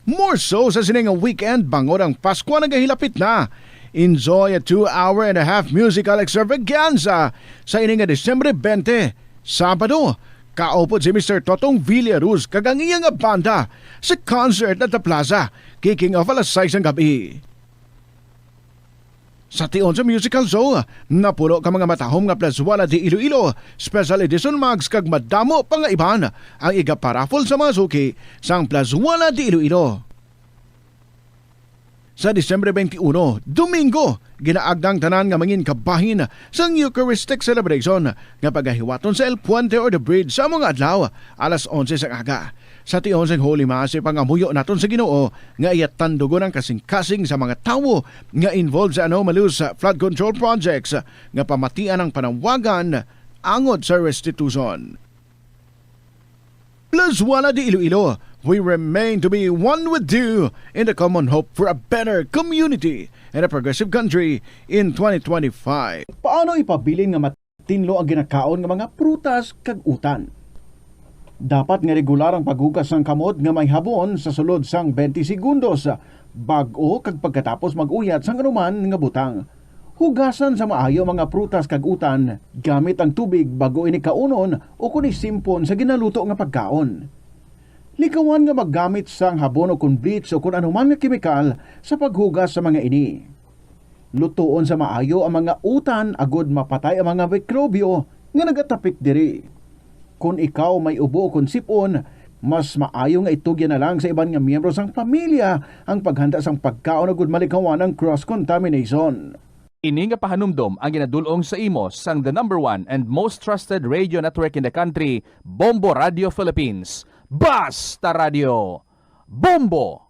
More so sa sini nga weekend, bangod ang Pasko nagahilapit na. Enjoy a two hour and a half musical extravaganza sa ini nga Disyembre twenty, Sabado. Kaupod si Mister Totong Villaruz kag ang iya nga banda sa concert at the plaza, kicking off alas sais sang gabi. Sa tion sa musical show, napuno ka mga matahom nga Plazuela de Iloilo, special edition mugs kag madamo pa nga iban ang igaparaffle sa mga suki sang Plazuela de Iloilo. Sa Disyembre twenty-one, Domingo, ginaagda ang tanan nga mangin kabahin sang Eucharistic celebration nga pagahiwaton sa El Puente or the Bridge sa mga adlaw, alas onse sang aga. Sa tion sang Holy Mass, ipangamuyo naton sa Ginoo nga iya tandugon ang kasing-kasing sa mga tawo nga involved sa anomalous flood control projects nga pamatian ang panawagan angot sa restitution. Plazuela de Iloilo, we remain to be one with you in the common hope for a better community and a progressive country in twenty twenty-five. Paano ipabilin nga matinlo ang ginakaon nga mga prutas kag utan? Dapat nga regular ang paghugas sang kamot nga may habon sa sulod sang twenty segundos, bag-o kag pagkatapos mag-uyat sang anuman nga butang. Hugasan sa maayo ang mga prutas kag utan gamit ang tubig bag-o ini kaunon ukon isimpon sa ginaluto nga pagkaon. Likawan nga maggamit sang habon ukon bleach ukon anuman nga kemikal sa paghugas sa mga ini. Lutoon sa maayo ang mga utan agod mapatay ang mga mikrobyo nga nagatapik diri. Kon ikaw may ubo ukon sip-on, mas maayo nga itugyan na lang sa iban nga miyembro sang pamilya ang paghanda sang pagkaon agud malikawan ang cross-contamination. Ini nga pahanumdom ang ginadul-ong sa imo sang the number one and most trusted radio network in the country, Bombo Radio Philippines. Basta Radio, Bombo!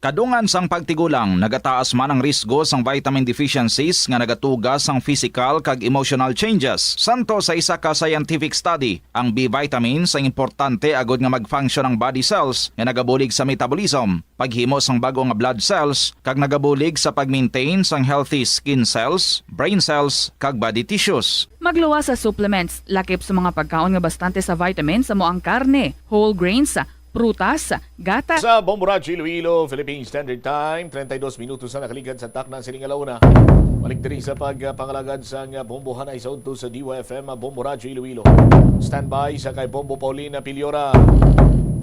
Kadungan sang pagtigulang, nagataas man ang risgo sang vitamin deficiencies nga nagatuga sang physical kag emotional changes. Santo sa isa ka scientific study, ang B vitamins ang importante agud nga mag-function ang body cells nga nagabulig sa metabolism, paghimo sang bag-o nga blood cells, kag nagabulig sa pag-maintain sang healthy skin cells, brain cells, kag body tissues. Magluwas sa supplements, lakip sa mga pagkaon nga bastante sa vitamins, amo ang karne, whole grains, prutas, gatas. Sa Bombo Radyo Iloilo, Philippine Standard Time, treinta y dos minutos na nakaligad sa takna sining alauna. Balik diri sa pagpangalagad sang bombohanay sa udto sa D Y F M, Bombo Radyo Iloilo. Standby sa kay Bombo Paulina Piliora.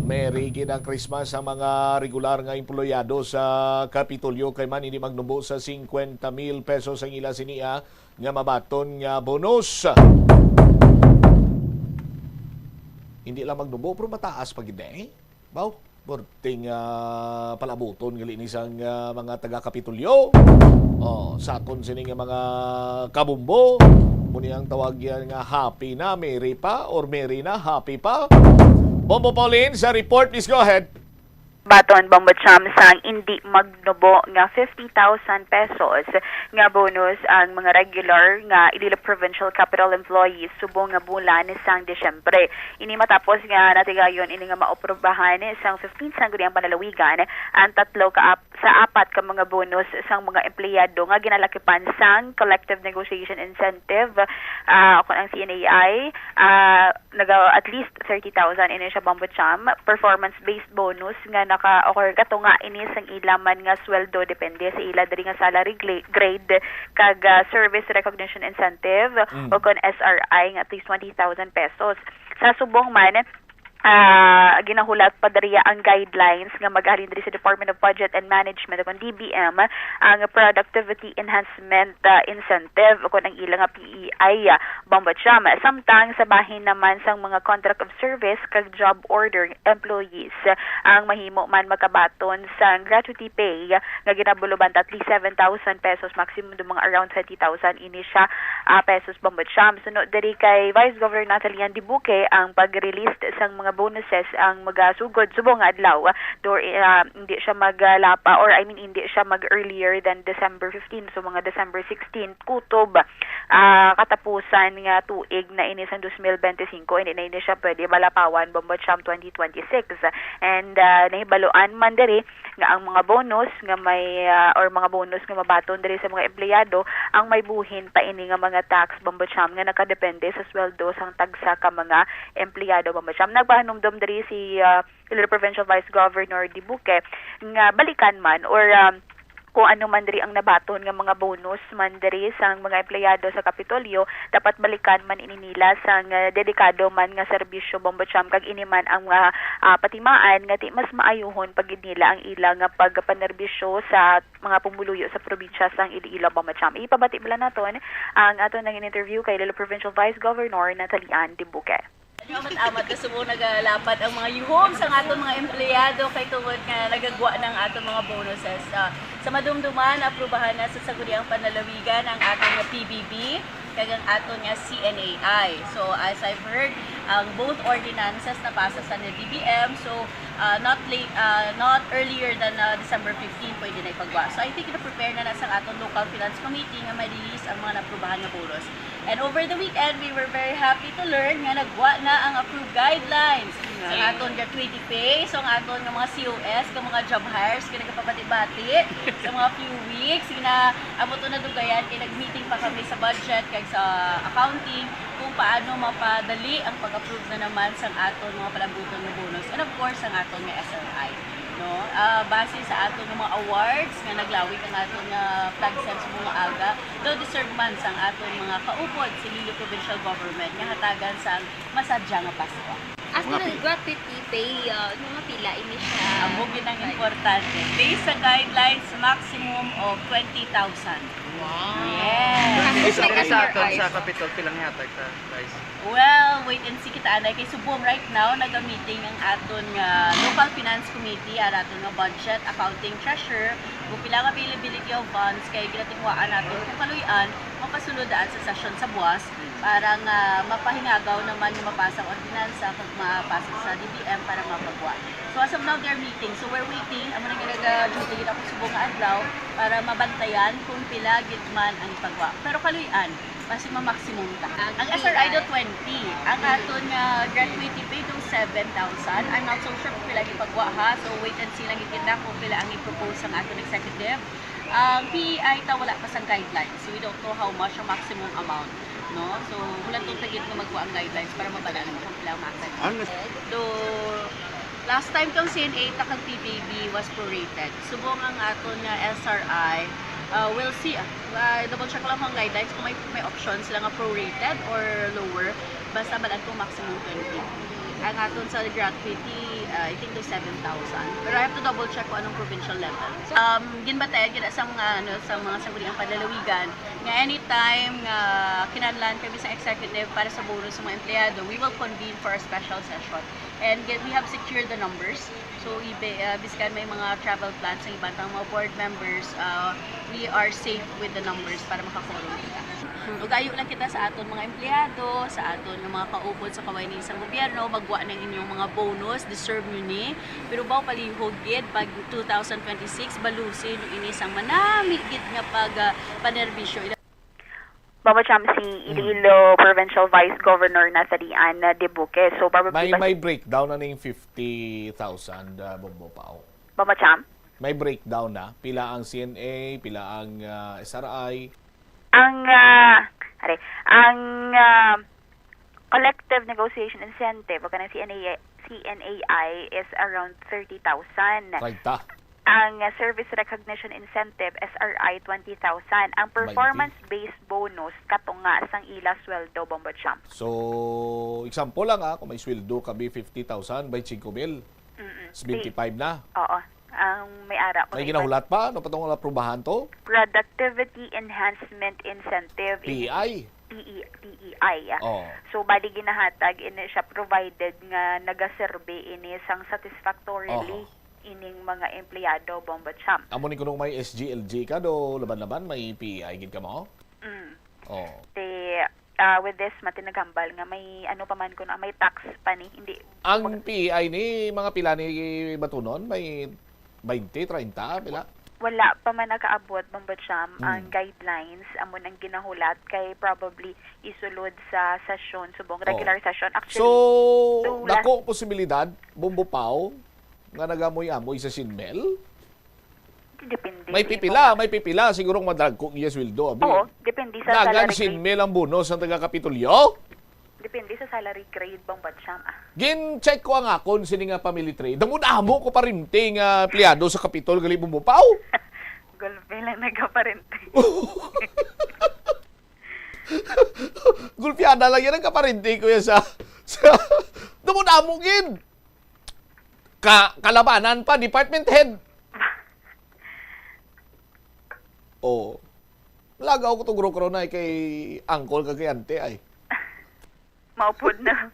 Merry gid ang Christmas sa mga regular nga employado sa Kapitolyo kay man ini magnubo sa cincuenta mil pesos ang ila sinia nga mabaton nga bonus. Hindi lang magnubo, pero mataas pa gid eh. Baw, borting ah, palabuton gali ni sang ah, mga taga Kapitolyo. Oh, sa aton sini nga mga kabumbo, muni ang tawag yan nga happy na, merry pa, or merry na, happy pa. Bombo Pauline, sa report, please go ahead. Baton Bombo Cham sang indi magnubo nga fifty thousand pesos nga bonus ang mga regular nga Iloilo Provincial Capital employees subong nga bulan sang Disyembre. Ini matapos nga natigayon ini nga maoprobahan sang fifteen Sangguniang Panlalawigan ang tatlo ka ap-, sa apat ka mga bonus sang mga empleyado nga ginalakipan sang collective negotiation incentive, ah, kon ang C N A I, ah, naga at least thirty thousand ini siya, Bombo Cham, performance-based bonus nga naka-occur katunga ini sang ila man nga sweldo depende sa ila diri nga salary gla-, grade kag, ah, service recognition incentive Mm. o kon S R I nga at least twenty thousand pesos. Sa subong man, ah, ginahulat pa diriya ang guidelines nga maghalin diri sa Department of Budget and Management o kon D B M ang productivity enhancement, ah, incentive o kon ang ila nga P E I, ah, Bombo Cham. Samtang sa bahin naman sang mga contract of service kag job order employees, ang mahimo man makabaton sang gratuity pay nga ginabulubanta at least seven thousand pesos, maximum do mga around twenty thousand ini siya, ah, pesos, Bombo Cham. Suno diri kay Vice Governor Natalian Dibuque ang pag-release sang mga bonuses ang magasugod subong nga adlaw. Though, ah, hindi siya maglapa, or I mean, hindi siya mag earlier than December fifteen, so mga December sixteen, kutob, ah, katapusan nga tuig na ini sang dos mil bente singko, hindi na ini siya pwede malapawan, Bombo Cham, twenty twenty-six. And, ah, nahibaluan man diri nga ang mga bonus nga may, ah, or mga bonus nga mabaton diri sa mga empleyado ang may buhin pa ini nga mga tax, Bombo Cham, nga nakadepende sa sweldo sang tagsa ka mga empleyado, Bombo Cham. Nagpahanumdom diri si, ah, Iloilo Provincial Vice Governor Dibuque nga balikan man or, um, kung ano man diri ang nabaton nga mga bonus man diri sang mga empleyado sa Kapitolyo, dapat balikan man ini nila sang, ah, delikado man nga serbisyo, Bombo Cham, kag ini man ang, ah, ah, patimaan nga ti mas maayuhon pa gid nila ang ila nga pagpanerbisyo sa mga pumuluyo sa probinsya sang Iloilo, Bombo Cham. Ipabati bala naton ang aton nangin-interview kay Iloilo Provincial Vice Governor Natalie Ann Dibuque. Amat-amat ka subong nagalapad ang mga yuhom sang aton mga empleyado kay tungod nga nagagwa na ang aton mga bonuses. Ah, sa madumduman, aprubahan na sa Sangguniang Panlalawigan ang aton nga P B B kag ang aton nga C N A I. So, as I've heard, ang both ordinances napasa sa D B M. So, ah, not late, ah, not earlier than, ah, December fifteen, pwede na ipagwa. So, I think na-prepare na na sa aton local finance committee nga ma-release ang mga naprubahan nga bonus. And over the weekend, we were very happy to learn nga nagwa na ang approved guidelines sa Nice. aton gratuity pay. So, ang aton nga mga C O S, nga mga job hires, nga nagapabati-bati sa mga few weeks, nga amo to nadugayan, kay nag-meeting pa kami sa budget kag sa accounting kung paano mapadali ang pag-approve na naman sang aton mga palabuton nga bonus. And of course, ang aton nga S R I. No? Ah, base sa aton nga mga awards nga naglawig ang aton nga flag set subong nga aga, daw deserve man sang aton mga kaupod sa Iloilo Provincial Government nga hatagan sang masadya nga Pasko. As Mga to pi- gratuity pay, uh, mga pila ini siya? Amo gid ang importante. Based sa guidelines, maximum of twenty thousand. Wow. Yes. Tapos Isa may ka sa aton S R I sa pa. Kapitol, pilang hatag ta, guys? Well, wait and see kita, anay. Kay subong right now, naga-meeting ang aton nga local finance committee, ang aton nga budget, accounting, treasurer, kung pila ang availability of funds, kay ginatinguhaan naton kung kaluy-an, mapasulod daan sa session sa buwas, para nga mapahingagaw naman nga mapasa ang ordinansa kag mapasa sa D B M para mapagwa. So, as of now, they're meeting. So, we're waiting. Amo na nga naga-duty gid ako subong nga adlaw para mabantayan kung pila gid man ang ipagwa. Pero kaluy-an, basi ma-maximum ta. Ang S R I do twenty. Ang aton nga gratuity pay do seven thousand. I'm not so sure kung pila ang ipagwa, ha. So, wait and see lang gid kita kung pila ang i-propose sang aton executive. Ang P E I ta wala pa sang guidelines. So, we don't know how much ang maximum amount, no? So, hulanton ta gid nga magwa ang guidelines para mabal-an kung pila ang maximum. Ano? Do, last time kang C N A ta kag P B B was prorated. Subong ang aton nga S R I, uh, we'll see. Uh, double check lang ang guidelines kung may, may options sila nga prorated or lower. Basta bal-an ko maximum twenty. Ang aton sa gratuity, uh, I think to seven thousand. Pero I have to double check kung anong provincial level. Um, ginbatayan gid sa mga, ano, sa mga sangguniang panlalawigan nga anytime nga kinahanglan kami sa executive para sa bonus sa mga empleyado, we will convene for a special session. And get, we have secured the numbers. So, ibe, ah, biskan may mga travel plans ang iban tang mga board members, ah, we are safe with the numbers para makakorum kita. Hmm. Ugayo lang kita sa aton mga empleyado, sa aton nga mga kaupod sa kaway ni sang gobyerno, magwa ng inyong mga bonus, deserve nyo ni. Pero baw palihog gid, pag two thousand twenty-six, balusin nyo ini sang manami gid nga pag, ah, panerbisyo. Bombo Cham, si Mm. Iloilo Provincial Vice Governor Natalie Ann Dibuque. So, probably May, ba may breakdown na ning fifty thousand, ah, Bombo Pao. Bombo Cham? May breakdown na. Pila ang C N A, pila ang, ah, S R I. Ang, ah, are, ang, ah, collective negotiation incentive o kanang C N A, C N A I is around thirty thousand. Treinta. Ang, ah, service recognition incentive, S R I, twenty thousand. Ang Twenty. Performance-based bonus, katunga sang ila sweldo, Bombo Cham. So, example lang, ah, kung may sweldo ka, be fifty thousand, by cinco mil, Mm-mm. seventy-five na. Oo. Ang may ara ko May na iba. Ginahulat pa? Ano pa tong aprubahan to? Productivity Enhancement Incentive. P E I? P E, P E I, ah. Oh. So, bali ginahatag ini siya provided nga nagaserbe ini sang satisfactorily Oho. ining mga empleyado, Bombo Cham. Amo ni kuno may S G L G ka, do laban-laban, may P E I gid ka mo? Mm. Oh. Ti, ah, with this, mati naghambal nga may ano pa man kuno, may tax pa ni, hindi. Ang P E I ni, mga pila ni batunon? May twenty, treinta, pila? Wala pa man nakaabot, Bombo Cham, ang Hmm. guidelines, amo nang ginahulat kay probably isulod sa session, subong Ah. regular session. Actually, So, two last dako posibilidad, Bombo Pao, nga nagamoy-amoy sa sinmil? Depende May sa pipila, imo. may pipila, siguro madagko iya sweldo, abi. Oo, depende sa Nagan salary grade. Sinmil ang bonus ang taga Kapitolyo? Depende sa salary grade, Bombo Cham, ah. Gin-check ko ang akon sini nga family tree. Damo-damo ko parinti nga empleyado sa Kapitol gali, Bombo Pao. Gulpi lang nagkaparinti. Gulpiada lang yan ang kaparinti ko yan sa, sa damo-damo gid. Ka, kalabanan pa, department head. Oh. Lagaw ko to, guro, guro na kay uncle kag kay ante ay. Maupod na.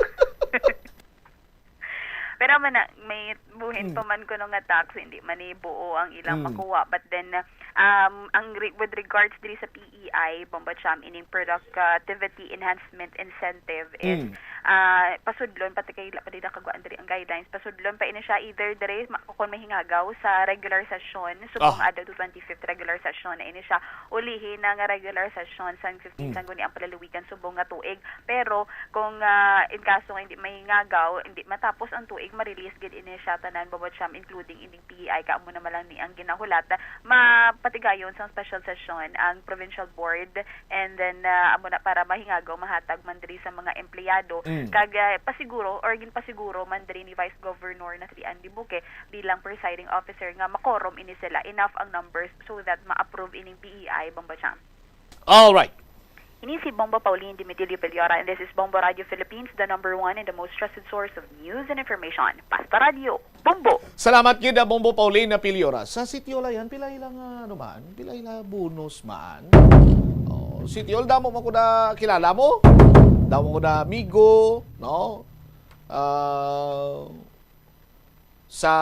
Pero man na, may buhin Hmm. pa man kuno nga tax, hindi man ni buo ang ilang Hmm. makuha. But then, um, ang re-, with regards diri sa P E I, Bombo Cham, ining productivity enhancement incentive is, Hmm. ah, pasudlon, pati kay ila pa din nakaguan diri ang guidelines, pasudlon pa ini siya either diri ma-, kung may hingagaw sa regular session, subong Ah. adlaw to twenty-fifth regular session na ini siya, ulihi na nga regular session sang fifteen Hmm. sang guni ang palaluwigan subong nga tuig. Pero kung, ah, in kaso nga hindi mahingagaw, hindi matapos ang tuig, ma-release gid ini siya tanan, Bombo Cham, including ining P E I, ka amo naman lang ni ang ginahulat. Mapatigayon sang special session ang provincial board, and then, ah, amo na para mahingagaw, mahatag man diri sa mga empleyado. Mm. Kag, ah, pasiguro or ginpasiguro man diri ni Vice Governor Nasri Andy Buque bilang presiding officer nga makorom ini sila, enough ang numbers so that ma-approve ining P E I, Bombo Cham. All right. Ini si Bombo Pauline Dimitilio Peliora, and this is Bombo Radio Philippines, the number one and the most trusted source of news and information. Basta Radio, Bombo! Salamat gid, ah, Bombo Pauline Peliora. Sa Sitiola yan, pila ila nga, ano man? Pila ila bonus man? Oh, Sitiol, damo man ko na kilala mo? Damo ko na amigo, no? Ah, sa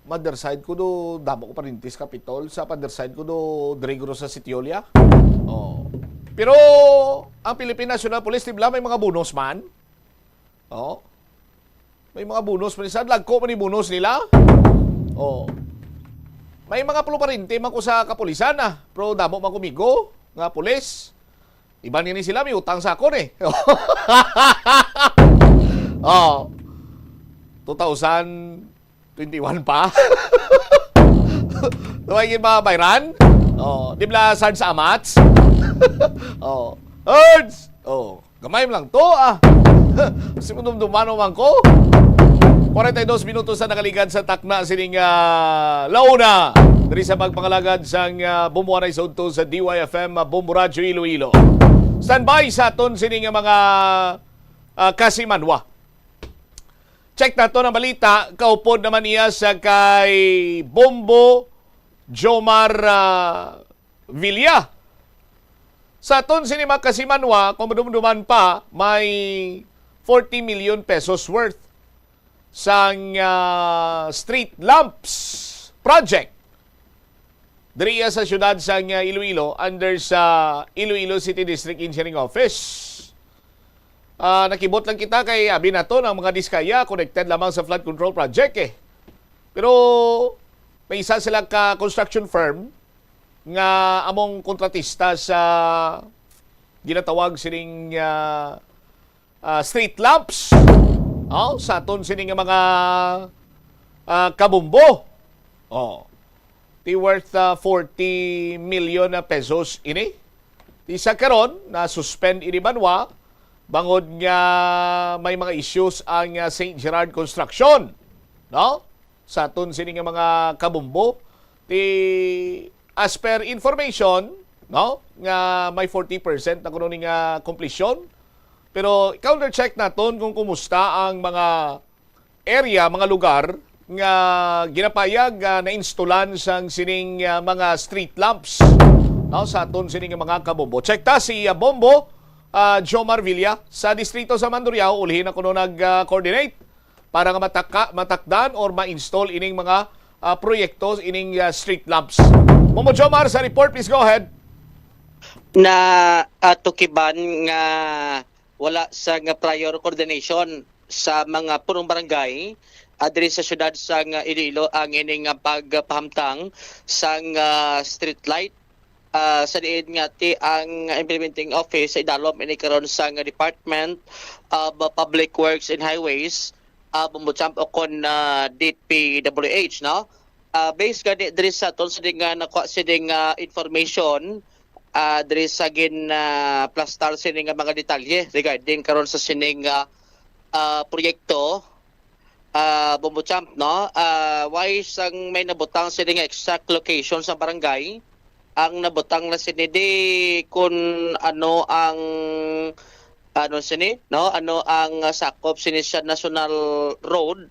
mother side ko do, damo ko parintis Kapitol. Sa father side ko do, diri guro sa Sitiolia. Oh. Pero ang Philippine National Police, di bala, may mga bonus man. Oh. May mga bonus man. Sa dagko man ni bonus nila. Oh. May mga puluparinti man ko sa kapulisan, ah. Pero damo man ko migo nga pulis. Iban ini sila, may utang sa akon, eh. Oh. Two thousand twenty-one pa. Tuwag yun, mga bayran. Oh, di bala, Sarge Amats. Oh. Sarge! Oh, gamay lang to, ah. Si madumduman man ko. Forty-two minutos sa nakaligad sa takna sining, ah, launa. Diri sa pagpangalagad sang, ah, Bombo Anay sa udto sa D Y F M, ah, Bombo Radyo Iloilo. Standby sa aton sining, ah, mga, ah, kasimanwa. Check naton ang balita. Kaupod naman niya sa kay Bombo Jomar, ah, Villa. Sa aton sini, mga kasimanwa, kung madumduman pa, may forty million pesos worth sang, ah, street lamps project diri sa siyudad sang, ah, Iloilo under sa Iloilo City District Engineering Office. Ah, nakibot lang kita kay abi naton ang mga Diskaya connected lamang sa flood control project, eh. Pero may isa sila ka construction firm nga among kontratista sa ginatawag sining, ah, ah, street lamps. Oh, sa aton sini nga mga, ah, kabombo. Oh. Ti worth, ah, forty million na pesos ini. Ti sa karon, na-suspend ini banwa bangod nga may mga issues ang, ah, Saint Gerard Construction, no? Sa aton sini nga mga kabombo, ti as per information, no, nga may forty percent na kuno ni nga komplisyon. Pero counter-check naton kung kumusta ang mga area, mga lugar nga ginapayag nga nainstolan sang sining, ah, mga street lamps, no, sa aton sining mga kabombo. Check ta si, ah, Bombo, ah, Jomar Villa sa distrito sa Mandurriao, ulhin na kuno nag-coordinate para nga mataka-, matakdan or ma-install ining mga, ah, proyekto, ining, ah, street lamps. Bombo Jomar sa report, please go ahead. Na atukiban nga wala sa nga prior coordination sa mga punong barangay, ah, diri sa siyudad sa nga Iloilo ang ini nga pagpahamtang sang, ah, street light, ah, sa diin nga ti ang implementing office sa idalom ini karon sa nga Department of Public Works and Highways, ah, Bumbo Champ o kon, ah, D P W H, no? Ah, based gani diri sa aton sini nga nakuha sini nga information, ah, diri sa gin, ah, plastar sini nga mga detalye regarding karon sa sini nga, ah, proyekto, ah, Bumbo Champ, no? Ah, why sang may nabutang sini nga exact location sa barangay? Ang nabutang na sini di kun ano ang, ano sini, no? Ano ang, ah, sakop sini sa National Road?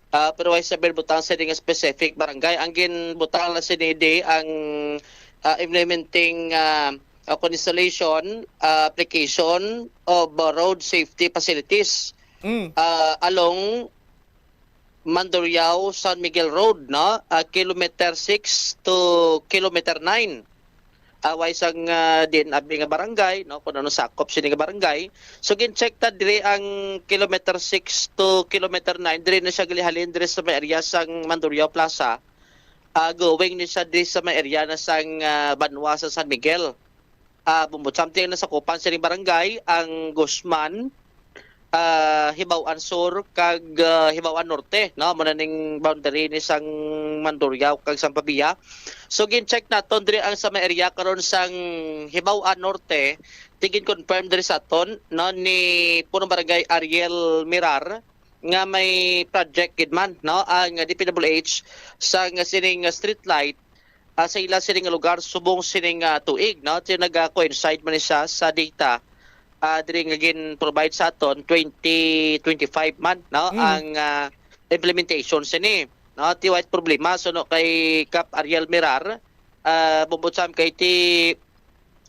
Ah, pero why sa butang sini nga specific barangay? Ang ginbutang na sini di ang, ah, implementing, ah, ah, installation, ah, application of, ah, road safety facilities, Mm. ah, along Mandurriao, San Miguel Road, no? Ah, kilometer six to kilometer nine. Ah, why sang, ah, din abi nga barangay, no? Kung ano sakop sini nga barangay. So, gin-check ta diri ang kilometer six to kilometer nine, diri na siya gilihalin diri sa may area sang Mandurriao Plaza. Ah, going ni siya diri sa may area na sang, ah, banwa sa San Miguel. Ah, Bumbo Champ, ang nasakupan sining barangay, ang Guzman, ah, Hibaw-an Sur, kag, ah, Hibaw-an Norte, no? Amo na ning boundary ni sang Mandurriao kag sang Pavia. So, gin-check naton diri ang sa may area karon sang Hibaw-an Norte, ti gin-confirm diri sa aton, no, ni Punong Barangay Ariel Mirar, nga may project gid man, no, ang D P W H sa nga sining street light, ah, sa ila sini nga lugar subong sini nga tuig, no? Ti naga-coincide man ni siya sa data, ah, diri nga gin-provide sa aton twenty twenty-five man, no? Mm. Ang, ah, implementation sini, no? Ti wala problema, so, no, kay Kap Ariel Mirar, ah, Bumbo Champ, kay ti,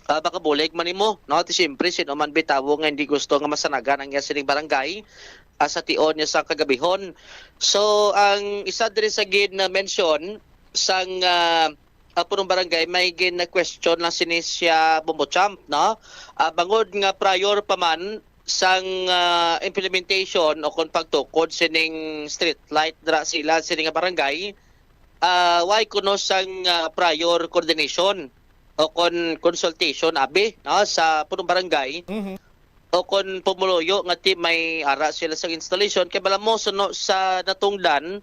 ah, makabulig man nimo, no? Ti siyempre, sino man bitawo nga hindi gusto nga masanagan ang iya sining barangay, ah, sa tion niya sa kagabihon. So, ang isa diri sa gin-mention sang, ah, ah, punong barangay, may gin-question lang sini siya, Bumbo Champ, no? Ah, bangod nga prior pa man sang, ah, implementation o kon pagtukod sining street light dira sila sini nga barangay, ah, why kuno sang, ah, prior coordination o kon consultation abi, no, sa punong barangay? Mhm. O kon pumuluyo nga ti may ara sila sang installation, kay bala mo suno sa natungdan,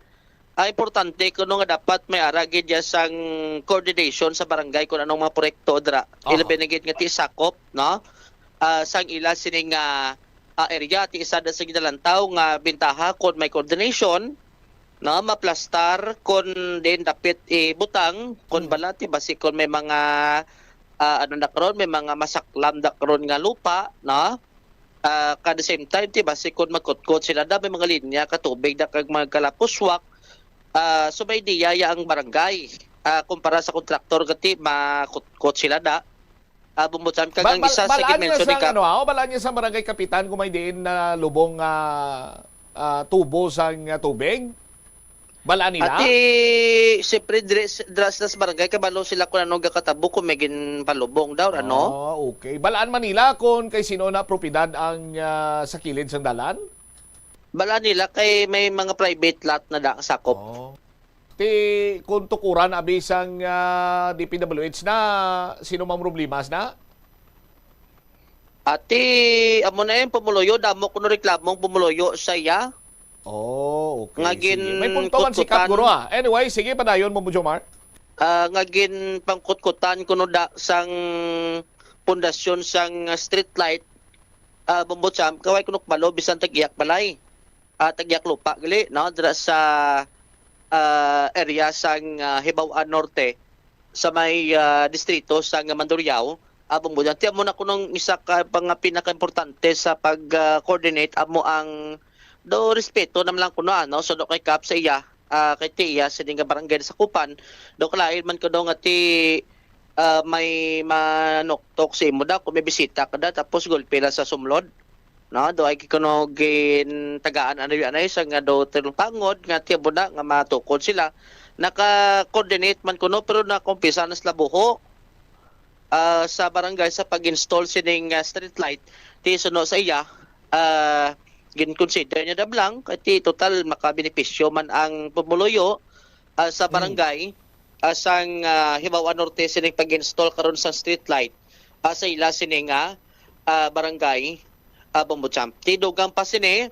ah, importante kuno nga dapat may ara gid ya sang coordination sa barangay kung anong mga proyekto dira. Aha. Ilabi na gid nga ti sakop, no? Ah, sang ila sini nga, ah, area, ti isa na sa ginalantaw nga bintaha kung may coordination, no, maplastar kon din dapit ibutang, kon Hmm. bala ti basi kon may mga, ah, ano na karon, may mga masaklam na karon nga lupa, no? Ah, at the same time, ti basi kon magkutkot sila da, may mga linya ka tubig da kag magkalapuswak. Ah, so may idea ya ang barangay. Ah, kumpara sa kontraktor, kati makutkot sila da. Ah, Bumbo Champ, kag Ba-, ang bal-, isa sa balaan niya gimension ni sang, Kap- ano, ah, balaan niya sang barangay kapitan kung may diin na lubong nga, ah, tubo sang, ah, tubig? Balaan nila? Ati, siyempre, dre-, dras nas barangay, kabalo sila kung ano gakatabo, kung may ginpalubong daw, ano? Ah, okay. Balaan man nila kung kay sino na propiedad ang, ah, sa kilid sang dalan? Balaan nila kay may mga private lot na da ang sakop. Oh. Ti, kung tukuran abi sang, ah, D P W H na, sino mang problema na? Ati, amo na yung pumuluyo, damo kuno reklamong pumuluyo sa iya. Oh, okay. Nga Sige. May punto man si Kap, ginkutkutan. Guro, ah. Anyway, sige, padayon mo, Jomar. Ah, nga ginpangkutkutan kuno da sang pundasyon sang street light, ah, Bumbo Champ, kaway kuno kabalo, bisan tag-iyak balay. Ah, tag-iyak lupa, gali, no? Dira sa, ah, area sang, ah, Hibaw-an Norte, sa may, ah, distrito sang Mandurriao, ah, Bumbo Champ. Ti amo na kunong isa ka mga pinakaimportante sa pag, ah, coordinate, amo ang do respeto naman lang kuno, ano, suno kay Kap sa iya, ah, kay ti iya sini nga barangay sa Kupan, do kalain man kuno nga ti, ah, may manuktok sa imo da kung may bisita ka da, tapos gulpi lang sa sumlod. No, do ay kuno gintagaan anay-anay sa nga do tilong pangod nga ti amo na nga matukod sila. Naka-coordinate man kuno, pero nakumpisa na sila buho. ah, sa barangay sa pag-install sining, ah, street light, ti suno sa iya, ah, gin-consider niya dablang, kay ti total makabenepisyo man ang pumuluyo, ah, sa Mm. barangay, ah, sang, ah, Hibaw-an Norte sining pag-install karon sa street light, ah, sa ila sini nga, ah, barangay, ah, Bombo Champ. Ti dugang pa sini,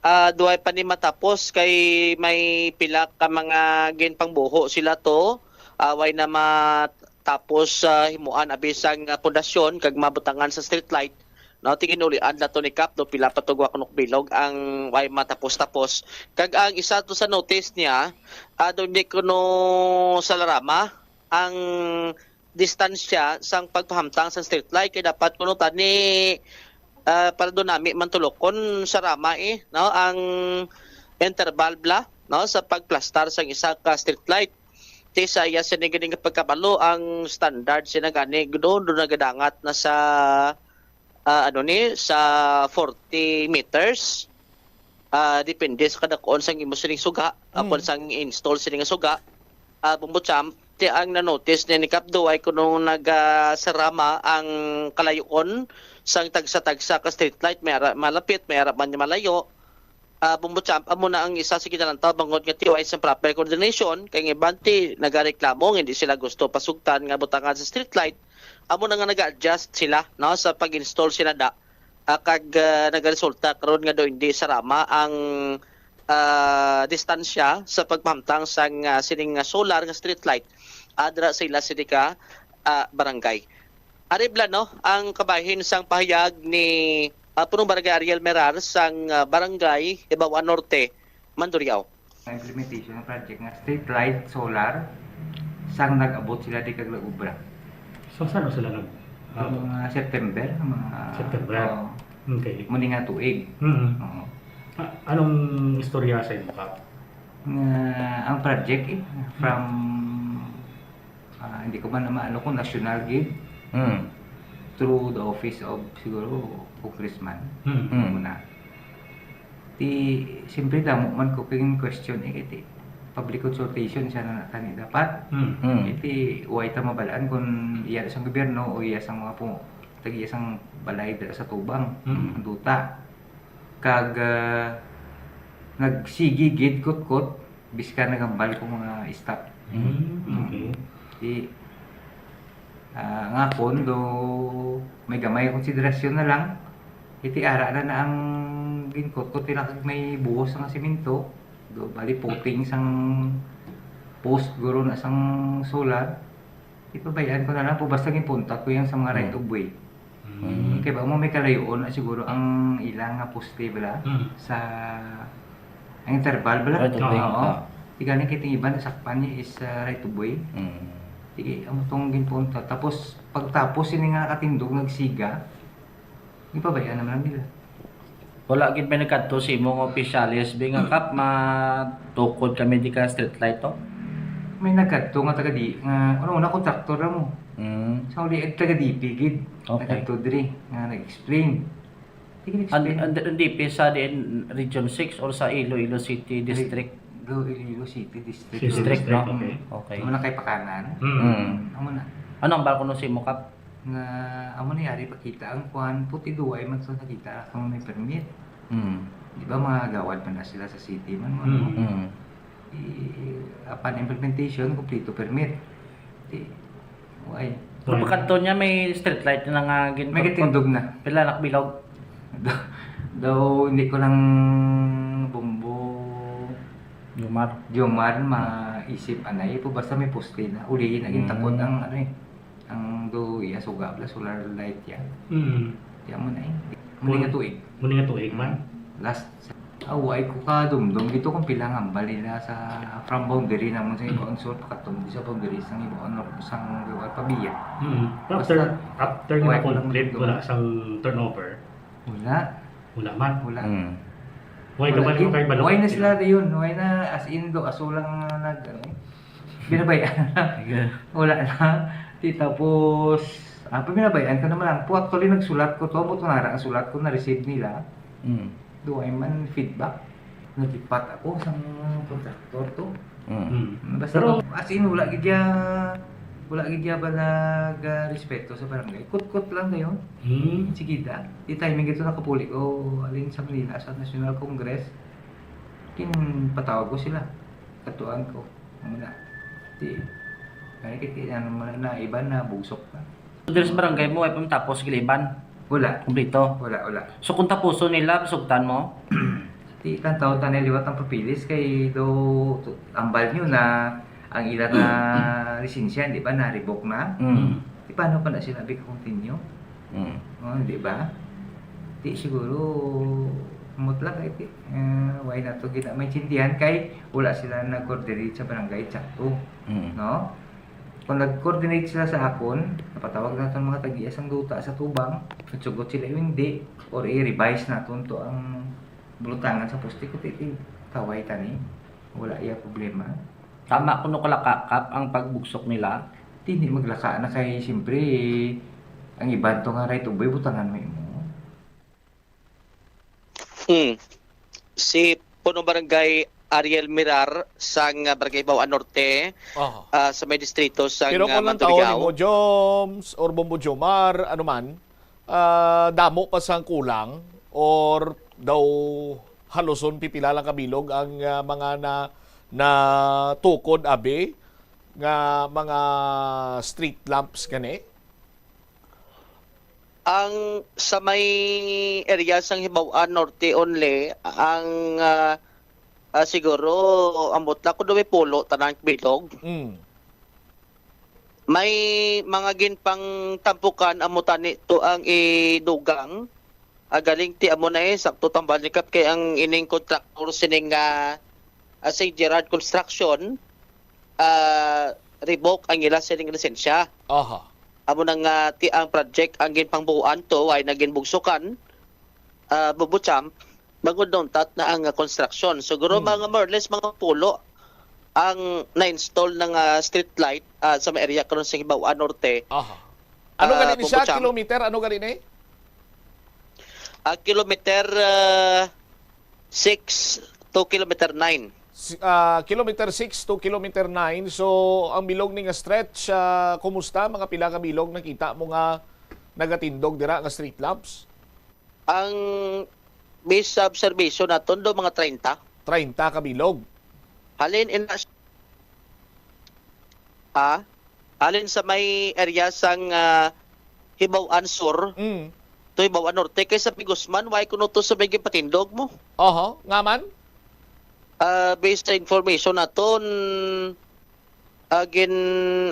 ah, duway pa ni matapos kay may pila ka mga ginpangbuho sila to, ah, way na matapos, ah, himuan abi sang, ah, pundasyon kag mabutangan sa street light. No, ti ginulian na to ni Kap, no, pila pa to, gwa kuno bilog ang way matapos-tapos. Kag ang isa to sa notice niya, ah, daw di kuno sa larama ang distansya sang pagpahamtang sang street light, kay dapat kuno tani, ah, para daw nami man tulokon sa rama, eh, no, ang interval bala, no, sa pagplastar sang isa ka street light. Ti sa iya sini gani nga pagkabalo, ang standard sina gani, doon, doon nagadangat na sa, ah, ano ni, sa forty meters. Ah, depende sa kadakuan sang imo sining suga, Mm. apon sang install sini nga suga. Ah, Bombo Champ, ti ang na-notice ni, ni Kap, duway kuno nagasarama ang kalayo-on sang tagsa-tagsa ka street light, may ara malapit, may ara man nga malayo. Ah, Bombo Champ, amo na ang isa sa ginalantaw bangod nga ti way sang proper coordination, kay ang iban ti nagareklamo nga hindi sila gusto pasugtan nga butangan sa street light. Amo na nga nag-adjust sila, no, sa pag-install sila da. Ah, kag, ah, nagaresulta karon nga daw hindi sarama ang, ah, distansya sa pagpahamtang sang, ah, sining, ah, solar nga street light, ah, dira sa ila sini ka, ah, barangay. Ari bala, no, ang kabahin sang pahayag ni, ah, Punong Barangay Ariel Merar sang, ah, Barangay Hibaw-an Norte, Mandurriao. Implementation ng project nga street light, solar, sang nag-abot sila di kag nag-obra. So, saan sila nag-, ah, Mga September, mga, September? Oo. Okay. Muni nga tuig. Mm. Oo. Ah, anong istorya sa imo, Kap? Nga, ang project, eh, from, ah, hindi ko man na maano kung national gid. Mm. Through the office of, siguro, congressman. Mm. Mm. Muna. Ti, siyempre, damo man ko kay question, eh, kay ti, public consultation siya na tani dapat. Mm. Mm. Iti, way ta mabalaan kung iya sang gobyerno o iya sang mga pu-, tag-iya sang balay dira sa tubang, Mm. ang duta. Kag, ah, nagsigi gid kutkot, biskan nagambal ko mga staff. Mm, okay. Di, ah, ang akon, do may gamay konsiderasyon na lang. Iti ara na na ang ginkutkot nila kag may buhos nga semento. Do bali footing sang post guro na sang solar. Ipabayaan ko na lang po, basta ginpunta ko yan sa mga Hmm. right of way. Hmm. Kaya ba mo may kalayuon na siguro ang ilang nga poste bala Hmm. sa ang interval bala? Right of way, Oo. ah. Di gani kay ting iban nasakpan niya is, ah, right of way. Hmm. Sige, amo tong ginpunta. Tapos, pagtapos sini nga nakatindog, nagsiga, ipabayaan naman lang nila. Wala gid may nagkadto sa imo nga opisyales, bi nga, "Kap, matukod kami di ka street light to." May nagkadto nga taga di, nga, una-una, kontraktor lang mo. Mm. Sa uli, ag taga D P gid. Okay. Nagkadto diri, nga nag-explain. Di gid Ang, explain. Ang, ang D P sa diin, Region six or sa Iloilo City District? Do Iloilo City District. City District, District, no? Okay. Okay. Amo na kay Pakanan. Mm. Mm. Amo na. Ano ang balkono sa imo, Kap? Nga, amo ni ari pakita ang kuan, puti duway man sa nakita kung may permit. Mm. Di ba, mga gawad man na sila sa city man, Mm. ano? Mm. I-, upon implementation, kumplito permit. Di, why? Kung pagkadto niya, may street light na nga gin-, May gitindog na. Pila na kabilog? Daw, daw, hindi ko lang Bombo Jomar. Jomar, maisip, anay po, basta may poste na. Ulihin, naging Mm. takot ang, ano eh. Ang do, iya, suga, bla, solar light yan. Mm. Yan mo na eh. Muli nga Kun-, tuig. muli nga tuig man. Mm. Last. Ah, way ko kadumdom dito kung pila nga hambal nila sa, from boundary namon sa Mm. Hibaw-an Sur, pakatong sa boundary sa Hibaw-an Norte, sa Hibaw-an Pavia. Mm. Basta, After, after way nga ko lang complete, dumdom. Wala sang turnover? Wala. Wala man? Wala. Mm. Way Wala ka ba gid. Kay balok? Way na sila dayon. Way na, as in, do, aso lang nga nag, ano, binabayaan. Yeah. Wala na. Di tapos, ah, pag binabayaan ka naman lang po, actually, nagsulat ko to, buto na ang sulat ko, na-receive nila. Mm. Do I man feedback? Nalipat ako sa contractor to. Mm. Mm. Basta Pero pag, as in, wala gid ya Wala gid ya bala ga respeto sa barangay. Kutkot lang dayon. Hmm. Sige da. Di timing ito nakapuli ko alin sa Manila sa National Congress. Kin patawag ko sila. Katuan ko. Ano na. Di. Kaya kaya ano man na iban na bugsok na. So, diri sa barangay mo, ay pang tapos giliban. Wala. Kumplito. Wala, wala. So kung tapuson nila, pasugtan mo? Di tantaw tanay liwat ang papilis kay do ambal nyo na ang ila na lisensya, di ba, na-revoke na? Mm. Di paano pa na sila big continue? Mm. Oh, di ba? Di siguro mutlak ay di. Uh, why not to gina maintindihan kay wala sila nag-coordinate sa barangay tsakto, Mm. no? Kung nag-coordinate sila sa akon, napatawag naton mga tag-iya sang duta sa tubang, nagsugot sila yung hindi, or i-revise naton to ang bulutangan sa poste ko, titi, kaway tani. Wala iya problema. Tama kuno kalakakap ang pagbugsok nila. Di, di maglaka na kay, siyempre, ang iban to nga right of way, butangan mo imo. Hmm. Si Punong Barangay Ariel Mirar sang, ah, Barangay Bawa Norte, Aha. ah, sa may distrito sang, Pero ah, kung ang tao Mandurigao. Nimo Joms or Bombo Jomar, ano man, ah, damo pa sang kulang or daw haluson pipila lang kabilog ang, ah, mga na natukod abi nga mga street lamps gani? Ang sa may area sang Hibaw-an Norte only, ang, ah, ah, siguro, ambot na kuno may pulo tanan bilog. Mm. May mga ginpangtampukan amo tani to ang idugang. Ah, galing ti amo na eh, sakto tambal ni Kap kay ang ining kontraktor sining, ah, ah, Saint Gerard Construction, ah, revoke ang ila sining lisensya. Aha. Amo na nga ti ang project ang ginpangbuoan to ay naginbugsukan, ah, Bubucham, bangod nauntat na ang, ah, construction. Siguro Hmm. mga more or less mga pulo ang na-install ng, ah, street light, ah, sa may area karon sa Hibaw-an Norte. Aha. Ano Ah, gani ni siya? Bombo Cham. Kilometer? Ano gani ni? Ah, kilometer, ah, six to kilometer nine. Si- ah, kilometer six to kilometer nine. So, ang bilog ni nga stretch, ah, kumusta? Mga pila ka bilog nakita mo nga nagatindog dira nga street lamps? Ang base sa observation naton do mga treinta. Treinta ka bilog. Halin in, ah, halin sa may area sang, ah, Hibaw-an Sur Mm. to Hibaw-an Norte kay sa Guzman, why kuno to sa may gipatindog mo? Oho, nga man? Ah, based sa information naton, ah, gin,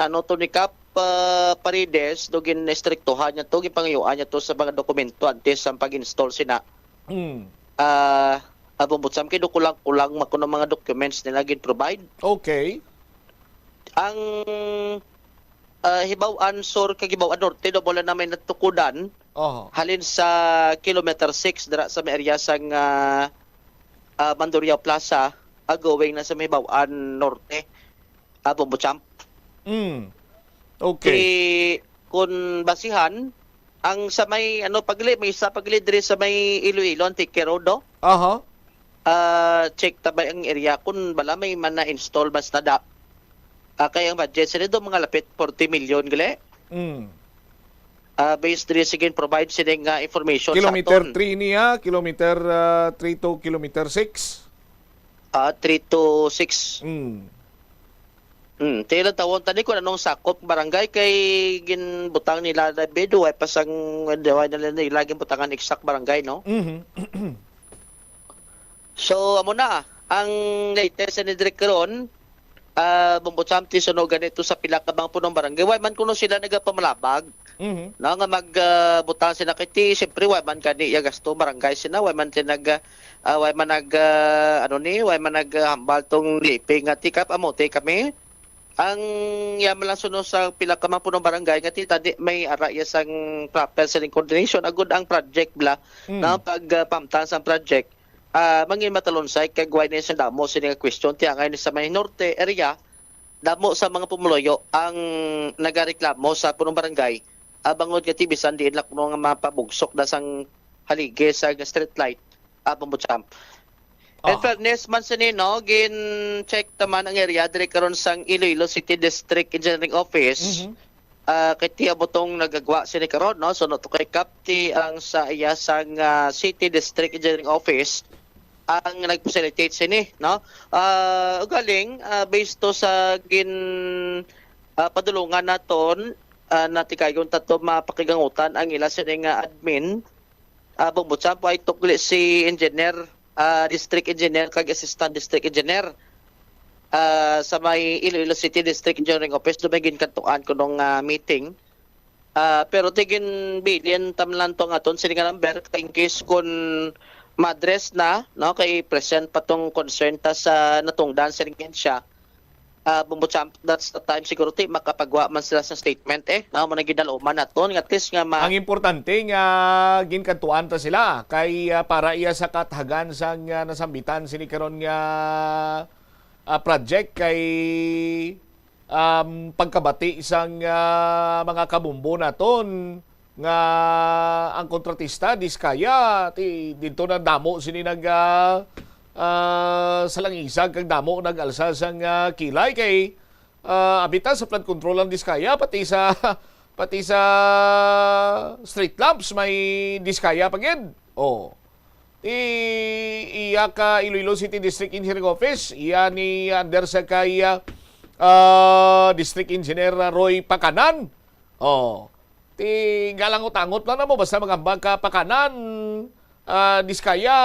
ano to ni Kap, ah, Paredes, do gin-estriktuhan niya to, gipangayuan niya to sa mga dokumento antes ang pag-install sina. Mm. Ah, ah, Bombo Cham, kay do kulang-kulang makuno mga documents nila gin-provide. Okay. Ang, ah, Hibaw-an Sur kag Hibaw-an Norte, do wala na may natukudan. Oho. Halin sa kilometer six, dira sa may area sang, ah, ah, Mandurriao Plaza, ah, going na sa may Hibaw-an Norte, ah, Bombo Cham. Mm. Okay. Kay, kung basihan, ang sa may, ano, pagli, may isa pagli diri sa may Iloilo, Antique Road, no? Aha. Ah, check ta ba ang area kung bala may man na-install mas nada. Ah, kay ang budget sila do mga lapit forty million gali. Mm. Ah, based diri sa gin-provide sila nga information sa Kilometer aton. three niya, kilometer ah, three to kilometer six. Ah, three to six. Mm. Hmm, ti ilang tawon tani kung anong sakop barangay kay ginbutang nila na bid, way pa sang, way na nila ginbutangan exact barangay, no? Mhm. So, amo na, ang latest ni Direk karon, ah, Bombo Cham, ti sunog ganito sa pila ka mga punong barangay. Way man kuno sila nagapamalabag, Mhm. no, nga mag, ah, butang sila kay ti, siyempre, way man gani iya gasto, barangay sila, way man ti nag, ah, way man nag, ah, ano ni, way man nag, ah, hambal tong D P nga ti Kap, amo ti kami. Ang yaman lang suno sa pila ka mga punong barangay nga ti tadi may ara iya sang proper sa coordination agud ang project bla Mm. na pag, ah, pamtan sang project, ah, mangin matalonsay kag way na sa damo sini nga question ti angay ni sa may norte area, damo sa mga pumuluyo ang nagareklamo sa punong barangay, ah, bangod nga ti bisan diin lang kuno nga mapabugsok na sang haligi sa street light, ah, Bombo Cham. In Ah. fairness man sini, no, gin-check naman ang area diri karon sang Iloilo City District Engineering Office. Mhm. Ah, kay tiya butong nagagwa sini karon, no? So, no, to kay Kapti ang sa iya sang, ah, City District Engineering Office ang nag-facilitate sini, no? Ah, ugaling, ah, based to sa gin, ah, padulungan naton, ah, natikayon tato mapakigangutan ang ila sini nga admin. Ah, Bong Butcham, ay tukli si engineer, ah, district engineer kag assistant district engineer, ah, sa may Iloilo City District Engineering Office, do may ginkantuan ko nung, ah, meeting. Ah, pero ti ginbilin tam lang to nga aton sini nga number in case kun ma-address na, no, kay present pa tong concern ta sa natungdan sa lingensya. Ah, Bumbo Champ, that's the time siguro ti makapagwa man sila sa statement, eh, no? Mo na gidaloman naton nga at least nga ma- Ang importante nga ginkantuan ta sila kay, ah, para iya sa kathagan sang, ah, nasambitan sini karon nga, ah, project kay, um, pagkabati sang, ah, mga kabumbo naton nga ang kontratista, Diskaya, ti, didto na damo sini nag, ah, ah, salangisag kag damo nag-alsa sang, ah, kilay kay, ah, abi ta sa flood control ang Diskaya, pati sa, pati sa street lamps may Diskaya pa gid. Oh. Ti iya ka Iloilo City District Engineering Office, iya ni under sa kay, ah, ah, District Engineer Roy Pacanan. Oh. Ti galangot-angot lang na mo basta magambag ka Pacanan, ah, Diskaya,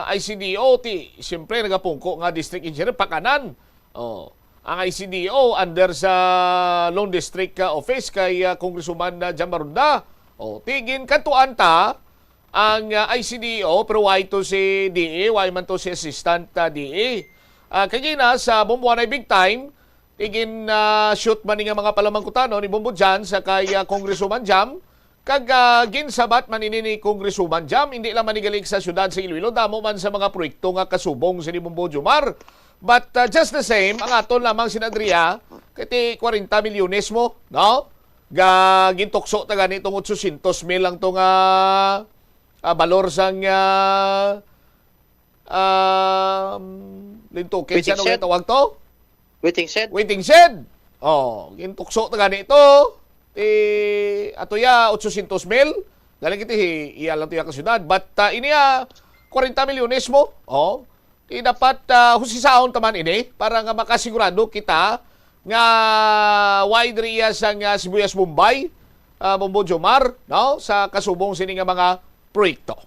I C D O, ti siyempre nagapungko nga District Engineer Pacanan. Oh. Ang I C D O under sa Lone District, ah, Office kay, ah, Congresswoman, ah, Jam Maronda. Oh, ti ginkantuan ta ang, ah, I C D O, pero why to si D A, why man to si Assistant, ah, D A? Ah, kay gina sa Bumbuanay Big Time, igin, ah, shoot man ni nga mga palamangkutan, no, ni Bumbo Jan sa kay, ah, Congresswoman Jam, kag, ah, ginsabat man ini ni Congresswoman Jam, hindi lang man ni galing sa syudad sa Iloilo, damo man sa mga proyekto nga kasubong si ni Bumbo Jomar. But, ah, just the same, ang aton lamang sin Andrea, kay ti kwarenta milyones mo, no? Ga, gintukso ta gani tong otsosyentos mil lang to nga, ah, balor sang, ah, um, lintukin. Waiting shed. Ano tawag to? Waiting shed. Waiting shed. Oh, gintukso ta gani to. Ti, ato ya, otsosyentos mil. Galing kiti, iya lang to ya ka syudad. But, ah, ini, ah, kwarenta milyones mo. Oh, ti dapat, ah, husisaon ta man ini para nga makasigurado kita nga wide area sang, ah, Sibuyas Bombay, ah, Bumbo Jomar, no? Sa kasubong sini nga mga proyekto.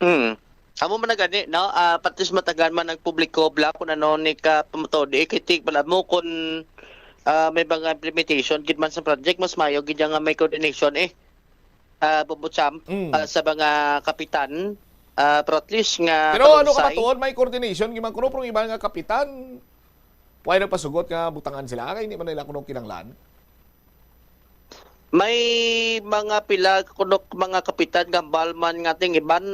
Hmm. Amo man na gani, no? Ah, patis matagan man ang publiko, bla, kung ano ni ka pamatuod, eh, kay ti, bala mo, kung, ah, may mga implementation, gid man sa project, mas mayo, gid nga may coordination, eh. Ah, Bumbo Champ, Mm. ah, sa mga kapitan, ah, pero at least nga Pero ano ka kalunsay. Matuod, may coordination, gid man kuno, pero iba nga kapitan, why nagpasugot nga butangan sila? Kay hindi man nila kuno kinanglan. May mga pila kuno mga kapitan nga hambal man nga ting iban,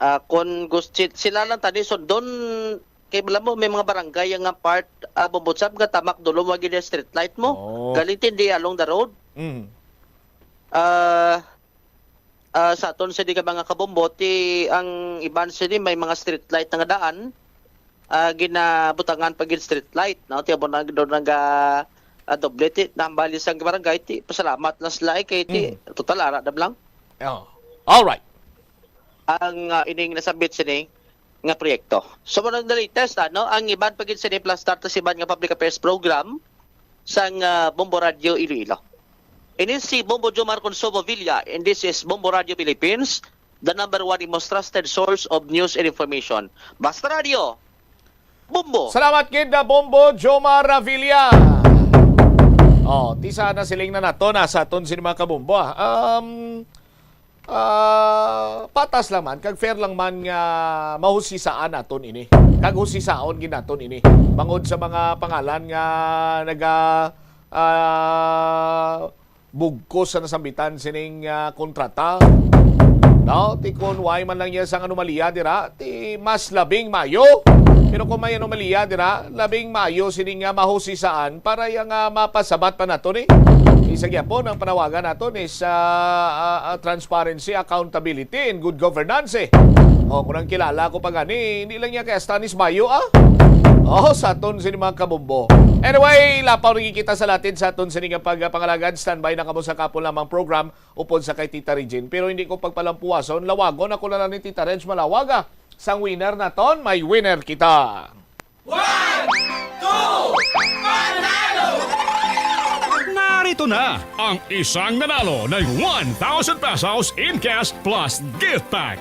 ah, kon gusto sila lang tani sundon kay bala mo may mga barangay nga part, ah, Bumbo Champ nga tamak dulo mo gid street light mo. Oh. Galing tindi along the road. Mm. Ah, ah, sa aton sini ka mga kabombo, ti ang iban sini may mga street light nga daan, ah, ginabutangan pa gid street light, no? Ti amo na do naga, ah, doble ti nambali sang barangay, ti pasalamat lang sila, eh, kay ti Mm. total ara dam lang. Oh. All right. Ang, ah, ining nasabit sini nga proyekto. So, mao na the latest, ano, ang iban pa gid sini plus start sa iban nga public affairs program sang, ah, Bombo Radio Iloilo. Ini si Bombo Jomar Consumo Villa, and this is Bombo Radio Philippines, the number one and most trusted source of news and information. Basta Radio, Bombo! Salamat gid na Bombo Jomar Villa. Oh, ti sa nasiling na nato na sa aton sini mga kabombo, ah. Um, ah, patas lang man, kag fair lang man nga mahusisaan naton ini. Kag husisaon gid naton ini. Bangod sa mga pangalan nga naga, ah, bugkos sa nasambitan sining, ah, kontrata. No? Ti kun way man lang niya sang anomalya dira, ti mas labing mayo. Pero kung may anomalya dira, labing mayo sining nga mahusisaan para iya nga mapasabat pa nato ni. Isa gyapon ang panawagan nato ni sa, ah, ah, transparency, accountability, and good governance, eh. Oh, kung ang kilala ko pa gani, hindi lang niya kay Astanis Bayo, ah. Oh, sa aton sini mga kabombo. Anyway, lapaw rin kita sa latid sa aton sini nga pagpangalagad. Standby na kamo sa kapon lamang program upod sa kay Tita Regine. Pero hindi ko pagpalampuwason, lawagon ako na lang ni Tita Reg Malawaga. Sang winner naton, may winner kita. One, two, panalo! Narito na ang isang nanalo ng one thousand pesos in cash plus gift pack.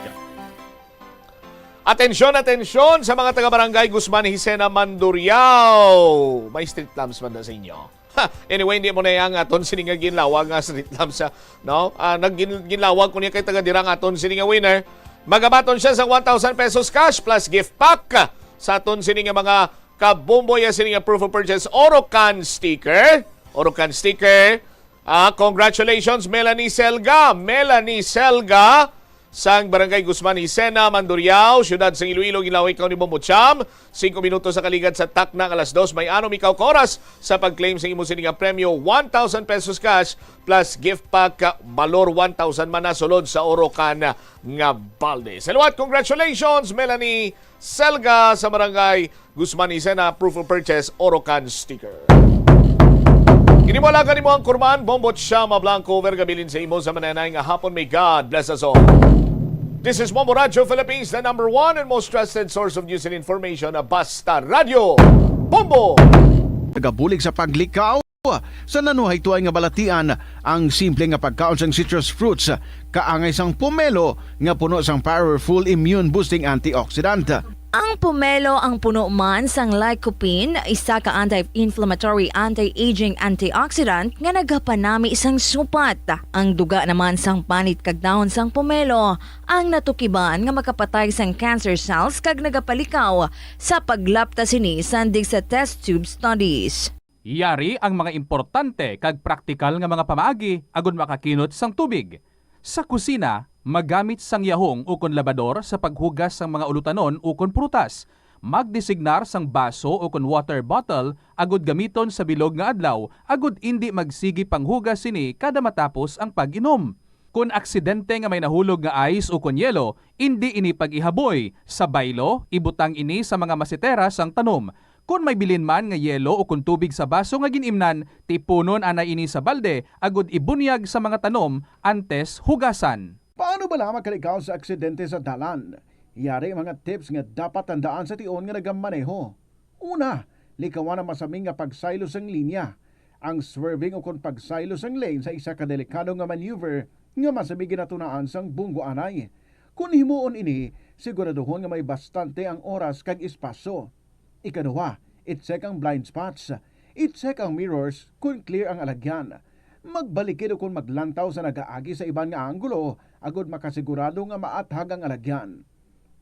Atensyon, atensyon sa mga taga-barangay Guzman Hicena, Mandurriao. May street lamps man na sa inyo. Ha, anyway, hindi mo na yang aton sini nga ginlawag nga street lamps, ah, no? Ah, nagin-, ginlawag ko niya kay taga dira nga aton sini nga winner. Magabaton siya sa one thousand pesos cash plus gift pack sa aton sini nga mga kabomboy, ah, sini nga proof of purchase, Orocan sticker. Orocan sticker. Ah, congratulations, Melanie Selga. Melanie Selga, sang Barangay Guzman Hicena, Mandurriao, Siyudad sang Iloilo, ginlawag ikaw ni Bombo Cham. Singko minutos sa kaligad sa takna nga alas dos, may anom ikaw ka oras sa pag-claim sa imo sini nga premyo, one thousand pesos cash plus gift pack, ah, balor one thousand man na sulod sa Orocan nga balde. Sa liwat, congratulations, Melanie Selga sa Barangay Guzman Hicena, proof of purchase, Orocan sticker. Kini mo lang kanimo ang kurman, Bombo Chama Blanco, overgabilin sa imo sa mananay nga hapon. May God bless us all. This is Bombo Radio Philippines, the number one and most trusted source of news and information, a Basta Radio. Bombo! Nagabulig sa paglikaw sa nanuhaytoy nga balatian ang simple nga pagkaon sang citrus fruits, kaangay sang pomelo nga puno sang powerful immune boosting antioxidant. Ang pomelo ang puno man sang lycopene, isa ka anti-inflammatory, anti-aging antioxidant nga nagapanami sang supat. Ang duga naman sang panit kag dahon sang pomelo ang natukiban nga makapatay sang cancer cells kag nagapalikaw sa paglapta sini sandig sa test tube studies. Yari ang mga importante kag praktikal nga mga pamaagi agud makakinot sang tubig. Sa kusina, magamit sang yahong ukon labador sa paghugas sang mga ulutanon ukon prutas. Magdesignar sang baso ukon water bottle agud gamiton sa bilog nga adlaw agud indi magsigi panghugas sini kada matapos ang pag-inom. Kon aksidente nga may nahulog nga ice ukon yelo, indi ini pag-ihaboy. Sa baylo, ibutang ini sa mga masetera sang tanom. Kon may bilin man nga yelo ukon tubig sa baso nga gin-imnan, tipunon anay ini sa balde agud ibunyag sa mga tanom antes hugasan. Paano bala makalikaw sa aksidente sa dalan? Yari mga tips nga dapat tandaan sa tion nga nagamaneho. Una, likawan ang masami nga pagsaylo sang linya. Ang swerving ukon pagsaylo sang lane sa isa ka delikado nga maneuver nga masami ginatunaan sang bunggo anay. Kon himuon ini, siguraduhon nga may bastante ang oras kag espasyo. Ikaduha, i-check ang blind spots. I-check ang mirrors kon clear ang alagyan. Magbalikid ukon maglantaw sa nagaagi sa iban nga anggulo agud makasigurado nga maathag ang alagyan.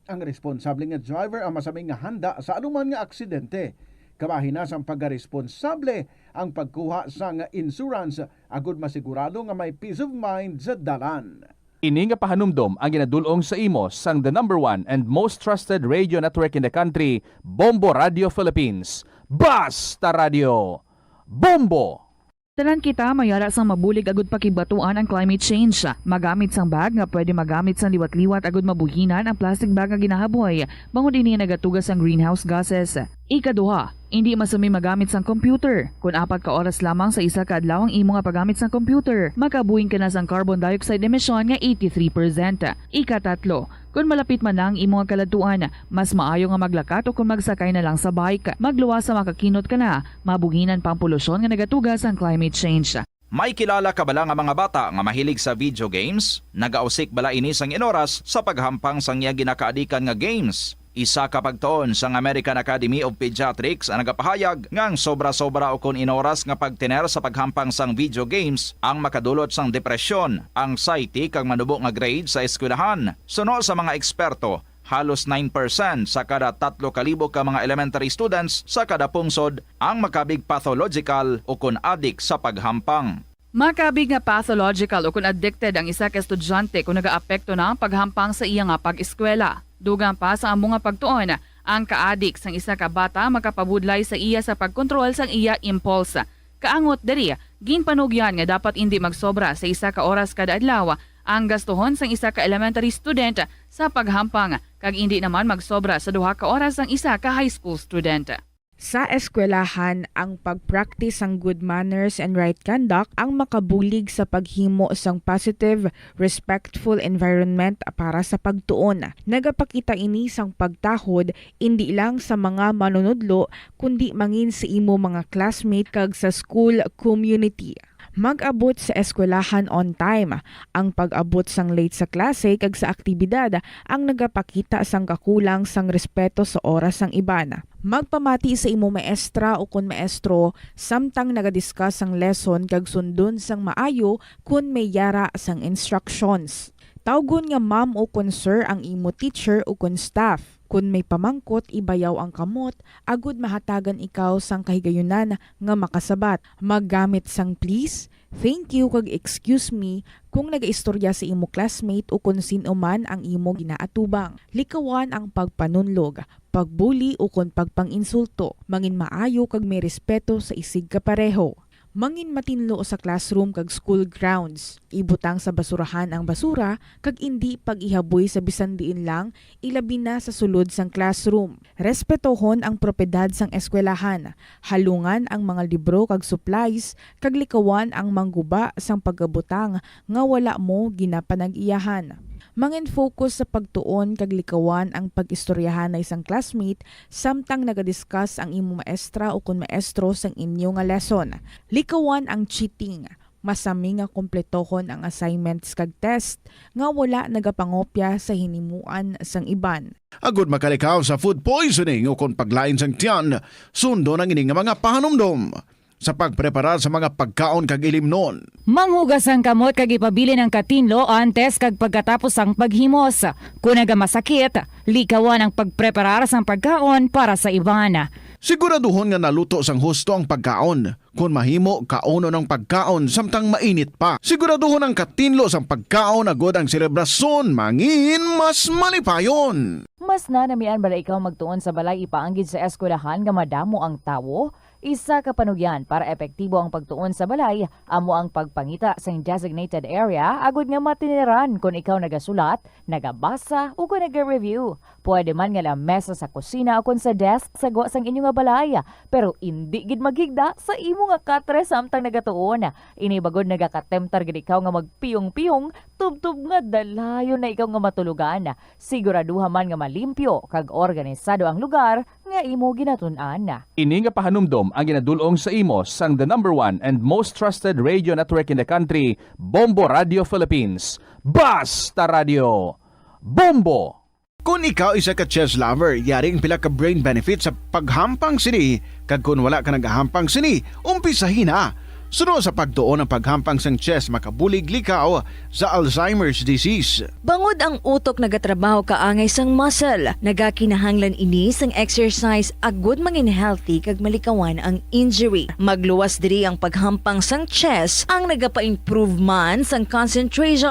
Ang responsable nga driver ang masami nga handa sa anuman nga aksidente. Kabahin na sang pagkaresponsable ang pagkuha sang insurance agud masigurado nga may peace of mind sa dalan. Ini nga pahanumdom ang ginadul-ong sa imo sang the number one and most trusted radio network in the country, Bombo Radio Philippines. Basta Radio! Bombo! Tanan kita may ara sang mabulig agud pakigbatuan ang climate change. Magamit sang bag nga pwede magamit sang liwat-liwat agud mabuhinan ang plastic bag nga ginahaboy, bangod ini nagatuga sang greenhouse gases. Ikaduha, indi masami magamit sang computer. Kon apat ka oras lamang sa isa ka adlaw ang imo nga paggamit sang computer, makabuhing ka na sang carbon dioxide emission nga eighty-three percent. Ikatatlo, kon malapit man na ang imo nga kaladtuan, mas maayo nga maglakat o kon magsakay na lang sa bike. Magluwas sa makakinot ka na, mabuhinan pa ang polusyon nga nagatuga sang climate change. May kilala ka bala nga mga bata nga mahilig sa video games? Nagausik bala ini sang inoras sa paghampang sang iya ginakaadikan nga games? Isa ka pagtuon sang American Academy of Pediatrics ang nagapahayag nga ang sobra-sobra ukon inoras nga pagtener sa paghampang sang video games ang makadulot sang depresyon, anxiety, kag manubo nga grade sa eskwelahan. Suno sa mga eksperto, halos nine percent sa kada tatlo ka libo ka mga elementary students sa kada pungsod ang makabig pathological ukon adik sa paghampang. Makabig nga pathological ukon addicted ang isa ka estudyante kon nagaapekto na ang paghampang sa iya nga pag-eskwela. Dugang pa sa amo nga pagtuon, ang kaadik sang isa ka bata makapabudlay sa iya sa pagkontrol sang iya impulse. Kaangot diri, ginpanugyan nga dapat indi magsobra sa isa ka oras kada adlaw ang gastuhon sang isa ka elementary student sa paghampang, kag indi naman magsobra sa duha ka oras sang isa ka high school student. Sa eskwelahan, ang pag-practice sang good manners and right conduct ang makabulig sa paghimo sang positive, respectful environment para sa pagtuon. Nagapakita ini sang pagtahod indi lang sa mga manunudlo, kundi mangin sa imo mga classmate kag sa school community. Mag-abot sa eskwelahan on time. Ang pag-abot sang late sa klase kag sa aktibidad ang nagapakita sang kakulang sang respeto sa oras sang iban. Magpamati sa imo maestra ukon maestro samtang nagadiscuss sang lesson kag sundon sang maayo kon may yara sang instructions. Tawgon nga ma'am ukon sir ang imo teacher ukon staff. Kon may pamangkot, ibayaw ang kamot agud mahatagan ikaw sang kahigayunan nga makasabat. Maggamit sang please, thank you, kag excuse me kung nagaistorya sa imo classmate o kon sin-o man ang imo ginaatubang. Likawan ang pagpanunlog, pagbuli, o kon pagpang-insulto. Mangin maayo kag may respeto sa isig kapareho. Mangin matinlo sa classroom kag school grounds. Ibutang sa basurahan ang basura kag indi pag-ihaboy sa bisan diin lang, ilabi na sa sulod sang classroom. Respetohon ang propiedad sang eskwelahan. Halungan ang mga libro kag supplies, kag likawan ang mangguba sang pagabutang nga wala mo ginapanag-iyahan. Mangin-focus sa pagtuon kag likawan ang pag-istoryahanay sang classmate samtang nagadiscuss ang imo maestra ukon maestro sang inyo nga lesson. Likawan ang cheating. Masami nga kumpletohon ang assignments kag test nga wala nagapangopya sa hinimuan sang iban. Agud makalikaw sa food poisoning ukon paglain sang tiyan, sundon ang ini nga mga pahanumdom. Sa pagpreparar sa mga pagkaon kag ilimnon. Manghugas ang kamot kag ipabilin ang katinlo antes kag pagkatapos sang paghimos. Kon nagamasakit, likawan ang pagpreparar sang pagkaon para sa iban. Siguraduhon nga naluto sang husto ang pagkaon. Kon mahimo, kaunon ang pagkaon samtang mainit pa. Siguraduhon ang katinlo sang pagkaon agud ang selebrasyon mangin mas malipayon. Mas nanamian bala ikaw magtuon sa balay ipaanggid sa eskwelahan nga madamo ang tawo? Isa ka panugyan para epektibo ang pagtuon sa balay amo ang pagpangita sing designated area agud nga matiniran kon ikaw nagasulat, nagabasa, o kon naga-review. Pwede man nga lamesa sa kusina o kon sa desk sa gwa sang inyo nga balay, pero indi gid maghigda sa imo nga katre samtang nagatuon. Ini bagod nagakatemptar gid ikaw nga magpiyong-piyong tubtob nga dalayon na ikaw nga matulogan. Siguraduha man nga malimpyo kag organisado ang lugar nga imo ginatun-an. Ini nga pahanumdom ang ginadul-ong sa imo sang the number one and most trusted radio network in the country, Bombo Radio Philippines. Basta Radio! Bombo! Kon ikaw isa ka chess lover, yari ang pila ka brain benefits sa paghampang sini, kag kon wala ka nagahampang sini, umpisahi na. Suno sa pagtuon, ang paghampang sang chess makabulig likaw sa Alzheimer's disease. Bangod ang utok nagatrabaho kaangay sang muscle, nagakinahanglan ini sang exercise agud mangin healthy kag malikawan ang injury. Magluwas diri ang paghampang sang chess ang nagapa-improve man sang concentration.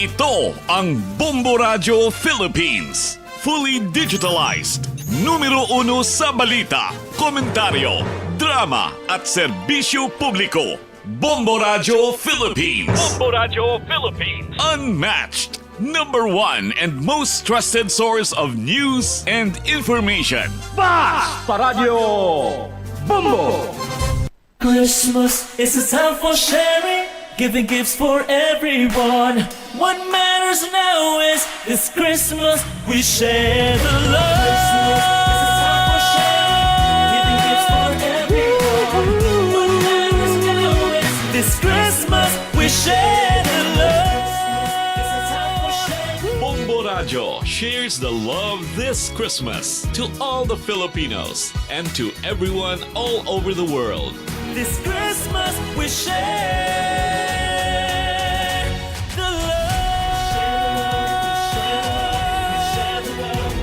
Ito ang Bombo Radyo Philippines. Fully digitalized. Numero uno sa balita, komentaryo, drama, at serbisyo publiko. Bombo Radyo Philippines. Bombo Radyo Philippines. Unmatched. Number one and most trusted source of news and information. Basta Radyo Bombo! Christmas is a time for sharing, giving gifts for everyone. What matters now is this Christmas we share the love. Christmas is a time for sharing, giving gifts for everyone. What matters now is this Christmas we share the love. Bombo Radyo shares the love this Christmas to all the Filipinos and to everyone all over the world. This Christmas we share the love.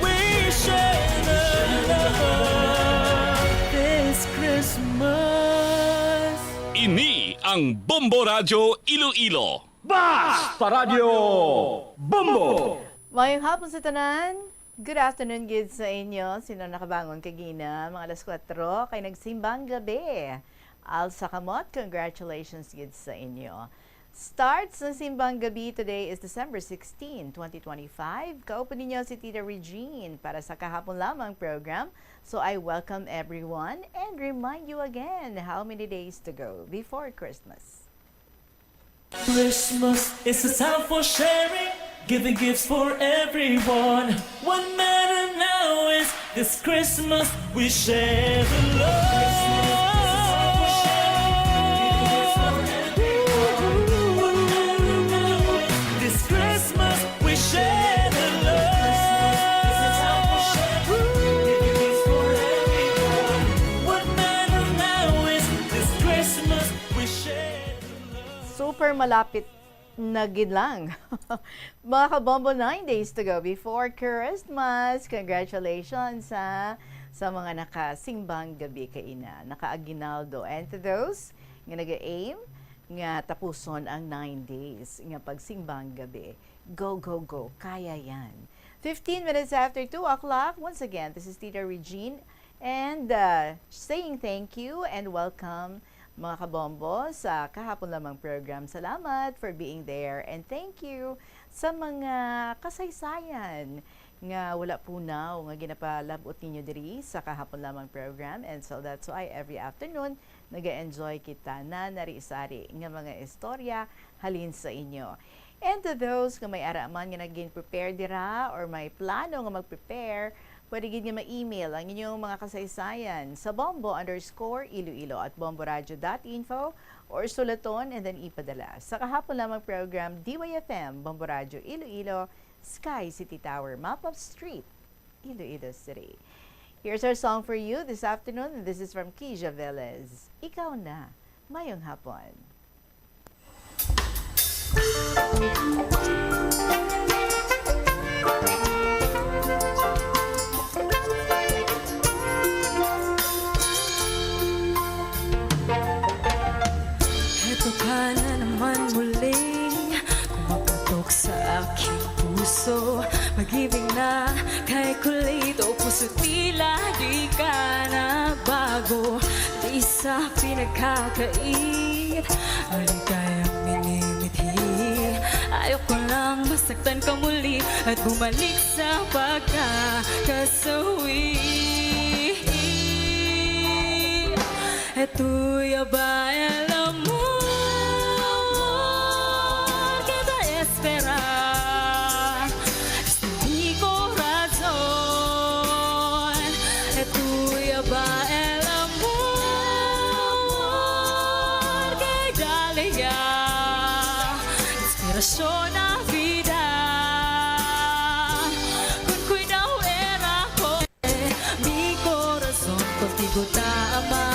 We share the love this Christmas. Ini ang Bombo Radyo Iloilo. Basta Radyo Bombo! Mayong hapon sa tanan. Good afternoon gid sa inyo. Sino nakabangon kagina, mga alas kuwatro, kay nagsimbang gabi. Alsa kamot, congratulations gid sa inyo. Starts ng Simbang Gabi today is December sixteen, twenty twenty-five. Kaupo ninyo si Tita Regine para sa Kahapon Lamang program. So I welcome everyone and remind you again how many days to go before Christmas. Christmas is a time for sharing, giving gifts for everyone. What matter now is this Christmas we share the love. This Christmas we share the love. What matter now is this Christmas we share the love. Super malapit na gid lang. Mga kabombo, nine days to go before Christmas. Congratulations, ha, sa mga nakasimbang gabi kaina, naka-aguinaldo. And to those nga nag-aim nga tapuson ang nine days nga pagsimbang gabi, go, go, go. Kaya yan. Fifteen minutes after two o'clock. Once again, this is Tita Regine and, uh, saying thank you and welcome, mga kabombo, sa Kahapon Lamang program. Salamat for being there and thank you sa mga kasaysayan nga wala punaw nga ginapalab-ot ninyo diri sa Kahapon Lamang program. And so that's why every afternoon, nag-enjoy kita na nari-sari nga mga istorya halin sa inyo. And to those nga may ara man nga nagin-prepare dira or may plano nga mag-prepare, pwede gid nga ma-email ang inyong mga kasaysayan sa bombo underscore iloilo at bomboradio dot info or sulaton and then ipadala sa Kahapon Lamang program, D Y F M, Bombo Radio Iloilo, Sky City Tower, Mapa Street, Iloilo City. Here's our song for you this afternoon. This is from Kija Velez. Ikaw Na. Mayong hapon. Heto ka na naman muling kumaputok sa aking puso. Mag-ibig na kay kulit o puso tila di ka na bago. Di sa pinagkakait, maligayang minimithi. Ayoko lang masaktan ka muli at bumalik sa pagkakasawi. Es tuya ba el amor que te espera? Es de mi corazón. Es tuya ba el amor que dale ya? Inspirasyon na vida. Con cuidado era con mi corazón contigo ta ama.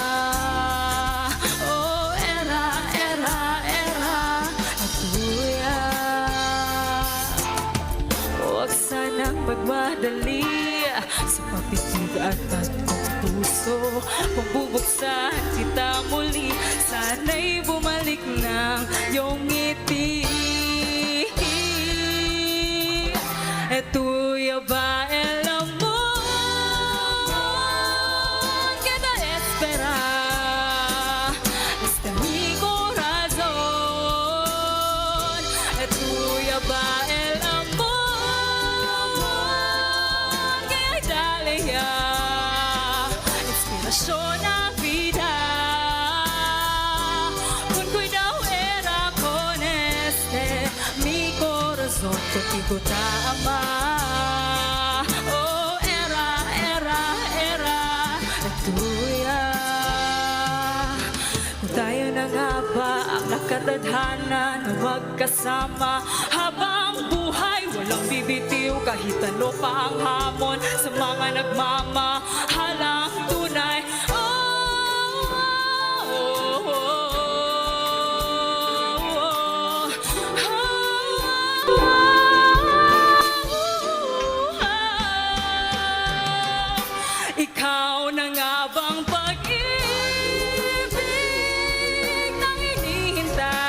Oh, era, era, era, es tuya. Huwag sanang magmadali sa papitig at at kong puso. Kung bubuksan kita muli, sana'y bumalik ng iyong ngiti. Es tuya ba el amor que te espera? Es de mi corazón. Es tuya ba el amor que dale ya? Inspirasyon na vida. Con cuidado era con este mi corazón contigo ta ama. Oh, era, era, era, es tuya. Kung tayo na nga ba ang nakatadhana na magkasama habang buhay, walang bibitiw kahit ano pa ang hamon sa mga nagmamahalang tunay. Oh, oh, oh, oh, oh. Ikaw na nga bang pag-ibig na hinihintay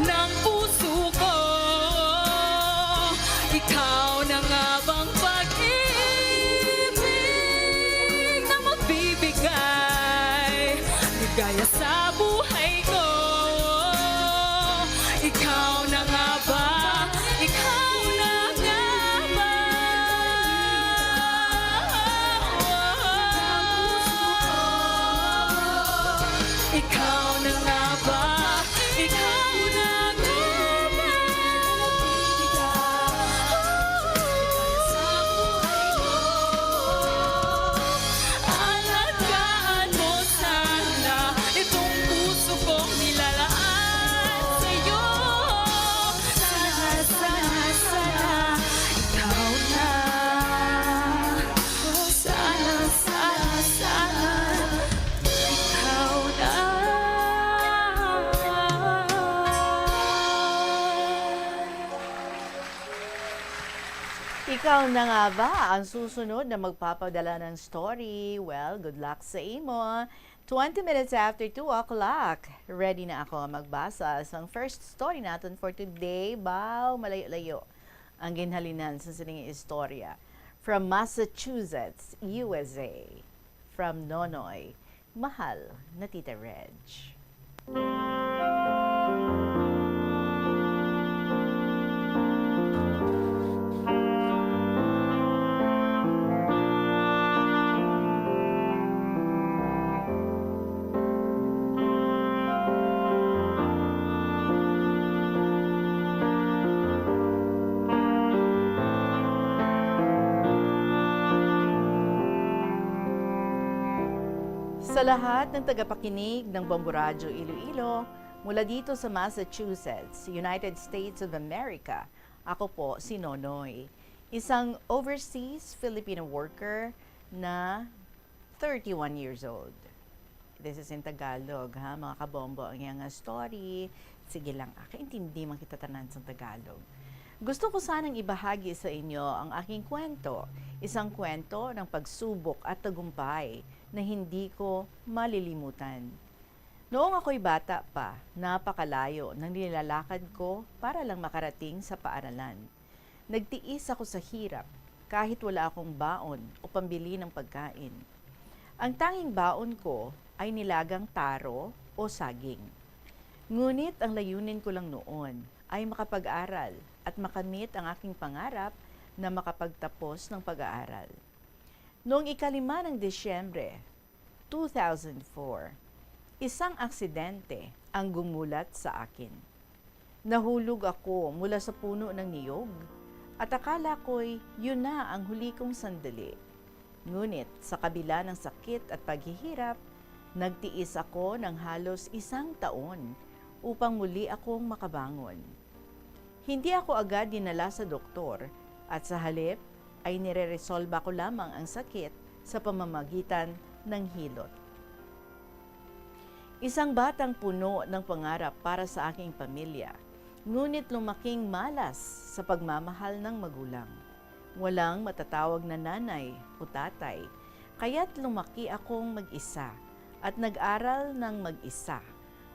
ng puso ko? Ikaw na nga bang pag-ibig Ikaw na nga ba ang susunod na magpapadala ng story? Well, good luck sa imo. Twenty minutes after two o'clock, ready na ako magbasa sang first story naton for today. Baw, malayo-layo ang ginhalinan sa sining istorya. From Massachusetts, U S A. From Nonoy, mahal na Tita Reg. Sa lahat ng tagapakinig ng Bombo Radyo Iloilo, mula dito sa Massachusetts, United States of America, ako po si Nonoy, isang overseas Filipino worker na thirty-one years old. This is in Tagalog, ha, mga kabombo, ang iyang story. Sige lang, ah, kaintindi man kita tanan sa Tagalog. Gusto ko sanang ibahagi sa inyo ang aking kwento, isang kwento ng pagsubok at tagumpay na hindi ko malilimutan. Noong ako'y bata pa, napakalayo ng nilalakad ko para lang makarating sa paaralan. Nagtiis ako sa hirap kahit wala akong baon o pambili ng pagkain. Ang tanging baon ko ay nilagang taro o saging. Ngunit ang layunin ko lang noon ay makapag-aral at makamit ang aking pangarap na makapagtapos ng pag-aaral. Noong ikalima ng Disyembre, two thousand four, isang aksidente ang gumulat sa akin. Nahulog ako mula sa puno ng niyog at akala ko'y yun na ang huli kong sandali. Ngunit sa kabila ng sakit at paghihirap, nagtiis ako ng halos isang taon upang muli akong makabangon. Hindi ako agad dinala sa doktor at sa halip ay nireresolba ko lamang ang sakit sa pamamagitan ng hilot. Isang batang puno ng pangarap para sa aking pamilya, ngunit lumaking malas sa pagmamahal ng magulang. Walang matatawag na nanay o tatay, kaya't lumaki akong mag-isa at nag-aral ng mag-isa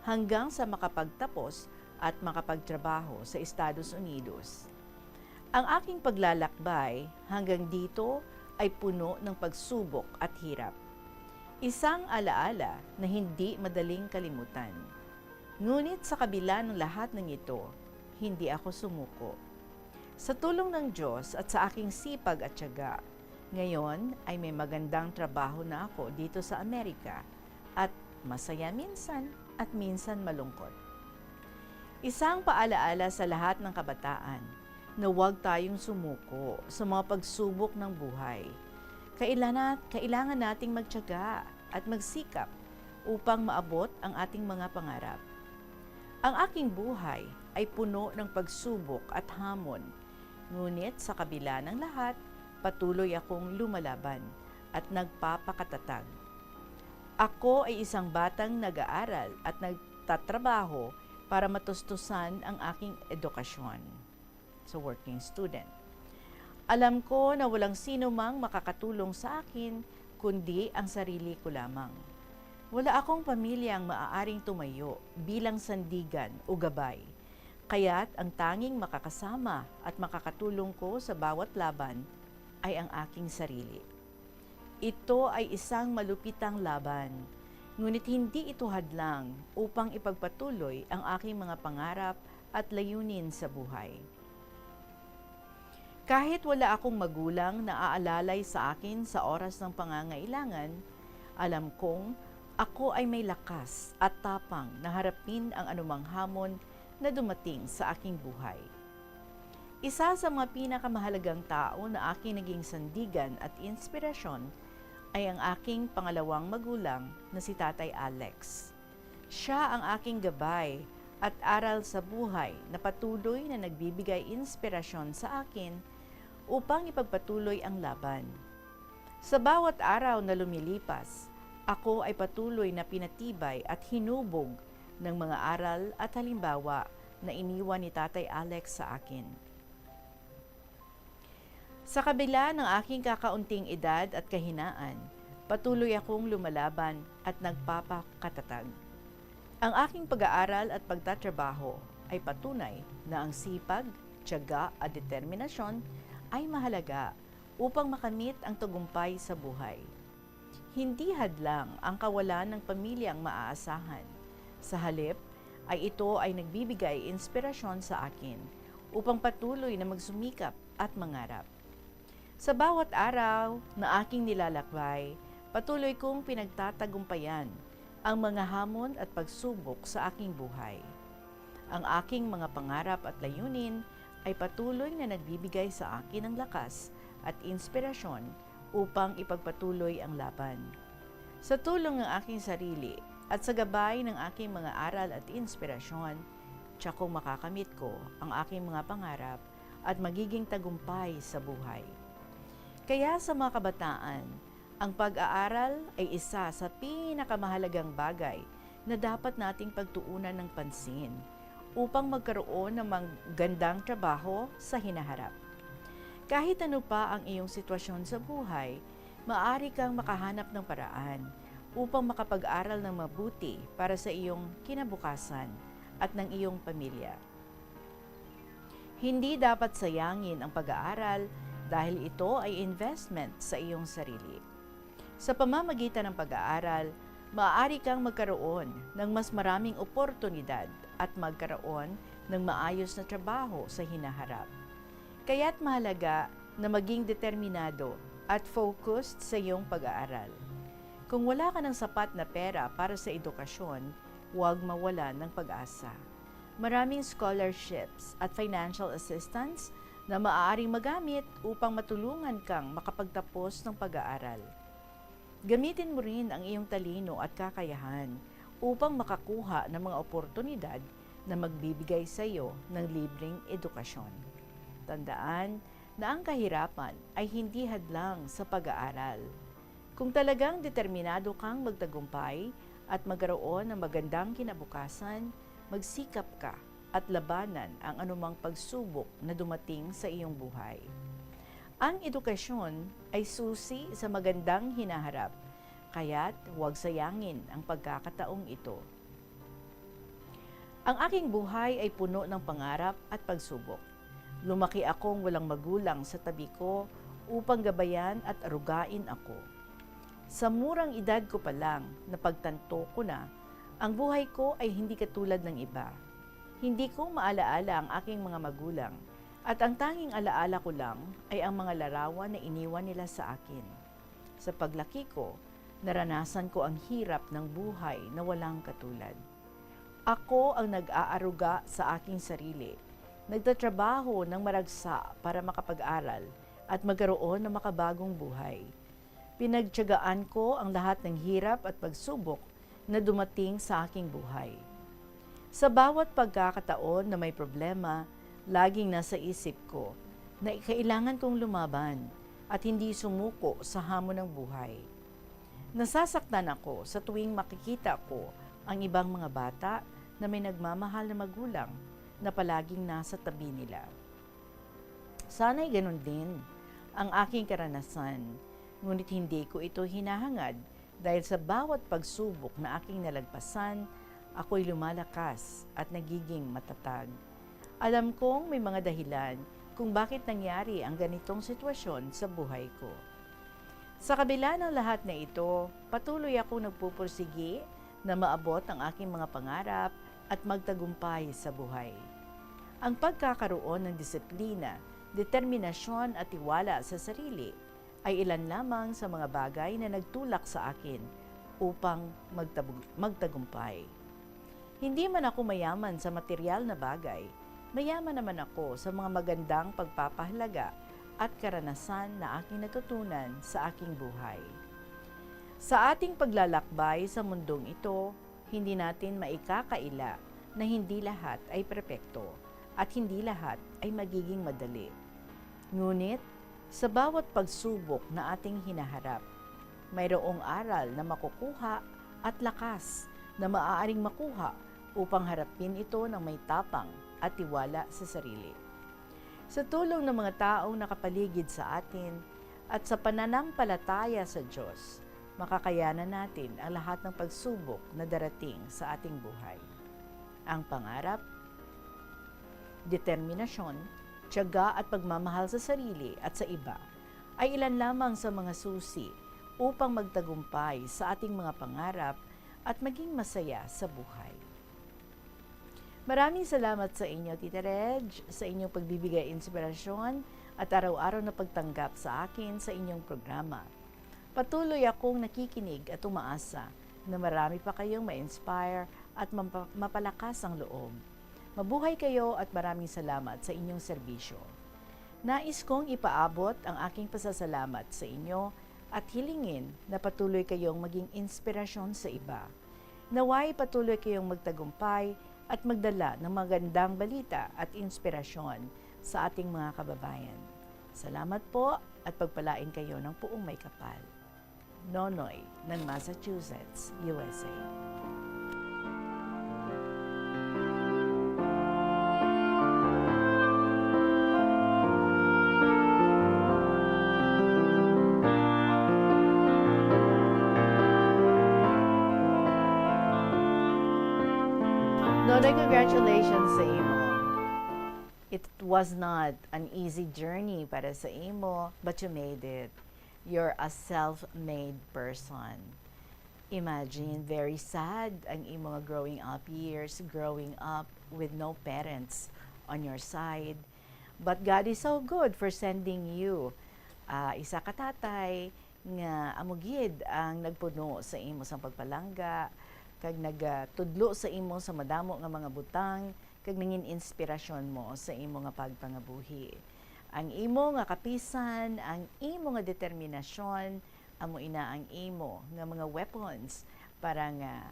hanggang sa makapagtapos at makapagtrabaho sa Estados Unidos. Ang aking paglalakbay hanggang dito ay puno ng pagsubok at hirap. Isang alaala na hindi madaling kalimutan. Ngunit sa kabila ng lahat ng ito, hindi ako sumuko. Sa tulong ng Diyos at sa aking sipag at tiyaga, ngayon ay may magandang trabaho na ako dito sa Amerika at masaya minsan at minsan malungkot. Isang paalaala sa lahat ng kabataan na huwag tayong sumuko sa mga pagsubok ng buhay. Kailana-, kailangan nating magtiyaga at magsikap upang maabot ang ating mga pangarap. Ang aking buhay ay puno ng pagsubok at hamon, ngunit sa kabila ng lahat, patuloy akong lumalaban at nagpapakatatag. Ako ay isang batang nag-aaral at nagtatrabaho para matustusan ang aking edukasyon. So, working student. Alam ko na walang sino mang makakatulong sa akin kundi ang sarili ko lamang. Wala akong pamilyang maaaring tumayo bilang sandigan o gabay, kaya't ang tanging makakasama at makakatulong ko sa bawat laban ay ang aking sarili. Ito ay isang malupitang laban, ngunit hindi ito hadlang upang ipagpatuloy ang aking mga pangarap at layunin sa buhay. Kahit wala akong magulang na aalalay sa akin sa oras ng pangangailangan, alam kong ako ay may lakas at tapang na harapin ang anumang hamon na dumating sa aking buhay. Isa sa mga pinakamahalagang tao na aking naging sandigan at inspirasyon ay ang aking pangalawang magulang na si Tatay Alex. Siya ang aking gabay at aral sa buhay na patuloy na nagbibigay inspirasyon sa akin upang ipagpatuloy ang laban. Sa bawat araw na lumilipas, ako ay patuloy na pinatibay at hinubog ng mga aral at halimbawa na iniwan ni Tatay Alex sa akin. Sa kabila ng aking kakaunting edad at kahinaan, patuloy akong lumalaban at nagpapakatatag. Ang aking pag-aaral at pagtatrabaho ay patunay na ang sipag, tiyaga at determinasyon ay mahalaga upang makamit ang tagumpay sa buhay. Hindi hadlang ang kawalan ng pamilyang maaasahan. Sa halip, ay ito ay nagbibigay inspirasyon sa akin upang patuloy na magsumikap at mangarap. Sa bawat araw na aking nilalakbay, patuloy kong pinagtatagumpayan ang mga hamon at pagsubok sa aking buhay. Ang aking mga pangarap at layunin ay patuloy na nagbibigay sa akin ng lakas at inspirasyon upang ipagpatuloy ang laban. Sa tulong ng aking sarili at sa gabay ng aking mga aral at inspirasyon, tiyak kong makakamit ko ang aking mga pangarap at magiging tagumpay sa buhay. Kaya sa mga kabataan, ang pag-aaral ay isa sa pinakamahalagang bagay na dapat nating pagtuunan ng pansin upang magkaroon ng magandang trabaho sa hinaharap. Kahit ano pa ang iyong sitwasyon sa buhay, maaari kang makahanap ng paraan upang makapag-aral ng mabuti para sa iyong kinabukasan at ng iyong pamilya. Hindi dapat sayangin ang pag-aaral dahil ito ay investment sa iyong sarili. Sa pamamagitan ng pag-aaral, maaari kang magkaroon ng mas maraming oportunidad at magkaroon ng maayos na trabaho sa hinaharap. Kaya't mahalaga na maging determinado at focused sa iyong pag-aaral. Kung wala ka ng sapat na pera para sa edukasyon, huwag mawalan ng pag-asa. Maraming scholarships at financial assistance na maaaring magamit upang matulungan kang makapagtapos ng pag-aaral. Gamitin mo rin ang iyong talino at kakayahan upang makakuha ng mga oportunidad na magbibigay sa iyo ng libreng edukasyon. Tandaan na ang kahirapan ay hindi hadlang sa pag-aaral. Kung talagang determinado kang magtagumpay at magkaroon ng magandang kinabukasan, magsikap ka at labanan ang anumang pagsubok na dumating sa iyong buhay. Ang edukasyon ay susi sa magandang hinaharap, kaya't huwag sayangin ang pagkakataong ito. Ang aking buhay ay puno ng pangarap at pagsubok. Lumaki akong walang magulang sa tabi ko upang gabayan at arugain ako. Sa murang edad ko pa lang, napagtanto ko na ang buhay ko ay hindi katulad ng iba. Hindi ko maalaala ang aking mga magulang, at ang tanging alaala ko lang ay ang mga larawan na iniwan nila sa akin. Sa paglaki ko, naranasan ko ang hirap ng buhay na walang katulad. Ako ang nag-aaruga sa aking sarili, nagtatrabaho ng maragsa para makapag-aral at magkaroon ng makabagong buhay. Pinagtiyagaan ko ang lahat ng hirap at pagsubok na dumating sa aking buhay. Sa bawat pagkakataon na may problema, laging nasa isip ko na kailangan kong lumaban at hindi sumuko sa hamon ng buhay. Nasasaktan ako sa tuwing makikita ko ang ibang mga bata na may nagmamahal na magulang na palaging nasa tabi nila. Sana'y ganun din ang aking karanasan, ngunit hindi ko ito hinahangad dahil sa bawat pagsubok na aking nalagpasan, ako'y lumalakas at nagiging matatag. Alam kong may mga dahilan kung bakit nangyari ang ganitong sitwasyon sa buhay ko. Sa kabila ng lahat na ito, patuloy ako nagpupursigi na maabot ang aking mga pangarap at magtagumpay sa buhay. Ang pagkakaroon ng disiplina, determinasyon at tiwala sa sarili ay ilan lamang sa mga bagay na nagtulak sa akin upang magtabug-, magtagumpay. Hindi man ako mayaman sa material na bagay, mayaman naman ako sa mga magandang pagpapahalaga at karanasan na aking natutunan sa aking buhay. Sa ating paglalakbay sa mundong ito, hindi natin maikakaila na hindi lahat ay perpekto at hindi lahat ay magiging madali. Ngunit, sa bawat pagsubok na ating hinaharap, mayroong aral na makukuha at lakas na maaaring makuha upang harapin ito ng may tapang at tiwala sa sarili. Sa tulong ng mga taong nakapaligid sa atin at sa pananampalataya sa Diyos, makakayanan natin ang lahat ng pagsubok na darating sa ating buhay. Ang pangarap, determinasyon, tiyaga at pagmamahal sa sarili at sa iba ay ilan lamang sa mga susi upang magtagumpay sa ating mga pangarap at maging masaya sa buhay. Maraming salamat sa inyo, Tita Reg, sa inyong pagbibigay inspirasyon at araw-araw na pagtanggap sa akin sa inyong programa. Patuloy akong nakikinig at umaasa na marami pa kayong ma-inspire at mampa-, mapalakas ang loob. Mabuhay kayo at maraming salamat sa inyong serbisyo. Nais kong ipaabot ang aking pasasalamat sa inyo at hilingin na patuloy kayong maging inspirasyon sa iba. Naway patuloy kayong magtagumpay at magdala ng magandang balita at inspirasyon sa ating mga kababayan. Salamat po at pagpalain kayo ng Puong May Kapal. Nonoy ng Massachusetts, U S A. Nonoy, congratulations sa imo. It was not an easy journey para sa imo, but you made it. You're a self-made person. Imagine, very sad ang imo nga growing up years, growing up with no parents on your side. But God is so good for sending you, ah, isa ka tatay nga amo gid ang nagpuno sa imo sang pagpalangga, kag nagtudlo sa imo sa madamo nga mga butang, kag nangin inspirasyon mo sa imo nga pagpangabuhi. Ang imo nga kapisan, ang imo nga determinasyon, amo ina ang imo nga mga weapons para nga,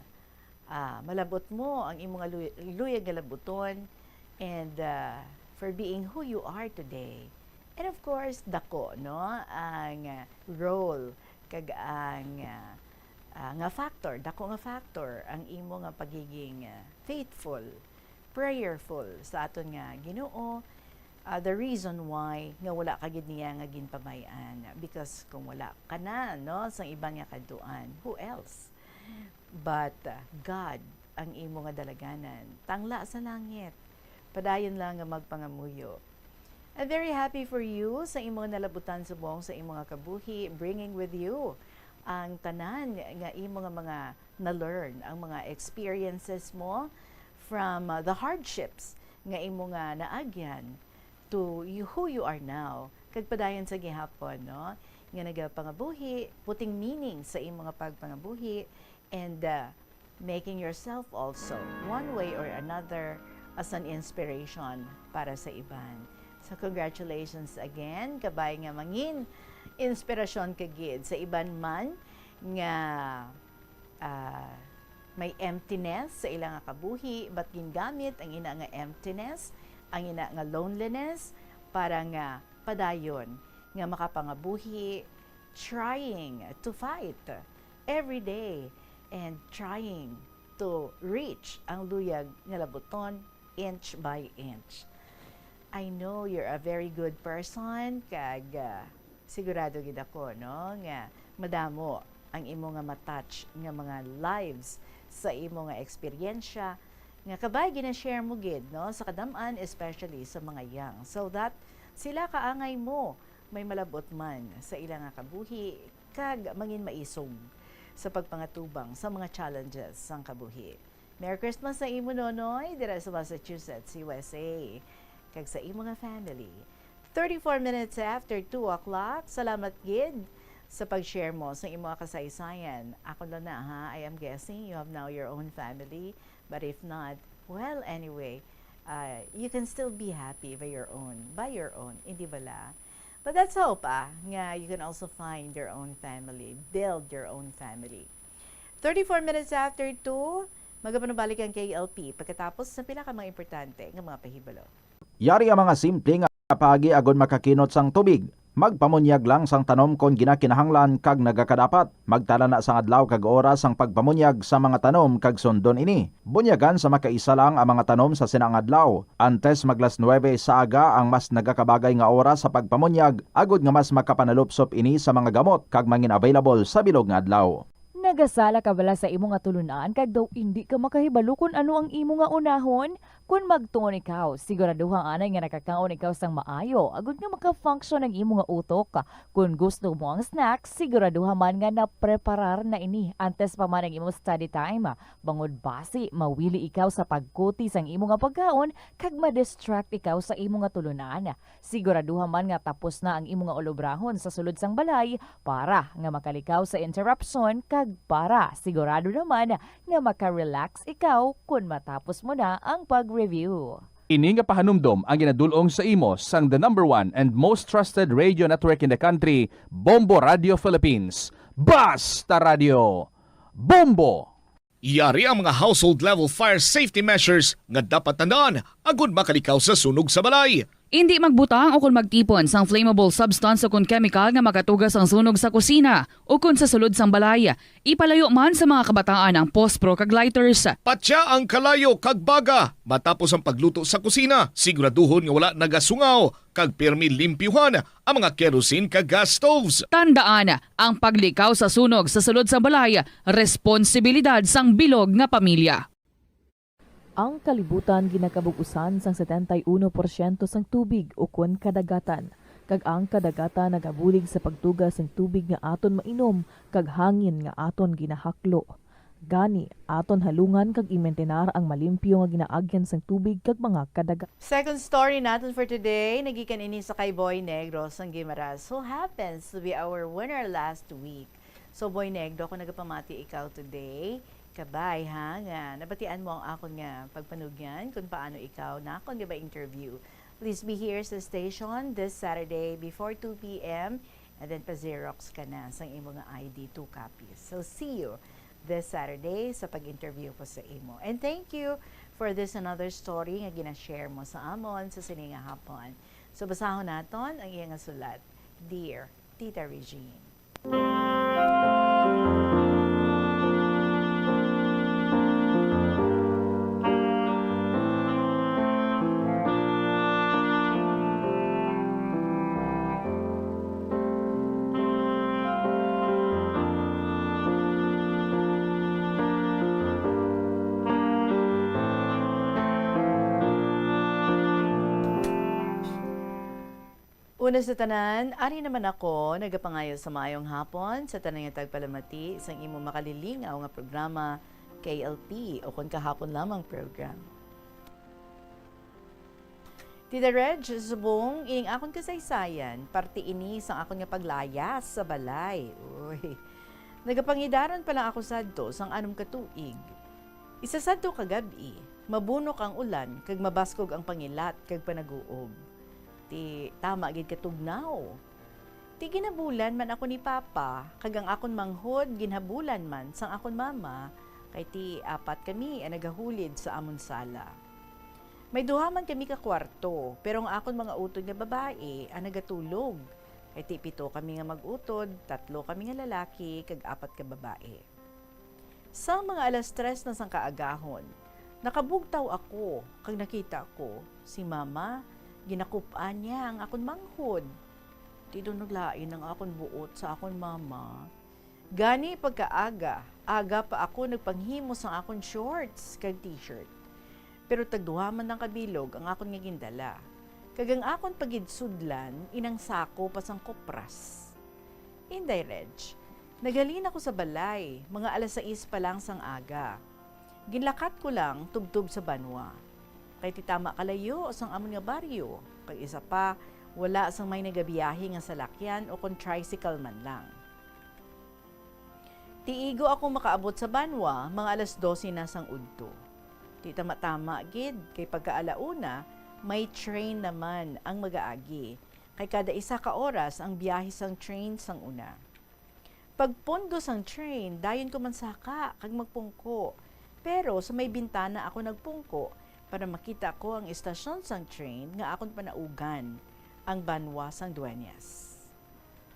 ah, malabot mo ang imo nga luy-, luyag nga labuton, and, ah, for being who you are today. And of course, dako, no, ang, ah, role kag ang, ah, ah, nga factor, dako nga factor ang imo nga pagiging, ah, faithful, prayerful sa aton nga Ginoo, ah, the reason why nga wala ka gid niya nga ginpamay-an. Because kung wala ka na, no, sang iban nga kadtuan, who else? But, uh, God ang imo nga dalaganan, tangla sa langit. Padayon lang nga magpangamuyo. I'm very happy for you sa imo nga nalabutan subong sa imo nga kabuhi, bringing with you ang tanan nga imo nga mga na-learn, ang mga experiences mo from, uh, the hardships nga imo nga naagyan to you, who you are now. Kag padayon sa gihapon, no, nga nagapangabuhi, putting meaning sa imo nga pagpangabuhi, and, uh, making yourself also, one way or another, as an inspiration para sa iban. So, congratulations again. Kabay nga mangin inspirasyon ka gid sa iban man nga, ah, may emptiness sa ila nga kabuhi, but gingamit ang ina nga emptiness, ang ina nga loneliness, para nga padayon nga makapangabuhi, trying to fight every day and trying to reach ang luyag nga labuton inch by inch. I know you're a very good person, kag, ah, sigurado gid ako, no, nga madamo ang imo nga ma-touch nga mga lives sa imo nga eksperyensya, nga kabay gina-share mo gid, no, sa kadam-an, especially sa mga young, so that sila kaangay mo may malab-ot man sa ila nga kabuhi kag mangin maisog sa pagpangatubang sa mga challenges sang kabuhi. Merry Christmas sa imo, Nonoy, dira sa Massachusetts, U S A, kag sa imo nga family. Thirty-four minutes after two o'clock, salamat gid sa pag-share mo sa imo nga kasaysayan. Ako lang na, ha, I am guessing you have now your own family, but if not, well, anyway, uh, you can still be happy by your own, by your own, hindi bala? But let's hope, ah, nga you can also find your own family, build your own family. Thirty-four minutes after two, magapanubalik ang K L P pagkatapos sa pila ka mga importante nga mga pahibalo. Yari ang mga simple nga paagi agod makakinot sang tubig. Magpamunyag lang sang tanom kon ginakinahanglan kag nagakadapat. Magtala na sang adlaw kag oras sang pagpamunyag sa mga tanom kag sundon ini. Bunyagan sa makaisa lang ang mga tanom sa sina nga adlaw. Antes mag las nuebe sa aga ang mas nagakabagay nga oras sa pagpamunyag, agod nga mas makapanalupsop ini sa mga gamot kag mangin-available sa bilog nga adlaw. Nagasala ka bala sa imo nga tulunan kag daw indi ka makahibalo kon ano ang imo nga unahon? Kon magtuon ikaw, siguraduha anay nga nakakaon ikaw sang maayo agod nga maka-function ang imo nga utok. Kon gusto mo ang snack, siguraduha man nga napreparar na ini antes pa man ang imo study time, bangod basi mawili ikaw sa pagkuti sang imo nga pagkaon kag ma-distract ikaw sa imo nga tulunan. Siguraduha man nga tapos na ang imo nga ulobrahon sa sulod sang balay para nga makalikaw sa interruption kag para sigurado naman nga maka-relax ikaw kon matapos mo na ang pag-review. Ini nga pahanumdom ang ginadul-ong sa imo sang the number one and most trusted radio network in the country, Bombo Radio Philippines. Basta Radio! Bombo! Yari ang mga household level fire safety measures nga dapat tandaan agud makalikaw sa sunog sa balay. Indi magbutang o kon magtipon sang flammable substance o kon chemical nga makatuga sang sunog sa kusina o kon sa sulod sang balay. Ipalayo man sa mga kabataan ang pospro kag lighters. Patya ang kalayo kag baga matapos ang pagluto sa kusina. Siguraduhon nga wala nagasungaw kag pirmi limpyuhan ang mga kerosene kag gas stoves. Tandaan, ang paglikaw sa sunog sa sulod sang balay responsibilidad sang bilog nga pamilya. Ang kalibutan ginakabug-usan sang setenta y uno porsyento sang tubig ukon kadagatan, kag ang kadagatan nagabulig sa pagtuga sang tubig nga aton mainom kag hangin nga aton ginahaklo. Gani, aton halungan kag imintenar ang malimpyo nga ginaagyan sang tubig kag mga kadagatan. Second story naton for today, nagikan ini sa kay Boy Negro sang Guimaras, who happens to be our winner last week. So, Boy Negro, kung nagapamati ikaw today, kabay, ha, nga nabatian mo ang akon nga pagpanugyan kung paano ikaw nakon nga ba-interview. Please be here sa station this Saturday before two p.m. and then pa-xerox ka na sang imo nga I D, two copies. So, see you this Saturday sa pag-interview ko sa imo. And thank you for this another story nga gina-share mo sa amon sa sini nga hapon. So, basahon naton ang iya nga sulat, Dear Tita Regine. Una sa tanan, ari naman ako nagapangayo sa maayong hapon sa tanan nga tagpalamati sang imo makalilingaw nga programa, K L P, o kon Kahapon Lamang Program. Tita Reg, subong ining akon kasaysayan, parte ini sang akon nga paglayas sa balay. Uy. Nagapangidaron pa lang ako sadto sang anom ka tuig. Isa sadto ka gab-i, mabunok ang ulan kag mabaskog ang pangilat kag panaguob. Ti tama gid ka tugnaw. Ti ginhabulan man ako ni Papa, kag ang akon manghod ginhabulan man sang akon mama, kay ti apat kami ang nagahulid sa amon sala. May duha man kami ka kwarto, pero ang akon mga utod nga babayi ang nagatulog. Kay ti pito kami nga mag-utod, tatlo kami nga lalaki, kag apat ka babayi. Sang mga alas tres na sang kaagahon, nakabugtaw ako, kag nakita ko si Mama, ginakup-an niya ang akon manghod. Ti daw naglain ang akon buot sa akon mama. Gani pagkaaga, aga pa ako nagpanghimo sang akon shorts kag t-shirt. Pero tagduha man lang ka bilog ang akon nga gindala, kag ang akon pa gid sudlan inang sako pa sang kopras. Inday Reg, naghalin ako sa balay, mga alas sais pa lang sang aga. Ginlakat ko lang tubtob sa banwa. Kay ti tama kalayo sang amon nga baryo, kag isa pa, wala sang may nagabiyahe nga salakyan o kon tricycle man lang. Ti igo ako makaabot sa banwa, mga alas dose na sang udto. Ti tama-tama gid, kay pagka ala una, may train naman ang magaagi, kay kada isa ka oras ang biyahe sang train sang una. Pagpundo sang train, dayon ko mansaka kag magpungko. Pero sa may bintana ako nagpungko para makita ko ang estasyon sang train nga akon panaugan, ang banwa sang Dueñas.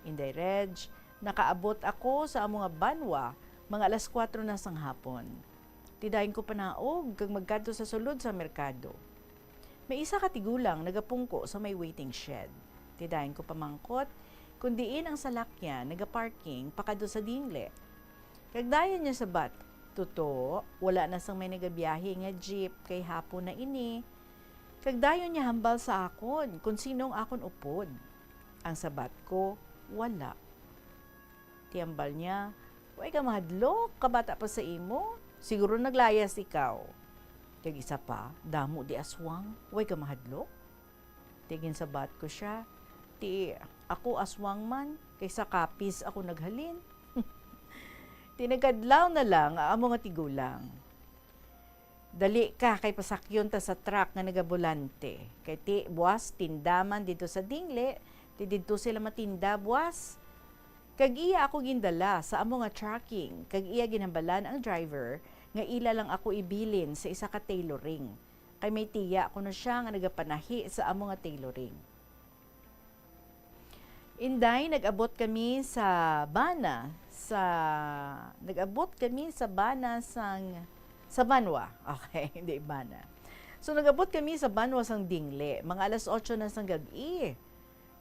Inday Reg, nakaabot ako sa amo nga banwa mga alas kuwatro na sang hapon. Ti dayon ko panaog kag magkadto sa sulod sa merkado. May isa ka tigulang nagapungko sa may waiting shed. Ti dayon ko pamangkot kon diin ang salakyan nagaparking pakadto sa dingle. Kag dayon niya sabat, "Tuto, wala na sang may nagabiyahe nga jeep kay hapon na ini." Kag dayon niya hambal sa akon kon sino ang akon upod. Ang sabat ko, "Wala." Ti hambal niya, "Way ka mahadlok, kabata pa sa imo. Siguro naglayas ikaw." Kag isa pa, "Damo di aswang, way ka mahadlok." Ti ginsabat ko sia, "Ti ako aswang man, kay sa kapis ako naghalin." Ti nagkadlaw na lang ang amo nga tigulang. "Dali ka, kay pasakyon ta sa truck nga nagabulante. Kay ti, buas, tinda man didto sa dingle, ti didto sila matinda, buas." Kag iya ako gindala sa amo nga trucking, kag iya ginhambalan ang driver nga ila lang ako ibilin sa isa ka tailoring. Kay may tiya kuno sia nga nagapanahi sa amo nga tailoring. Inday, nag-abot kami sa bana, sa, nag-abot kami sa bana sang, sa banwa. Okay, hindi bana. So, nag-abot kami sa banwa sang dingle, mga alas otso na sang gab-i.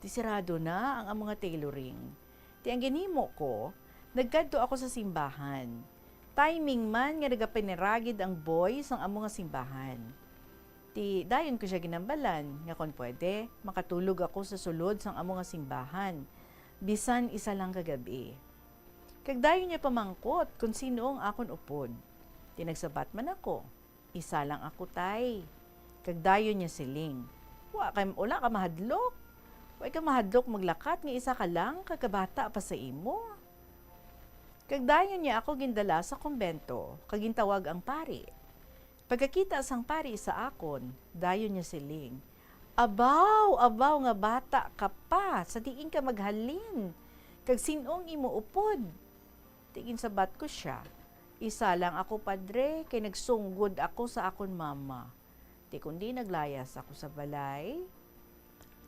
Ti sirado na ang, ang mga tailoring. Ti ang ginhimo ko, nagkadto ako sa simbahan. Timing man nga nagapaniragid ang boy sang amo nga simbahan. Ti dayon ko sia ginambalan nga kon pwede, makatulog ako sa sulod sang amo nga simbahan, bisan isa lang ka gab-i. Kag dayon niya pamangkot kon sino ang akon upod. Ti nagsabat man ako, "Isa lang ako, tay." Kag dayon niya siling, "Wa ka, wala ka mahadlok? Wa ka mahadlok maglakat nga isa ka lang, kag kabata pa sa imo?" Kag dayon niya ako gindala sa kumbento, kag gintawag ang pari. Pagkakita sang pari sa akon, dayon niya siling, "Abaw, abaw nga bata ka pa, sa diin ka maghalin? Kag sin-o ang imo upod?" Ti ginsabat ko sia, "Isa lang ako, padre, kay nagsunggod ako sa akon mama. Ti kundi naglayas ako sa balay."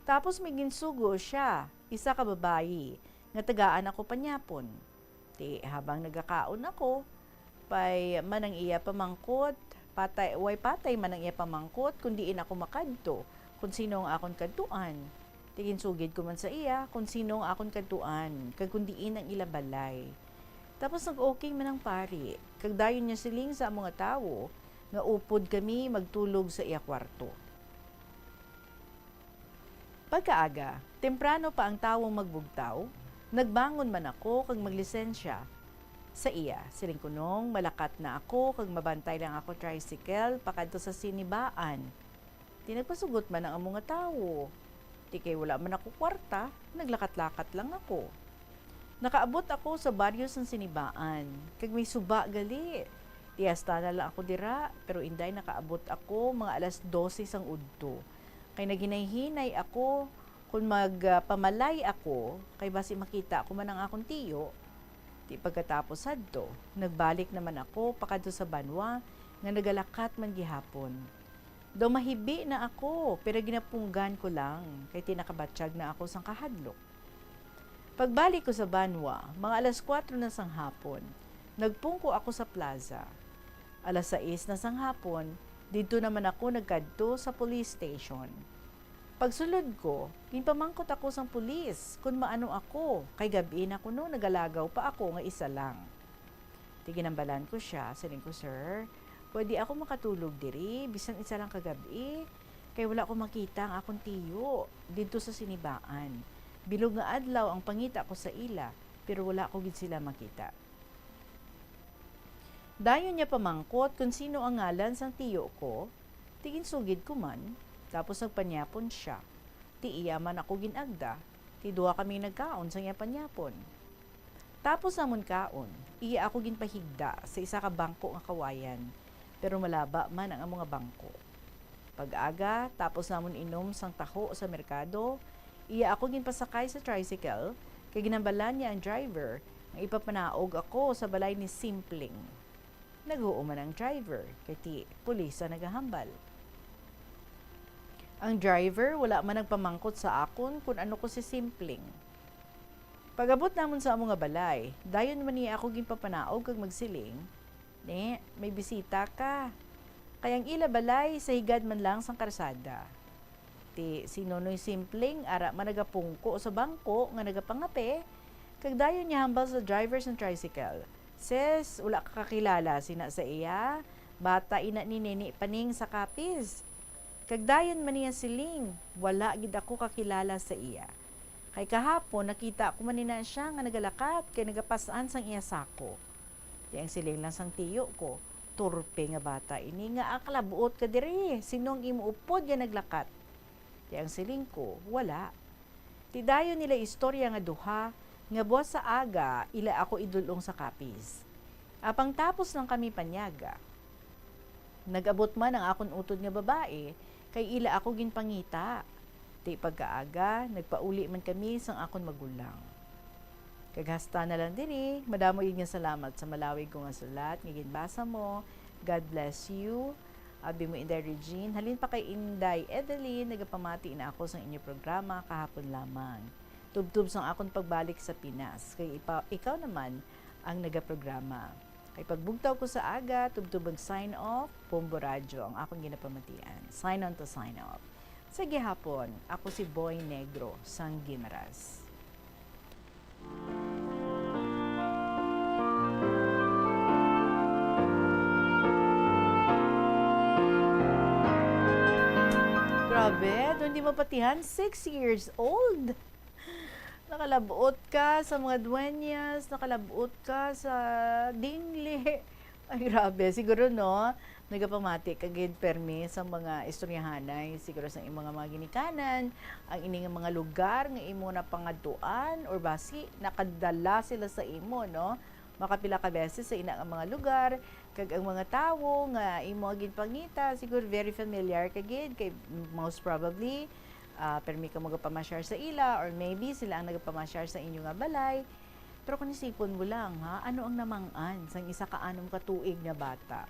Tapos may ginsugo sia, isa ka babayi, nga tagaan ako panyapon. Ti habang nagakaon ako, pay man ang iya pamangkot, patay, way patay man ang iya pamangkot, kun diin ako makadto, kun sino ang akon kadtuan. Ti ginsugid ko man sa iya kun sino ang akon kadtuan, kag kun diin ang ila balay. Tapos nag-okay man ang pari, kag dayon niya siling sa amo nga tawo nga upod kami magtulog sa iya kwarto. Pagkaaga, temprano pa ang tawong magbugtaw, nagbangon man ako kag maglisensya. Sa iya, siling kunong malakat na ako kag mabantay lang ako tricycle pakadto sa sinibaan. Ti nagpasugot man ang amo nga tawo. Ti kay wala man ako kwarta, naglakat-lakat lang ako. Nakaabot ako sa baryo sang sinibaan, kag may suba gali. Ti hasta na lang ako dira, pero inday nakaabot ako mga alas dose sang udto. Kay naghinay-hinay ako kon mag, ah, pamalay ako, kay basi makita ko man ang akon tiyo. Ti pagkatapos sadto, nagbalik naman ako pakadto sa banwa nga nagalakat man gihapon. Daw mahibi na ako, pero ginapunggan ko lang, kay ti nakabatyag na ako sang kahadlok. Pagbalik ko sa banwa, mga alas kuwatro na sang hapon, nagpungko ako sa plaza. Alas sais na sang hapon, didto naman ako nagkadto sa police station. Pagsulod ko, ginpamangkot ako sang pulis kon maano ako, kay gab-i na kuno nagalagaw pa ako nga isa lang. Ti ginambalan ko sia, siling ko, "Sir, pwede ako makatulog diri bisan isa lang ka gab-i? Kay wala ko makita ang akon tiyo didto sa sinibaan. Bilog nga adlaw ang pangita ko sa ila, pero wala ko gid sila makita." Dayon niya pamangkot kon sino ang ngalan sang tiyo ko, ti ginsugid ko man, tapos nagpanyapon sia. Ti iya man ako gin-agda, ti duha kami nagkaon sang iya panyapon. Tapos namon kaon, iya ako ginpahigda sa isa ka bangko nga kawayan, pero malaba man ang amo nga bangko. Pag-aga, tapos namon inom sang taho sa merkado, iya ako ginpasakay sa tricycle, kay ginambalan niya ang driver nga ipapanaog ako sa balay ni Simpling. Naghuo man ang driver, kay ti pulis ang nagahambal. Ang driver wala man nagpamangkot sa akon kon ano ko si Simpling. Pag-abot namon sa amo nga balay, dayon man niya ako ginpapanaog kag magsiling, "Ne, may bisita ka." Kay ang ila balay sa higad man lang sang karsada. Ti si Nonoy Simpling ara man nagapungko sa bangko nga nagapangape, kag dayon niya hambal sa driver sang tricycle, "Sis, wala ka kakilala sina sa iya? Bata ina ni Nini Paning sa Capiz." Kag dayon man niya siling, "Wala gid ako kakilala sa iya. Kay kahapon nakita ko man ina siya nga nagalakat kay nagapas-an sang iya sako." Ti ang siling lang sang tiyo ko, "Turpe nga bata ini, nga akalabuot ka diri, sino ang imo upod nga naglakat?" Ti ang siling ko, "Wala." Ti dayon nila istorya nga duha, nga buwas sa aga ila ako idul-ong sa Capiz. Apang tapos lang kami panyaga, nag-abot man ang akon utod nga babayi, kay ila ako ginpangita. Ti pagkaaga, nagpauli man kami sang akon magulang. Kag hasta na lang diri, madamo gid nga salamat sa malawig ko nga sulat nga ginbasa mo. God bless you. Abi mo, Inday Regine. Halin pa kay Inday Evelyn, nagapamati na ako sang inyo programa kahapon lamang. Tubtob sang akon pagbalik sa Pinas. Kay ipa-, ikaw naman ang nagaprograma. Kay pagbugtaw ko sa aga, tubtob mag-sign off, Bombo Radyo ang akon ginapamatian. Sign on to sign off. Sa gihapon, ako si Boy Negro sang Guimaras. Grabe, doon di mapatihan, six years old. Nakalabot ka sa mga duenyas, nakalabot ka sa dingli. Ay, grabe. Siguro, no, nagapamati ka gid permi sa mga istoryahanay, siguro sa imong mga ginikanan, ang ini nga mga lugar nga imo napangadtuan, or basi nakadala sila sa imo, no? Makapila ka beses sa ina nga mga lugar, kag ang mga tawo nga imo ginpangita, siguro very familiar ka gid, kay most probably, ah, permi ka magapamasyar sa ila, or maybe sila ang nagapamasyar sa inyo nga balay. Pero kung isipon mo lang, ha, ano ang namang-an sang isa ka anom ka tuig nga bata?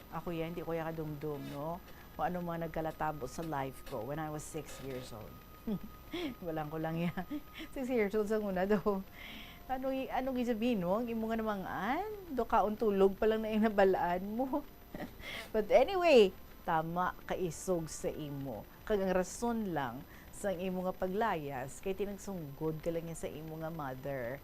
Ako yan, di ko ya kadumdum, no? Kung ano mga nagkalatabo sa life ko when I was six years old. Walang ko lang ya. Six years old sa una daw. Ano, i- ano gisabihin, no? Ang imo nga namang-an? Do kaon tulog pa lang na yung nabalaan mo. But anyway, tama ka isog sa imo. Kag ang rason lang sang imo nga paglayas kay tinagsunggod ka lang niya sa imo nga mother.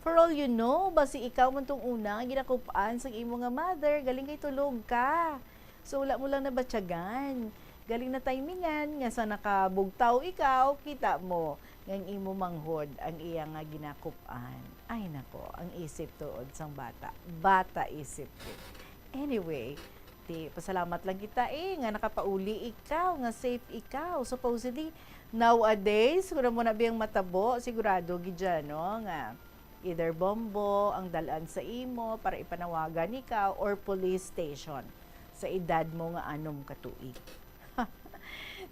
For all you know, basi ikaw man tong una nga ginakup-an sang imo nga mother, galing kay tulog ka. So, wala mo lang nabatyagan. Galing na timingan nga sa nakabugtaw ikaw, kita mo nga ang imo manghod ang iya nga ginakup-an. Ay nako, ang isip tuod sang bata. Bata isip ko. Anyway, ti pasalamat lang kita eh nga nakapauli ikaw, nga safe ikaw. Supposedly, nowadays, kung mo na biyang matabo, sigurado gid dyan, no, nga either bombo ang dalan sa imo para ipanawagan ikaw or police station sa edad mo nga anom ka tuig.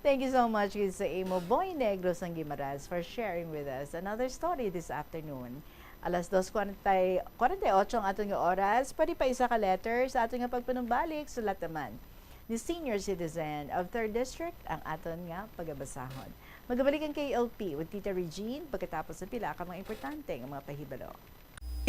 Thank you so much gid sa imo, Boy Negro sang Guimaras, for sharing with us another story this afternoon. Alas dos kwarenta, kwarenta y ocho ang aton nga oras. Pwede pa isa ka letter sa aton nga pagpanumbalik. Sulat naman ni senior citizen of third District ang aton nga pagabasahon. Magabalik ang K L P with Tita Regine pagkatapos ng pila ka mga importante nga mga pahibalo.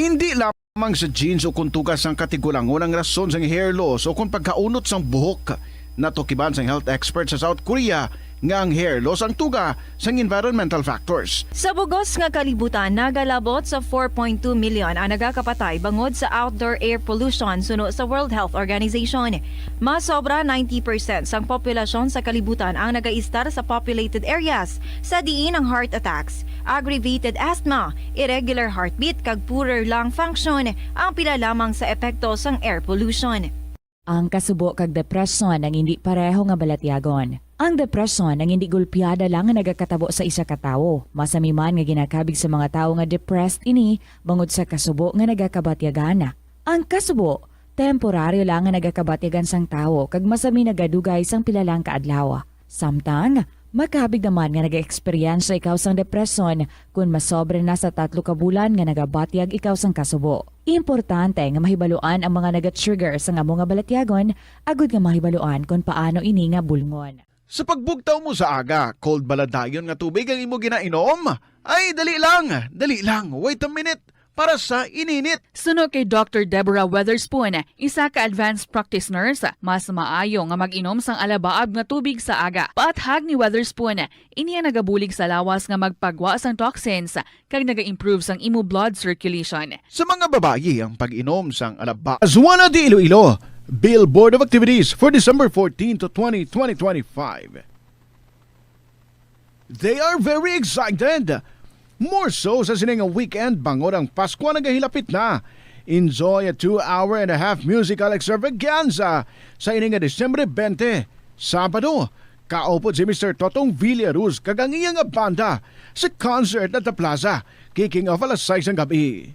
Indi lamang sa genes o kung tuga sang katigulangon ang rason sang hair loss o kung pagkaunot sang buhok. Natukiban sang health expert sa South Korea nga ang hair loss ang tuga sang environmental factors. Sa bugos nga kalibutan, nagalabot sa four point two million ang nagakapatay bangod sa outdoor air pollution suno sa World Health Organization. Mas sobra ninety percent sang populasyon sa kalibutan ang nagaistar sa populated areas, sa diin ang heart attacks, aggravated asthma, irregular heartbeat, kag poorer lung function ang pila lamang sa epekto sang air pollution. Ang kasubo kag depresyon ang indi pareho nga balatyagon. Ang depresyon ang indi gulpiada lang nga nagakatabo sa isa ka tawo. Masami man nga ginakabig sa mga tawo nga depressed ini bangod sa kasubo nga nagakabatyagan. Ang kasubo, temporaryo lang nga nagakabatyagan sang tawo kag masami nagadugay sang pila lang ka adlaw. Samtang, makabig naman nga nag-eksperyensya ikaw sang depresyon kon masobra na sa tatlo ka bulan nga nagabatyag ikaw sang kasubo. Importante nga mahibaluan ang mga naga-trigger sang amo nga balatyagon agud nga mahibaluan kon paano ini nga bulngon. Sa pagbugtaw mo sa aga, cold bala dayon nga tubig ang imo ginainom? Ay, dali lang, dali lang, wait a minute, para sa ininit. Suno kay Doctor Deborah Weatherspoon, isa ka advanced practice nurse, mas maayo nga mag-inom sang alabaab nga tubig sa aga. Paathag ni Weatherspoon, ini ang nagabulig sa lawas nga magpagwa sang toxins kag naga-improve sang imo blood circulation. Sa mga babayi, ang pag-inom sang alaba. Azuana de Iloilo, Bill Board of Activities for December fourteen to twenty, twenty twenty-five. They are very excited. More so sa sini nga weekend, bangod ang Pasko nagahilapit na. Enjoy a two hour and a half musical extravaganza sa ini nga Disyembre twenty, Sabado. Kaupod si Mister Totong Villaruz kag ang iya nga banda sa concert at the plaza, kicking off alas sais sang gabi.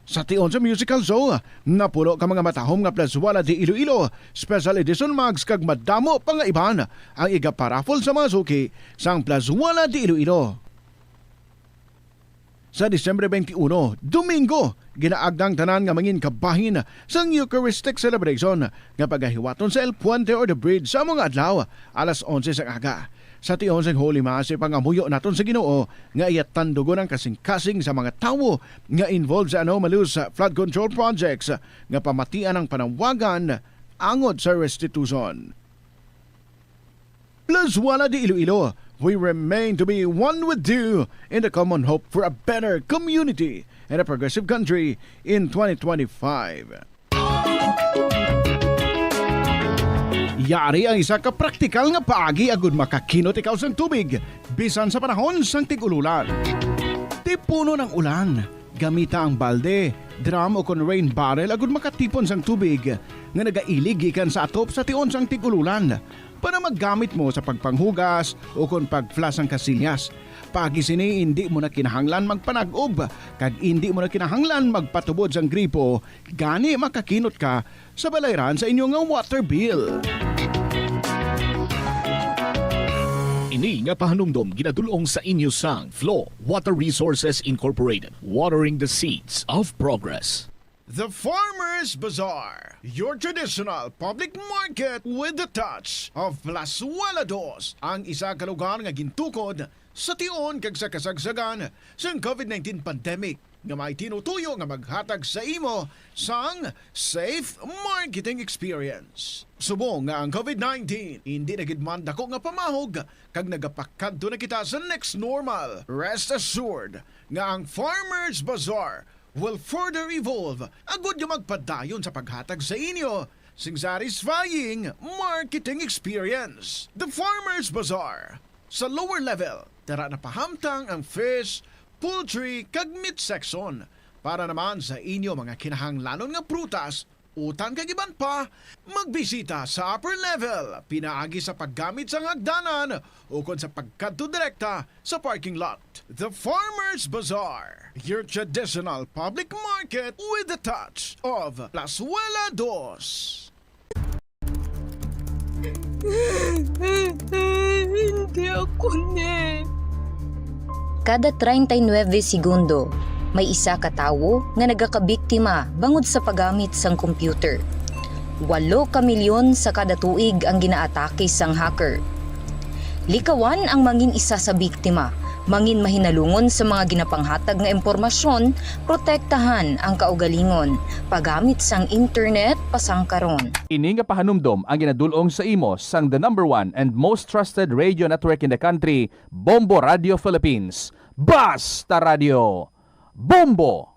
Sa tion sa musical show, napulo ka mga matahom nga Plazuela de Iloilo Special Edition mugs kag madamo pa nga iban ang igaparaffle sa mga suki sang Plazuela de Iloilo. Sa Disyembre twenty-one, Domingo, ginaagda ang tanan nga mangin kabahin sang Eucharistic celebration nga pagahiwaton sa El Puente or the Bridge sa mga adlaw, alas onse sang aga. Sa tion sang Holy Mass, ipangamuyo naton sa Ginoo nga iya tandugon ang kasing-kasing sa mga tawo nga involved sa anomalous flood control projects nga pamatian ang panawagan angod sa restitution. Plazuela de Iloilo, we remain to be one with you in the common hope for a better community and a progressive country in twenty twenty-five. Yari ang isa ka praktikal nga paagi agud makakinot ikaw sang tubig, bisan sa panahon sang tig-ululan. Tipunon ang ulan. Gamita ang balde, drum, o kon rain barrel agud makatipon sang tubig nga nagailig gikan sa atop sa tion sang tig-ululan para magamit mo sa pagpanghugas o kon pag-flush sang kasilyas. Paagi sini, indi mo na kinahanglan magpanag-ob kag indi mo na kinahanglan magpatubod sang gripo, gani makakinot ka sa balayran sa inyo nga water bill. Ini nga pahanumdom ginadul-ong sa inyo sang Flow Water Resources Incorporated, watering the seeds of progress. The Farmers Bazaar, your traditional public market with a touch of Plazuela Dos, ang isa ka lugar nga gintukod sa tion kag sa kasagsagan sang covid nineteen pandemic nga may tinutuyo nga maghatag sa imo sang safe marketing experience. Subong nga ang covid nineteen indi na gid man dako nga pamahog kag nagapakadto na kita sa next normal, rest assured nga ang Farmers Bazaar will further evolve agud nga magpadayon sa paghatag sa inyo sing satisfying marketing experience. The Farmers Bazaar. Sa lower level, dara na pahamtang ang fish, poultry, kag meat section. Para naman sa inyo mga kinahanglanon nga prutas, utan kag iban pa, magbisita sa upper level pinaagi sa paggamit sang hagdanan ukon sa pagkadto direkta sa parking lot. The Farmers Bazaar, your traditional public market with a touch of Plazuela Dos. Hindi ako ni. Kada treinta y nueve segundo, may isa ka tawo nga nagakabiktima bangod sa paggamit sang computer. Walo ka milyon sa kada tuig ang ginaatake sang hacker. Likawan ang mangin isa sa biktima, mangin mahinalungon sa mga ginapanghatag nga impormasyon, protektahan ang kaugalingon, paggamit sang internet pasangkaron. Ini nga pahanumdom ang ginadul-ong sa imo sang the number one and most trusted radio network in the country, Bombo Radio Philippines. Basta Radio! Bombo!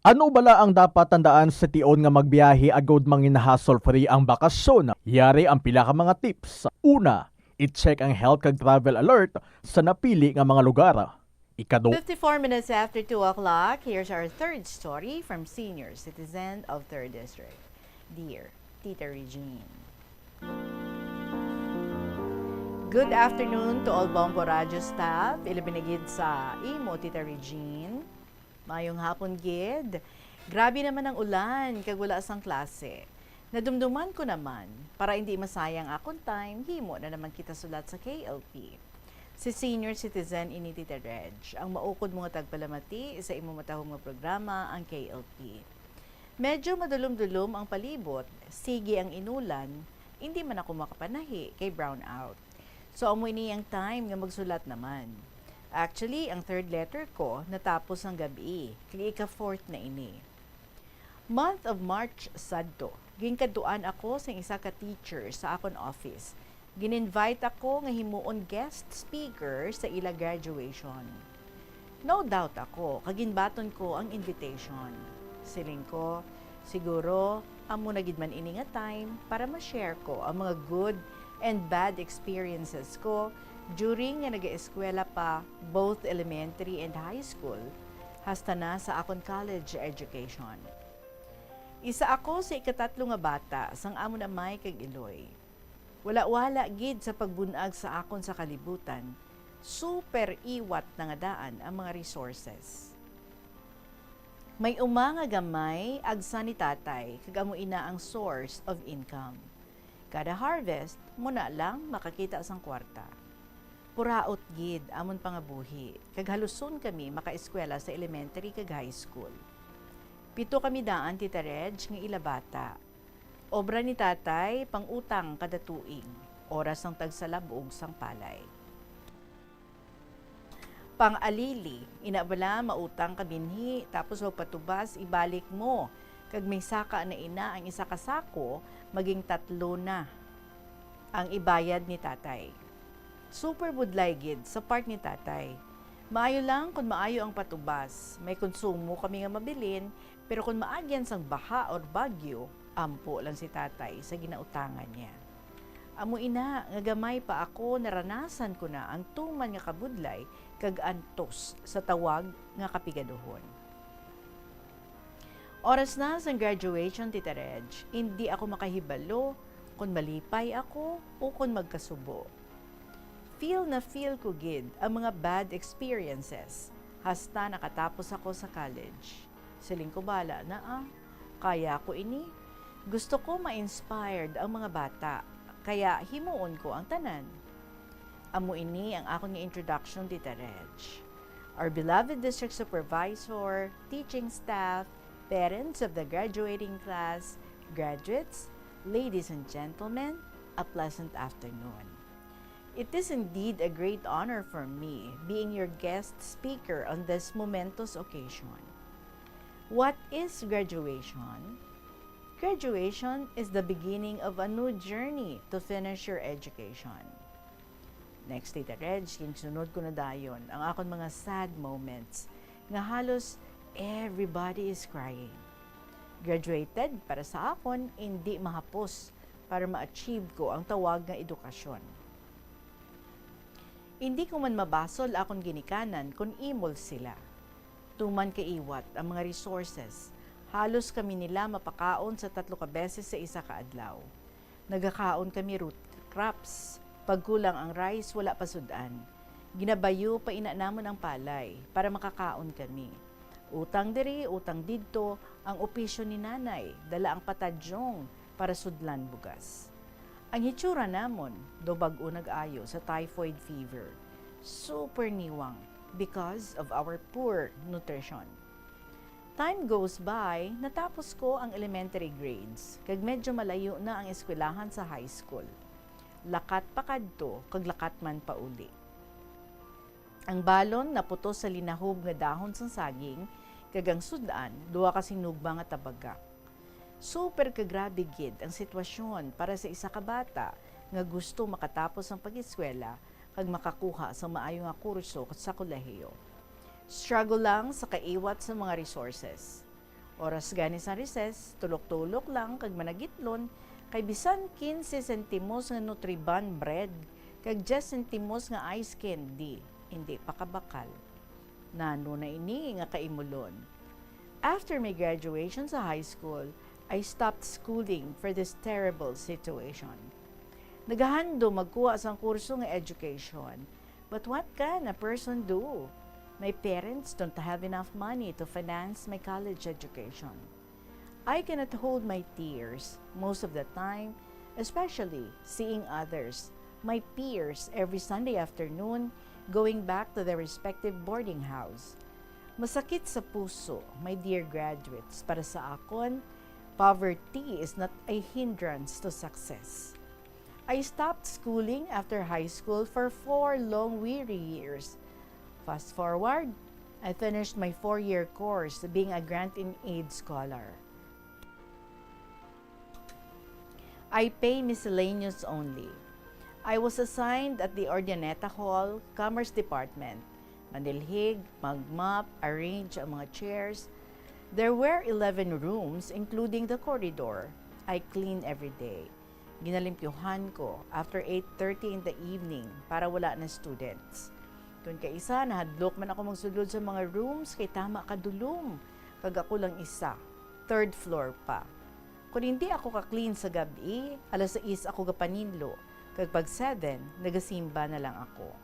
Ano bala ang dapat tandaan sa tion nga magbiyahe agud mangin hassle-free ang bakasyon? Yari ang pila ka mga tips. Una, i-check ang health kag travel alert sa napili nga mga lugar. Ikadu. Fifty-four minutes after two o'clock, here's our third story from senior citizen of Third District. Dear Tita Regine. Good afternoon to all Bombo Radio staff, ilabi na gid sa imo, Tita Regine. Mayong hapon gid. Grabe naman ang ulan, kag wala sang klase. Nadumduman ko naman, para indi masayang akon time, himo na naman kita sulat sa K L P. Si senior citizen ini, Tita Reg, ang maukod mo nga tagpalamati sa imo matahom nga programa, ang K L P. Medyo madulom-dulom ang palibot, sige ang inulan, Hindi man ako makapanahi kay brown out. So, amo ini ang time nga magsulat naman. Actually, ang third letter ko natapos ang gabi, kag ika-fourth na ini. Month of March sadto, ginkadtuan ako sang isa ka teacher sa akon office. Gin-invite ako nga himuon guest speaker sa ila graduation. No doubt ako, kag ginbaton ko ang invitation. Siling ko, siguro, amo na gid man ini nga time para ma-share ko ang mga good and bad experiences ko during nga nagaeskwela pa, both elementary and high school, hasta na sa akon college education. Isa ako sa ikatatlo nga bata sang amon amay kag iloy. Wala-wala gid sa pagbun-ag sa akon sa kalibutan, super iwat na nga daan ang mga resources. May uma nga gamay agsa ni tatay, kag amo ina ang source of income. Kada harvest, muna lang makakita sang kwarta. Puraot gid amon pangabuhi, kag haluson kami makaeskwela sa elementary kag high school. Pito kami daan, Tita Reg, nga ila bata. Obra ni tatay, pang-utang kada tuig, oras sang tagsalabog sang palay. Pang-alili, ina bala, mautang ka binhi, tapos magpatubas, ibalik mo, kag may saka na ina ang isa ka sako, maging tatlo na ang ibayad ni tatay. Super budlay gid sa part ni tatay. Maayo lang kon maayo ang patubas, may konsumo kami nga mabilin, pero kon maagyan sang baha or bagyo, ampo lang si tatay sa ginautangan niya. Amo ina nga gamay pa ako, naranasan ko na ang tuman nga kabudlay kag antos sa tawag nga kapigaduhon. Oras na sang graduation, Tita Reg, indi ako makahibalo kon malipay ako o kon magkasubo. Feel na feel ko gid ang mga bad experiences hasta nakatapos ako sa college. Siling ko, bala na, ah. Kaya ko ini. Gusto ko ma-inspired ang mga bata, kaya himuon ko ang tanan. Amo ini ang akon nga introduction, Tita Reg. Our beloved district supervisor, teaching staff, parents of the graduating class, graduates, ladies and gentlemen, a pleasant afternoon. It is indeed a great honor for me being your guest speaker on this momentous occasion. What is graduation? Graduation is the beginning of a new journey to finish your education. Next, Tita Reg, ginsunod ko na dayon ang akon mga sad moments nga halos everybody is crying. Graduated, para sa akon, indi mahapos para ma-achieve ko ang tawag nga edukasyon. Indi ko man mabasol akon ginikanan kon imol sila. Tuman kaiwat ang mga resources, halos kami nila mapakaon sa tatlo ka beses sa isa ka adlaw. Nagakaon kami root crops. Pagkulang ang rice, wala pa sud-an. Ginabayo pa ina namon ang palay para makakaon kami. Utang diri, utang didto, ang opisyo ni nanay, dala ang patadyong para sudlan bugas. Ang hitsura namon, daw bag-o nag-ayo sa typhoid fever. Super niwang because of our poor nutrition. Time goes by, natapos ko ang elementary grades, kag medyo malayo na ang eskwelahan sa high school. Lakat pa kadto, kag lakat man pauli. Ang balon naputos sa linahob nga dahon sang saging, kag ang sud-an, duha ka sinugba nga tabagak. Super ka grabe gid ang sitwasyon para sa isa ka bata nga gusto makatapos ang pag-eskwela kag makakuha sang maayo nga kurso sa kolehiyo. Struggle lang sa kaiwat sa mga resources. Oras gani sa recess, tulok-tulok lang kag managitlon, kay bisan quince sentimos nga Nutriban bread kag diyes sentimos nga ice candy, indi pa kabakal. Nano na ini nga kaimulon? After my graduation sa high school, I stopped schooling for this terrible situation. Nagahandom magkuha sang kurso nga education, but what can a person do? My parents don't have enough money to finance my college education. I cannot hold my tears most of the time, especially seeing others, my peers, every Sunday afternoon going back to their respective boarding house. Masakit sa puso, my dear graduates, para sa akon, poverty is not a hindrance to success. I stopped schooling after high school for four long weary years. Fast forward, I finished my four-year course being a grant in aid scholar. I pay miscellaneous only. I was assigned at the Urdaneta Hall Commerce Department. Manilhig, magmop, arrange ang mga chairs. There were eleven rooms, including the corridor. I clean every day. Ginalimpyuhan ko after eight thirty in the evening para wala na students. Kon kaisa, nahadlok man ako magsudlod sa mga rooms kay tama kadulom, kag ako lang isa, third floor pa. Kon hindi ako ka-clean sa gab-i, alas sais ako gapaninlo, kag pag seven, nagasimba na lang ako.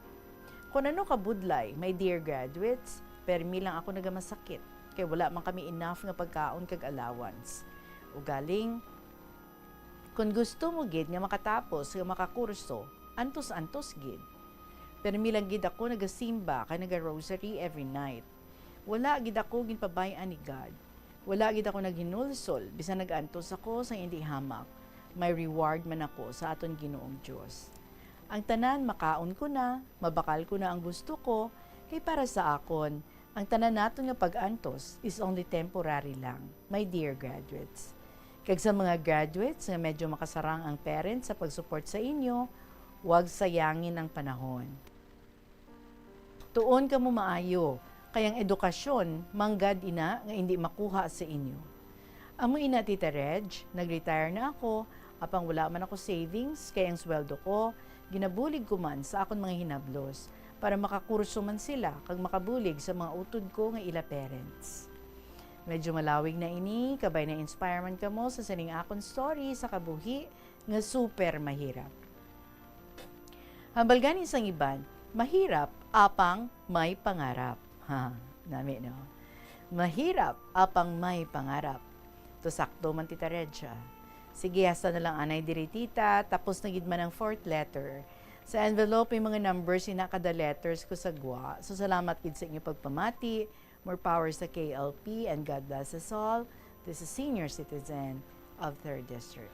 Kon ano kabudlay, my dear graduates, permi lang ako nagamasakit, kay wala man kami enough nga pagkaon kag allowance. Ugaling, kon gusto mo gid nga makatapos nga makakurso, antos-antos gid. Permi lang gid ako nagasimba kag naga-rosary every night. Wala gid ako ginpabay-an ni God. Wala gid ako naghinulsol, bisan nag-antos ako sa hindi hamak. May reward man ako sa aton Ginoong Dios. Ang tanan makaon ko na, mabakal ko na ang gusto ko, kay para sa akon, ang tanan naton nga pag-antos is only temporary lang, my dear graduates. Kag sa mga graduates nga medyo makasarang ang parents sa pag-support sa inyo, huwag sayangin ang panahon. Tuon kamo maayo, kay ang edukasyon manggad ina nga indi makuha sa inyo. Amo ina, Tita Reg, nag-retire na ako, apang wala man ako savings, kay ang sweldo ko, ginabulig ko man sa akon mga hinablos, para makakurso man sila kag makabulig sa mga utod ko nga ila parents. Medyo malawig na ini, kabay na-inspire man kamo sa sining akon story sa kabuhi nga super mahirap. Hambal gani sang iban, mahirap apang may pangarap. Ha, nami, no? Mahirap apang may pangarap. To sakto man, Tita Reg, ha? Sige, hasta na lang anay diri, Tita. Tapos na gid man ang fourth letter. Sa envelope, may mga numbers, ina, kada letters ko sa gwa. So, salamat gid sa inyo pagpamati. More power sa K L P and God bless us all. This is Senior Citizen of Third District.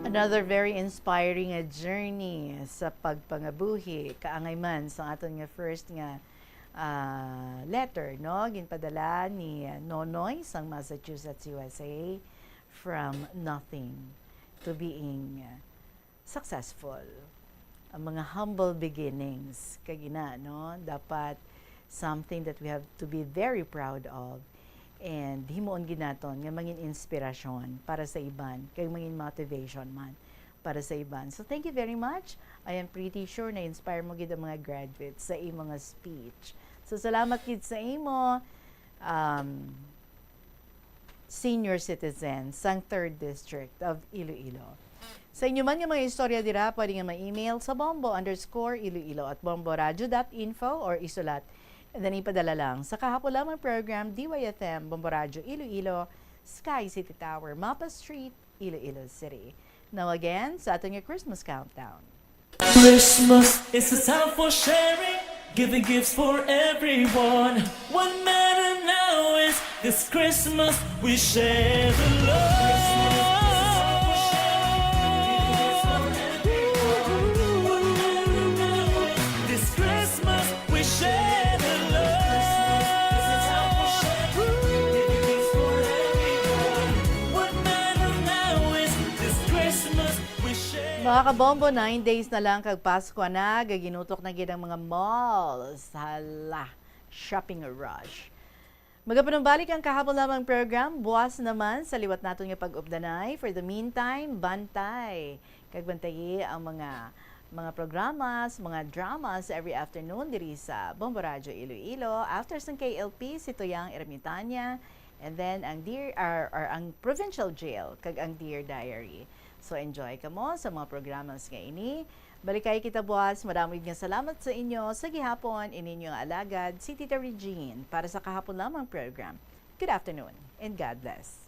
Another very inspiring, uh, journey sa pagpangabuhi, kaangay man sa aton nga first nga, ah, letter, no? Ginpadala ni, uh, Nonoy sang Massachusetts, U S A, from nothing to being, uh, successful. Ang mga humble beginnings, kag ina, no? Dapat something that we have to be very proud of. And himuon gid naton nga mangin inspirasyon para sa iban, kag mangin motivation man para sa iban. So, thank you very much. I am pretty sure na-inspire mo gid ang mga graduates sa imo nga speech. So, salamat gid sa imo. Um, Senior Citizen sang Third District of Iloilo. Sa inyo man nga mga istorya dira, pwede nga ma-email sa bombo underscore iloilo at bomboradio dot info or isulat. And then ipadala lang sa Kahapon Lamang Program, D Y F M, Bombo Radyo Iloilo, Sky City Tower, Mapa Street, Iloilo City. Now again, sa aton nga Christmas countdown. Christmas is a time for sharing, giving gifts for everyone. What matter now is this Christmas we share the love. This Christmas we share the love. What matter now is this Christmas Mga kabombo, nine days na lang kag Paskwa na, gaginutok na gid ang mga malls. Hala, shopping rush. Magapanumbalik ang Kahapon Lamang program, buwas naman sa liwat naton nga pag-updanay. For the meantime, bantay. Kag bantayi ang mga, mga programas, mga dramas every afternoon diri sa Bombo Radyo Iloilo. After sang K L P, si Tuyang Ermitania, and then ang Dear, or, or ang Provincial Jail, kag ang Dear Diary. So, enjoy kamo sa mga programas nga ini. Balikay kita buwas. Madamo gid nga salamat sa inyo. Sa gihapon, ininyo nga alagad, si Tita Regine, para sa Kahapon Lamang program. Good afternoon and God bless.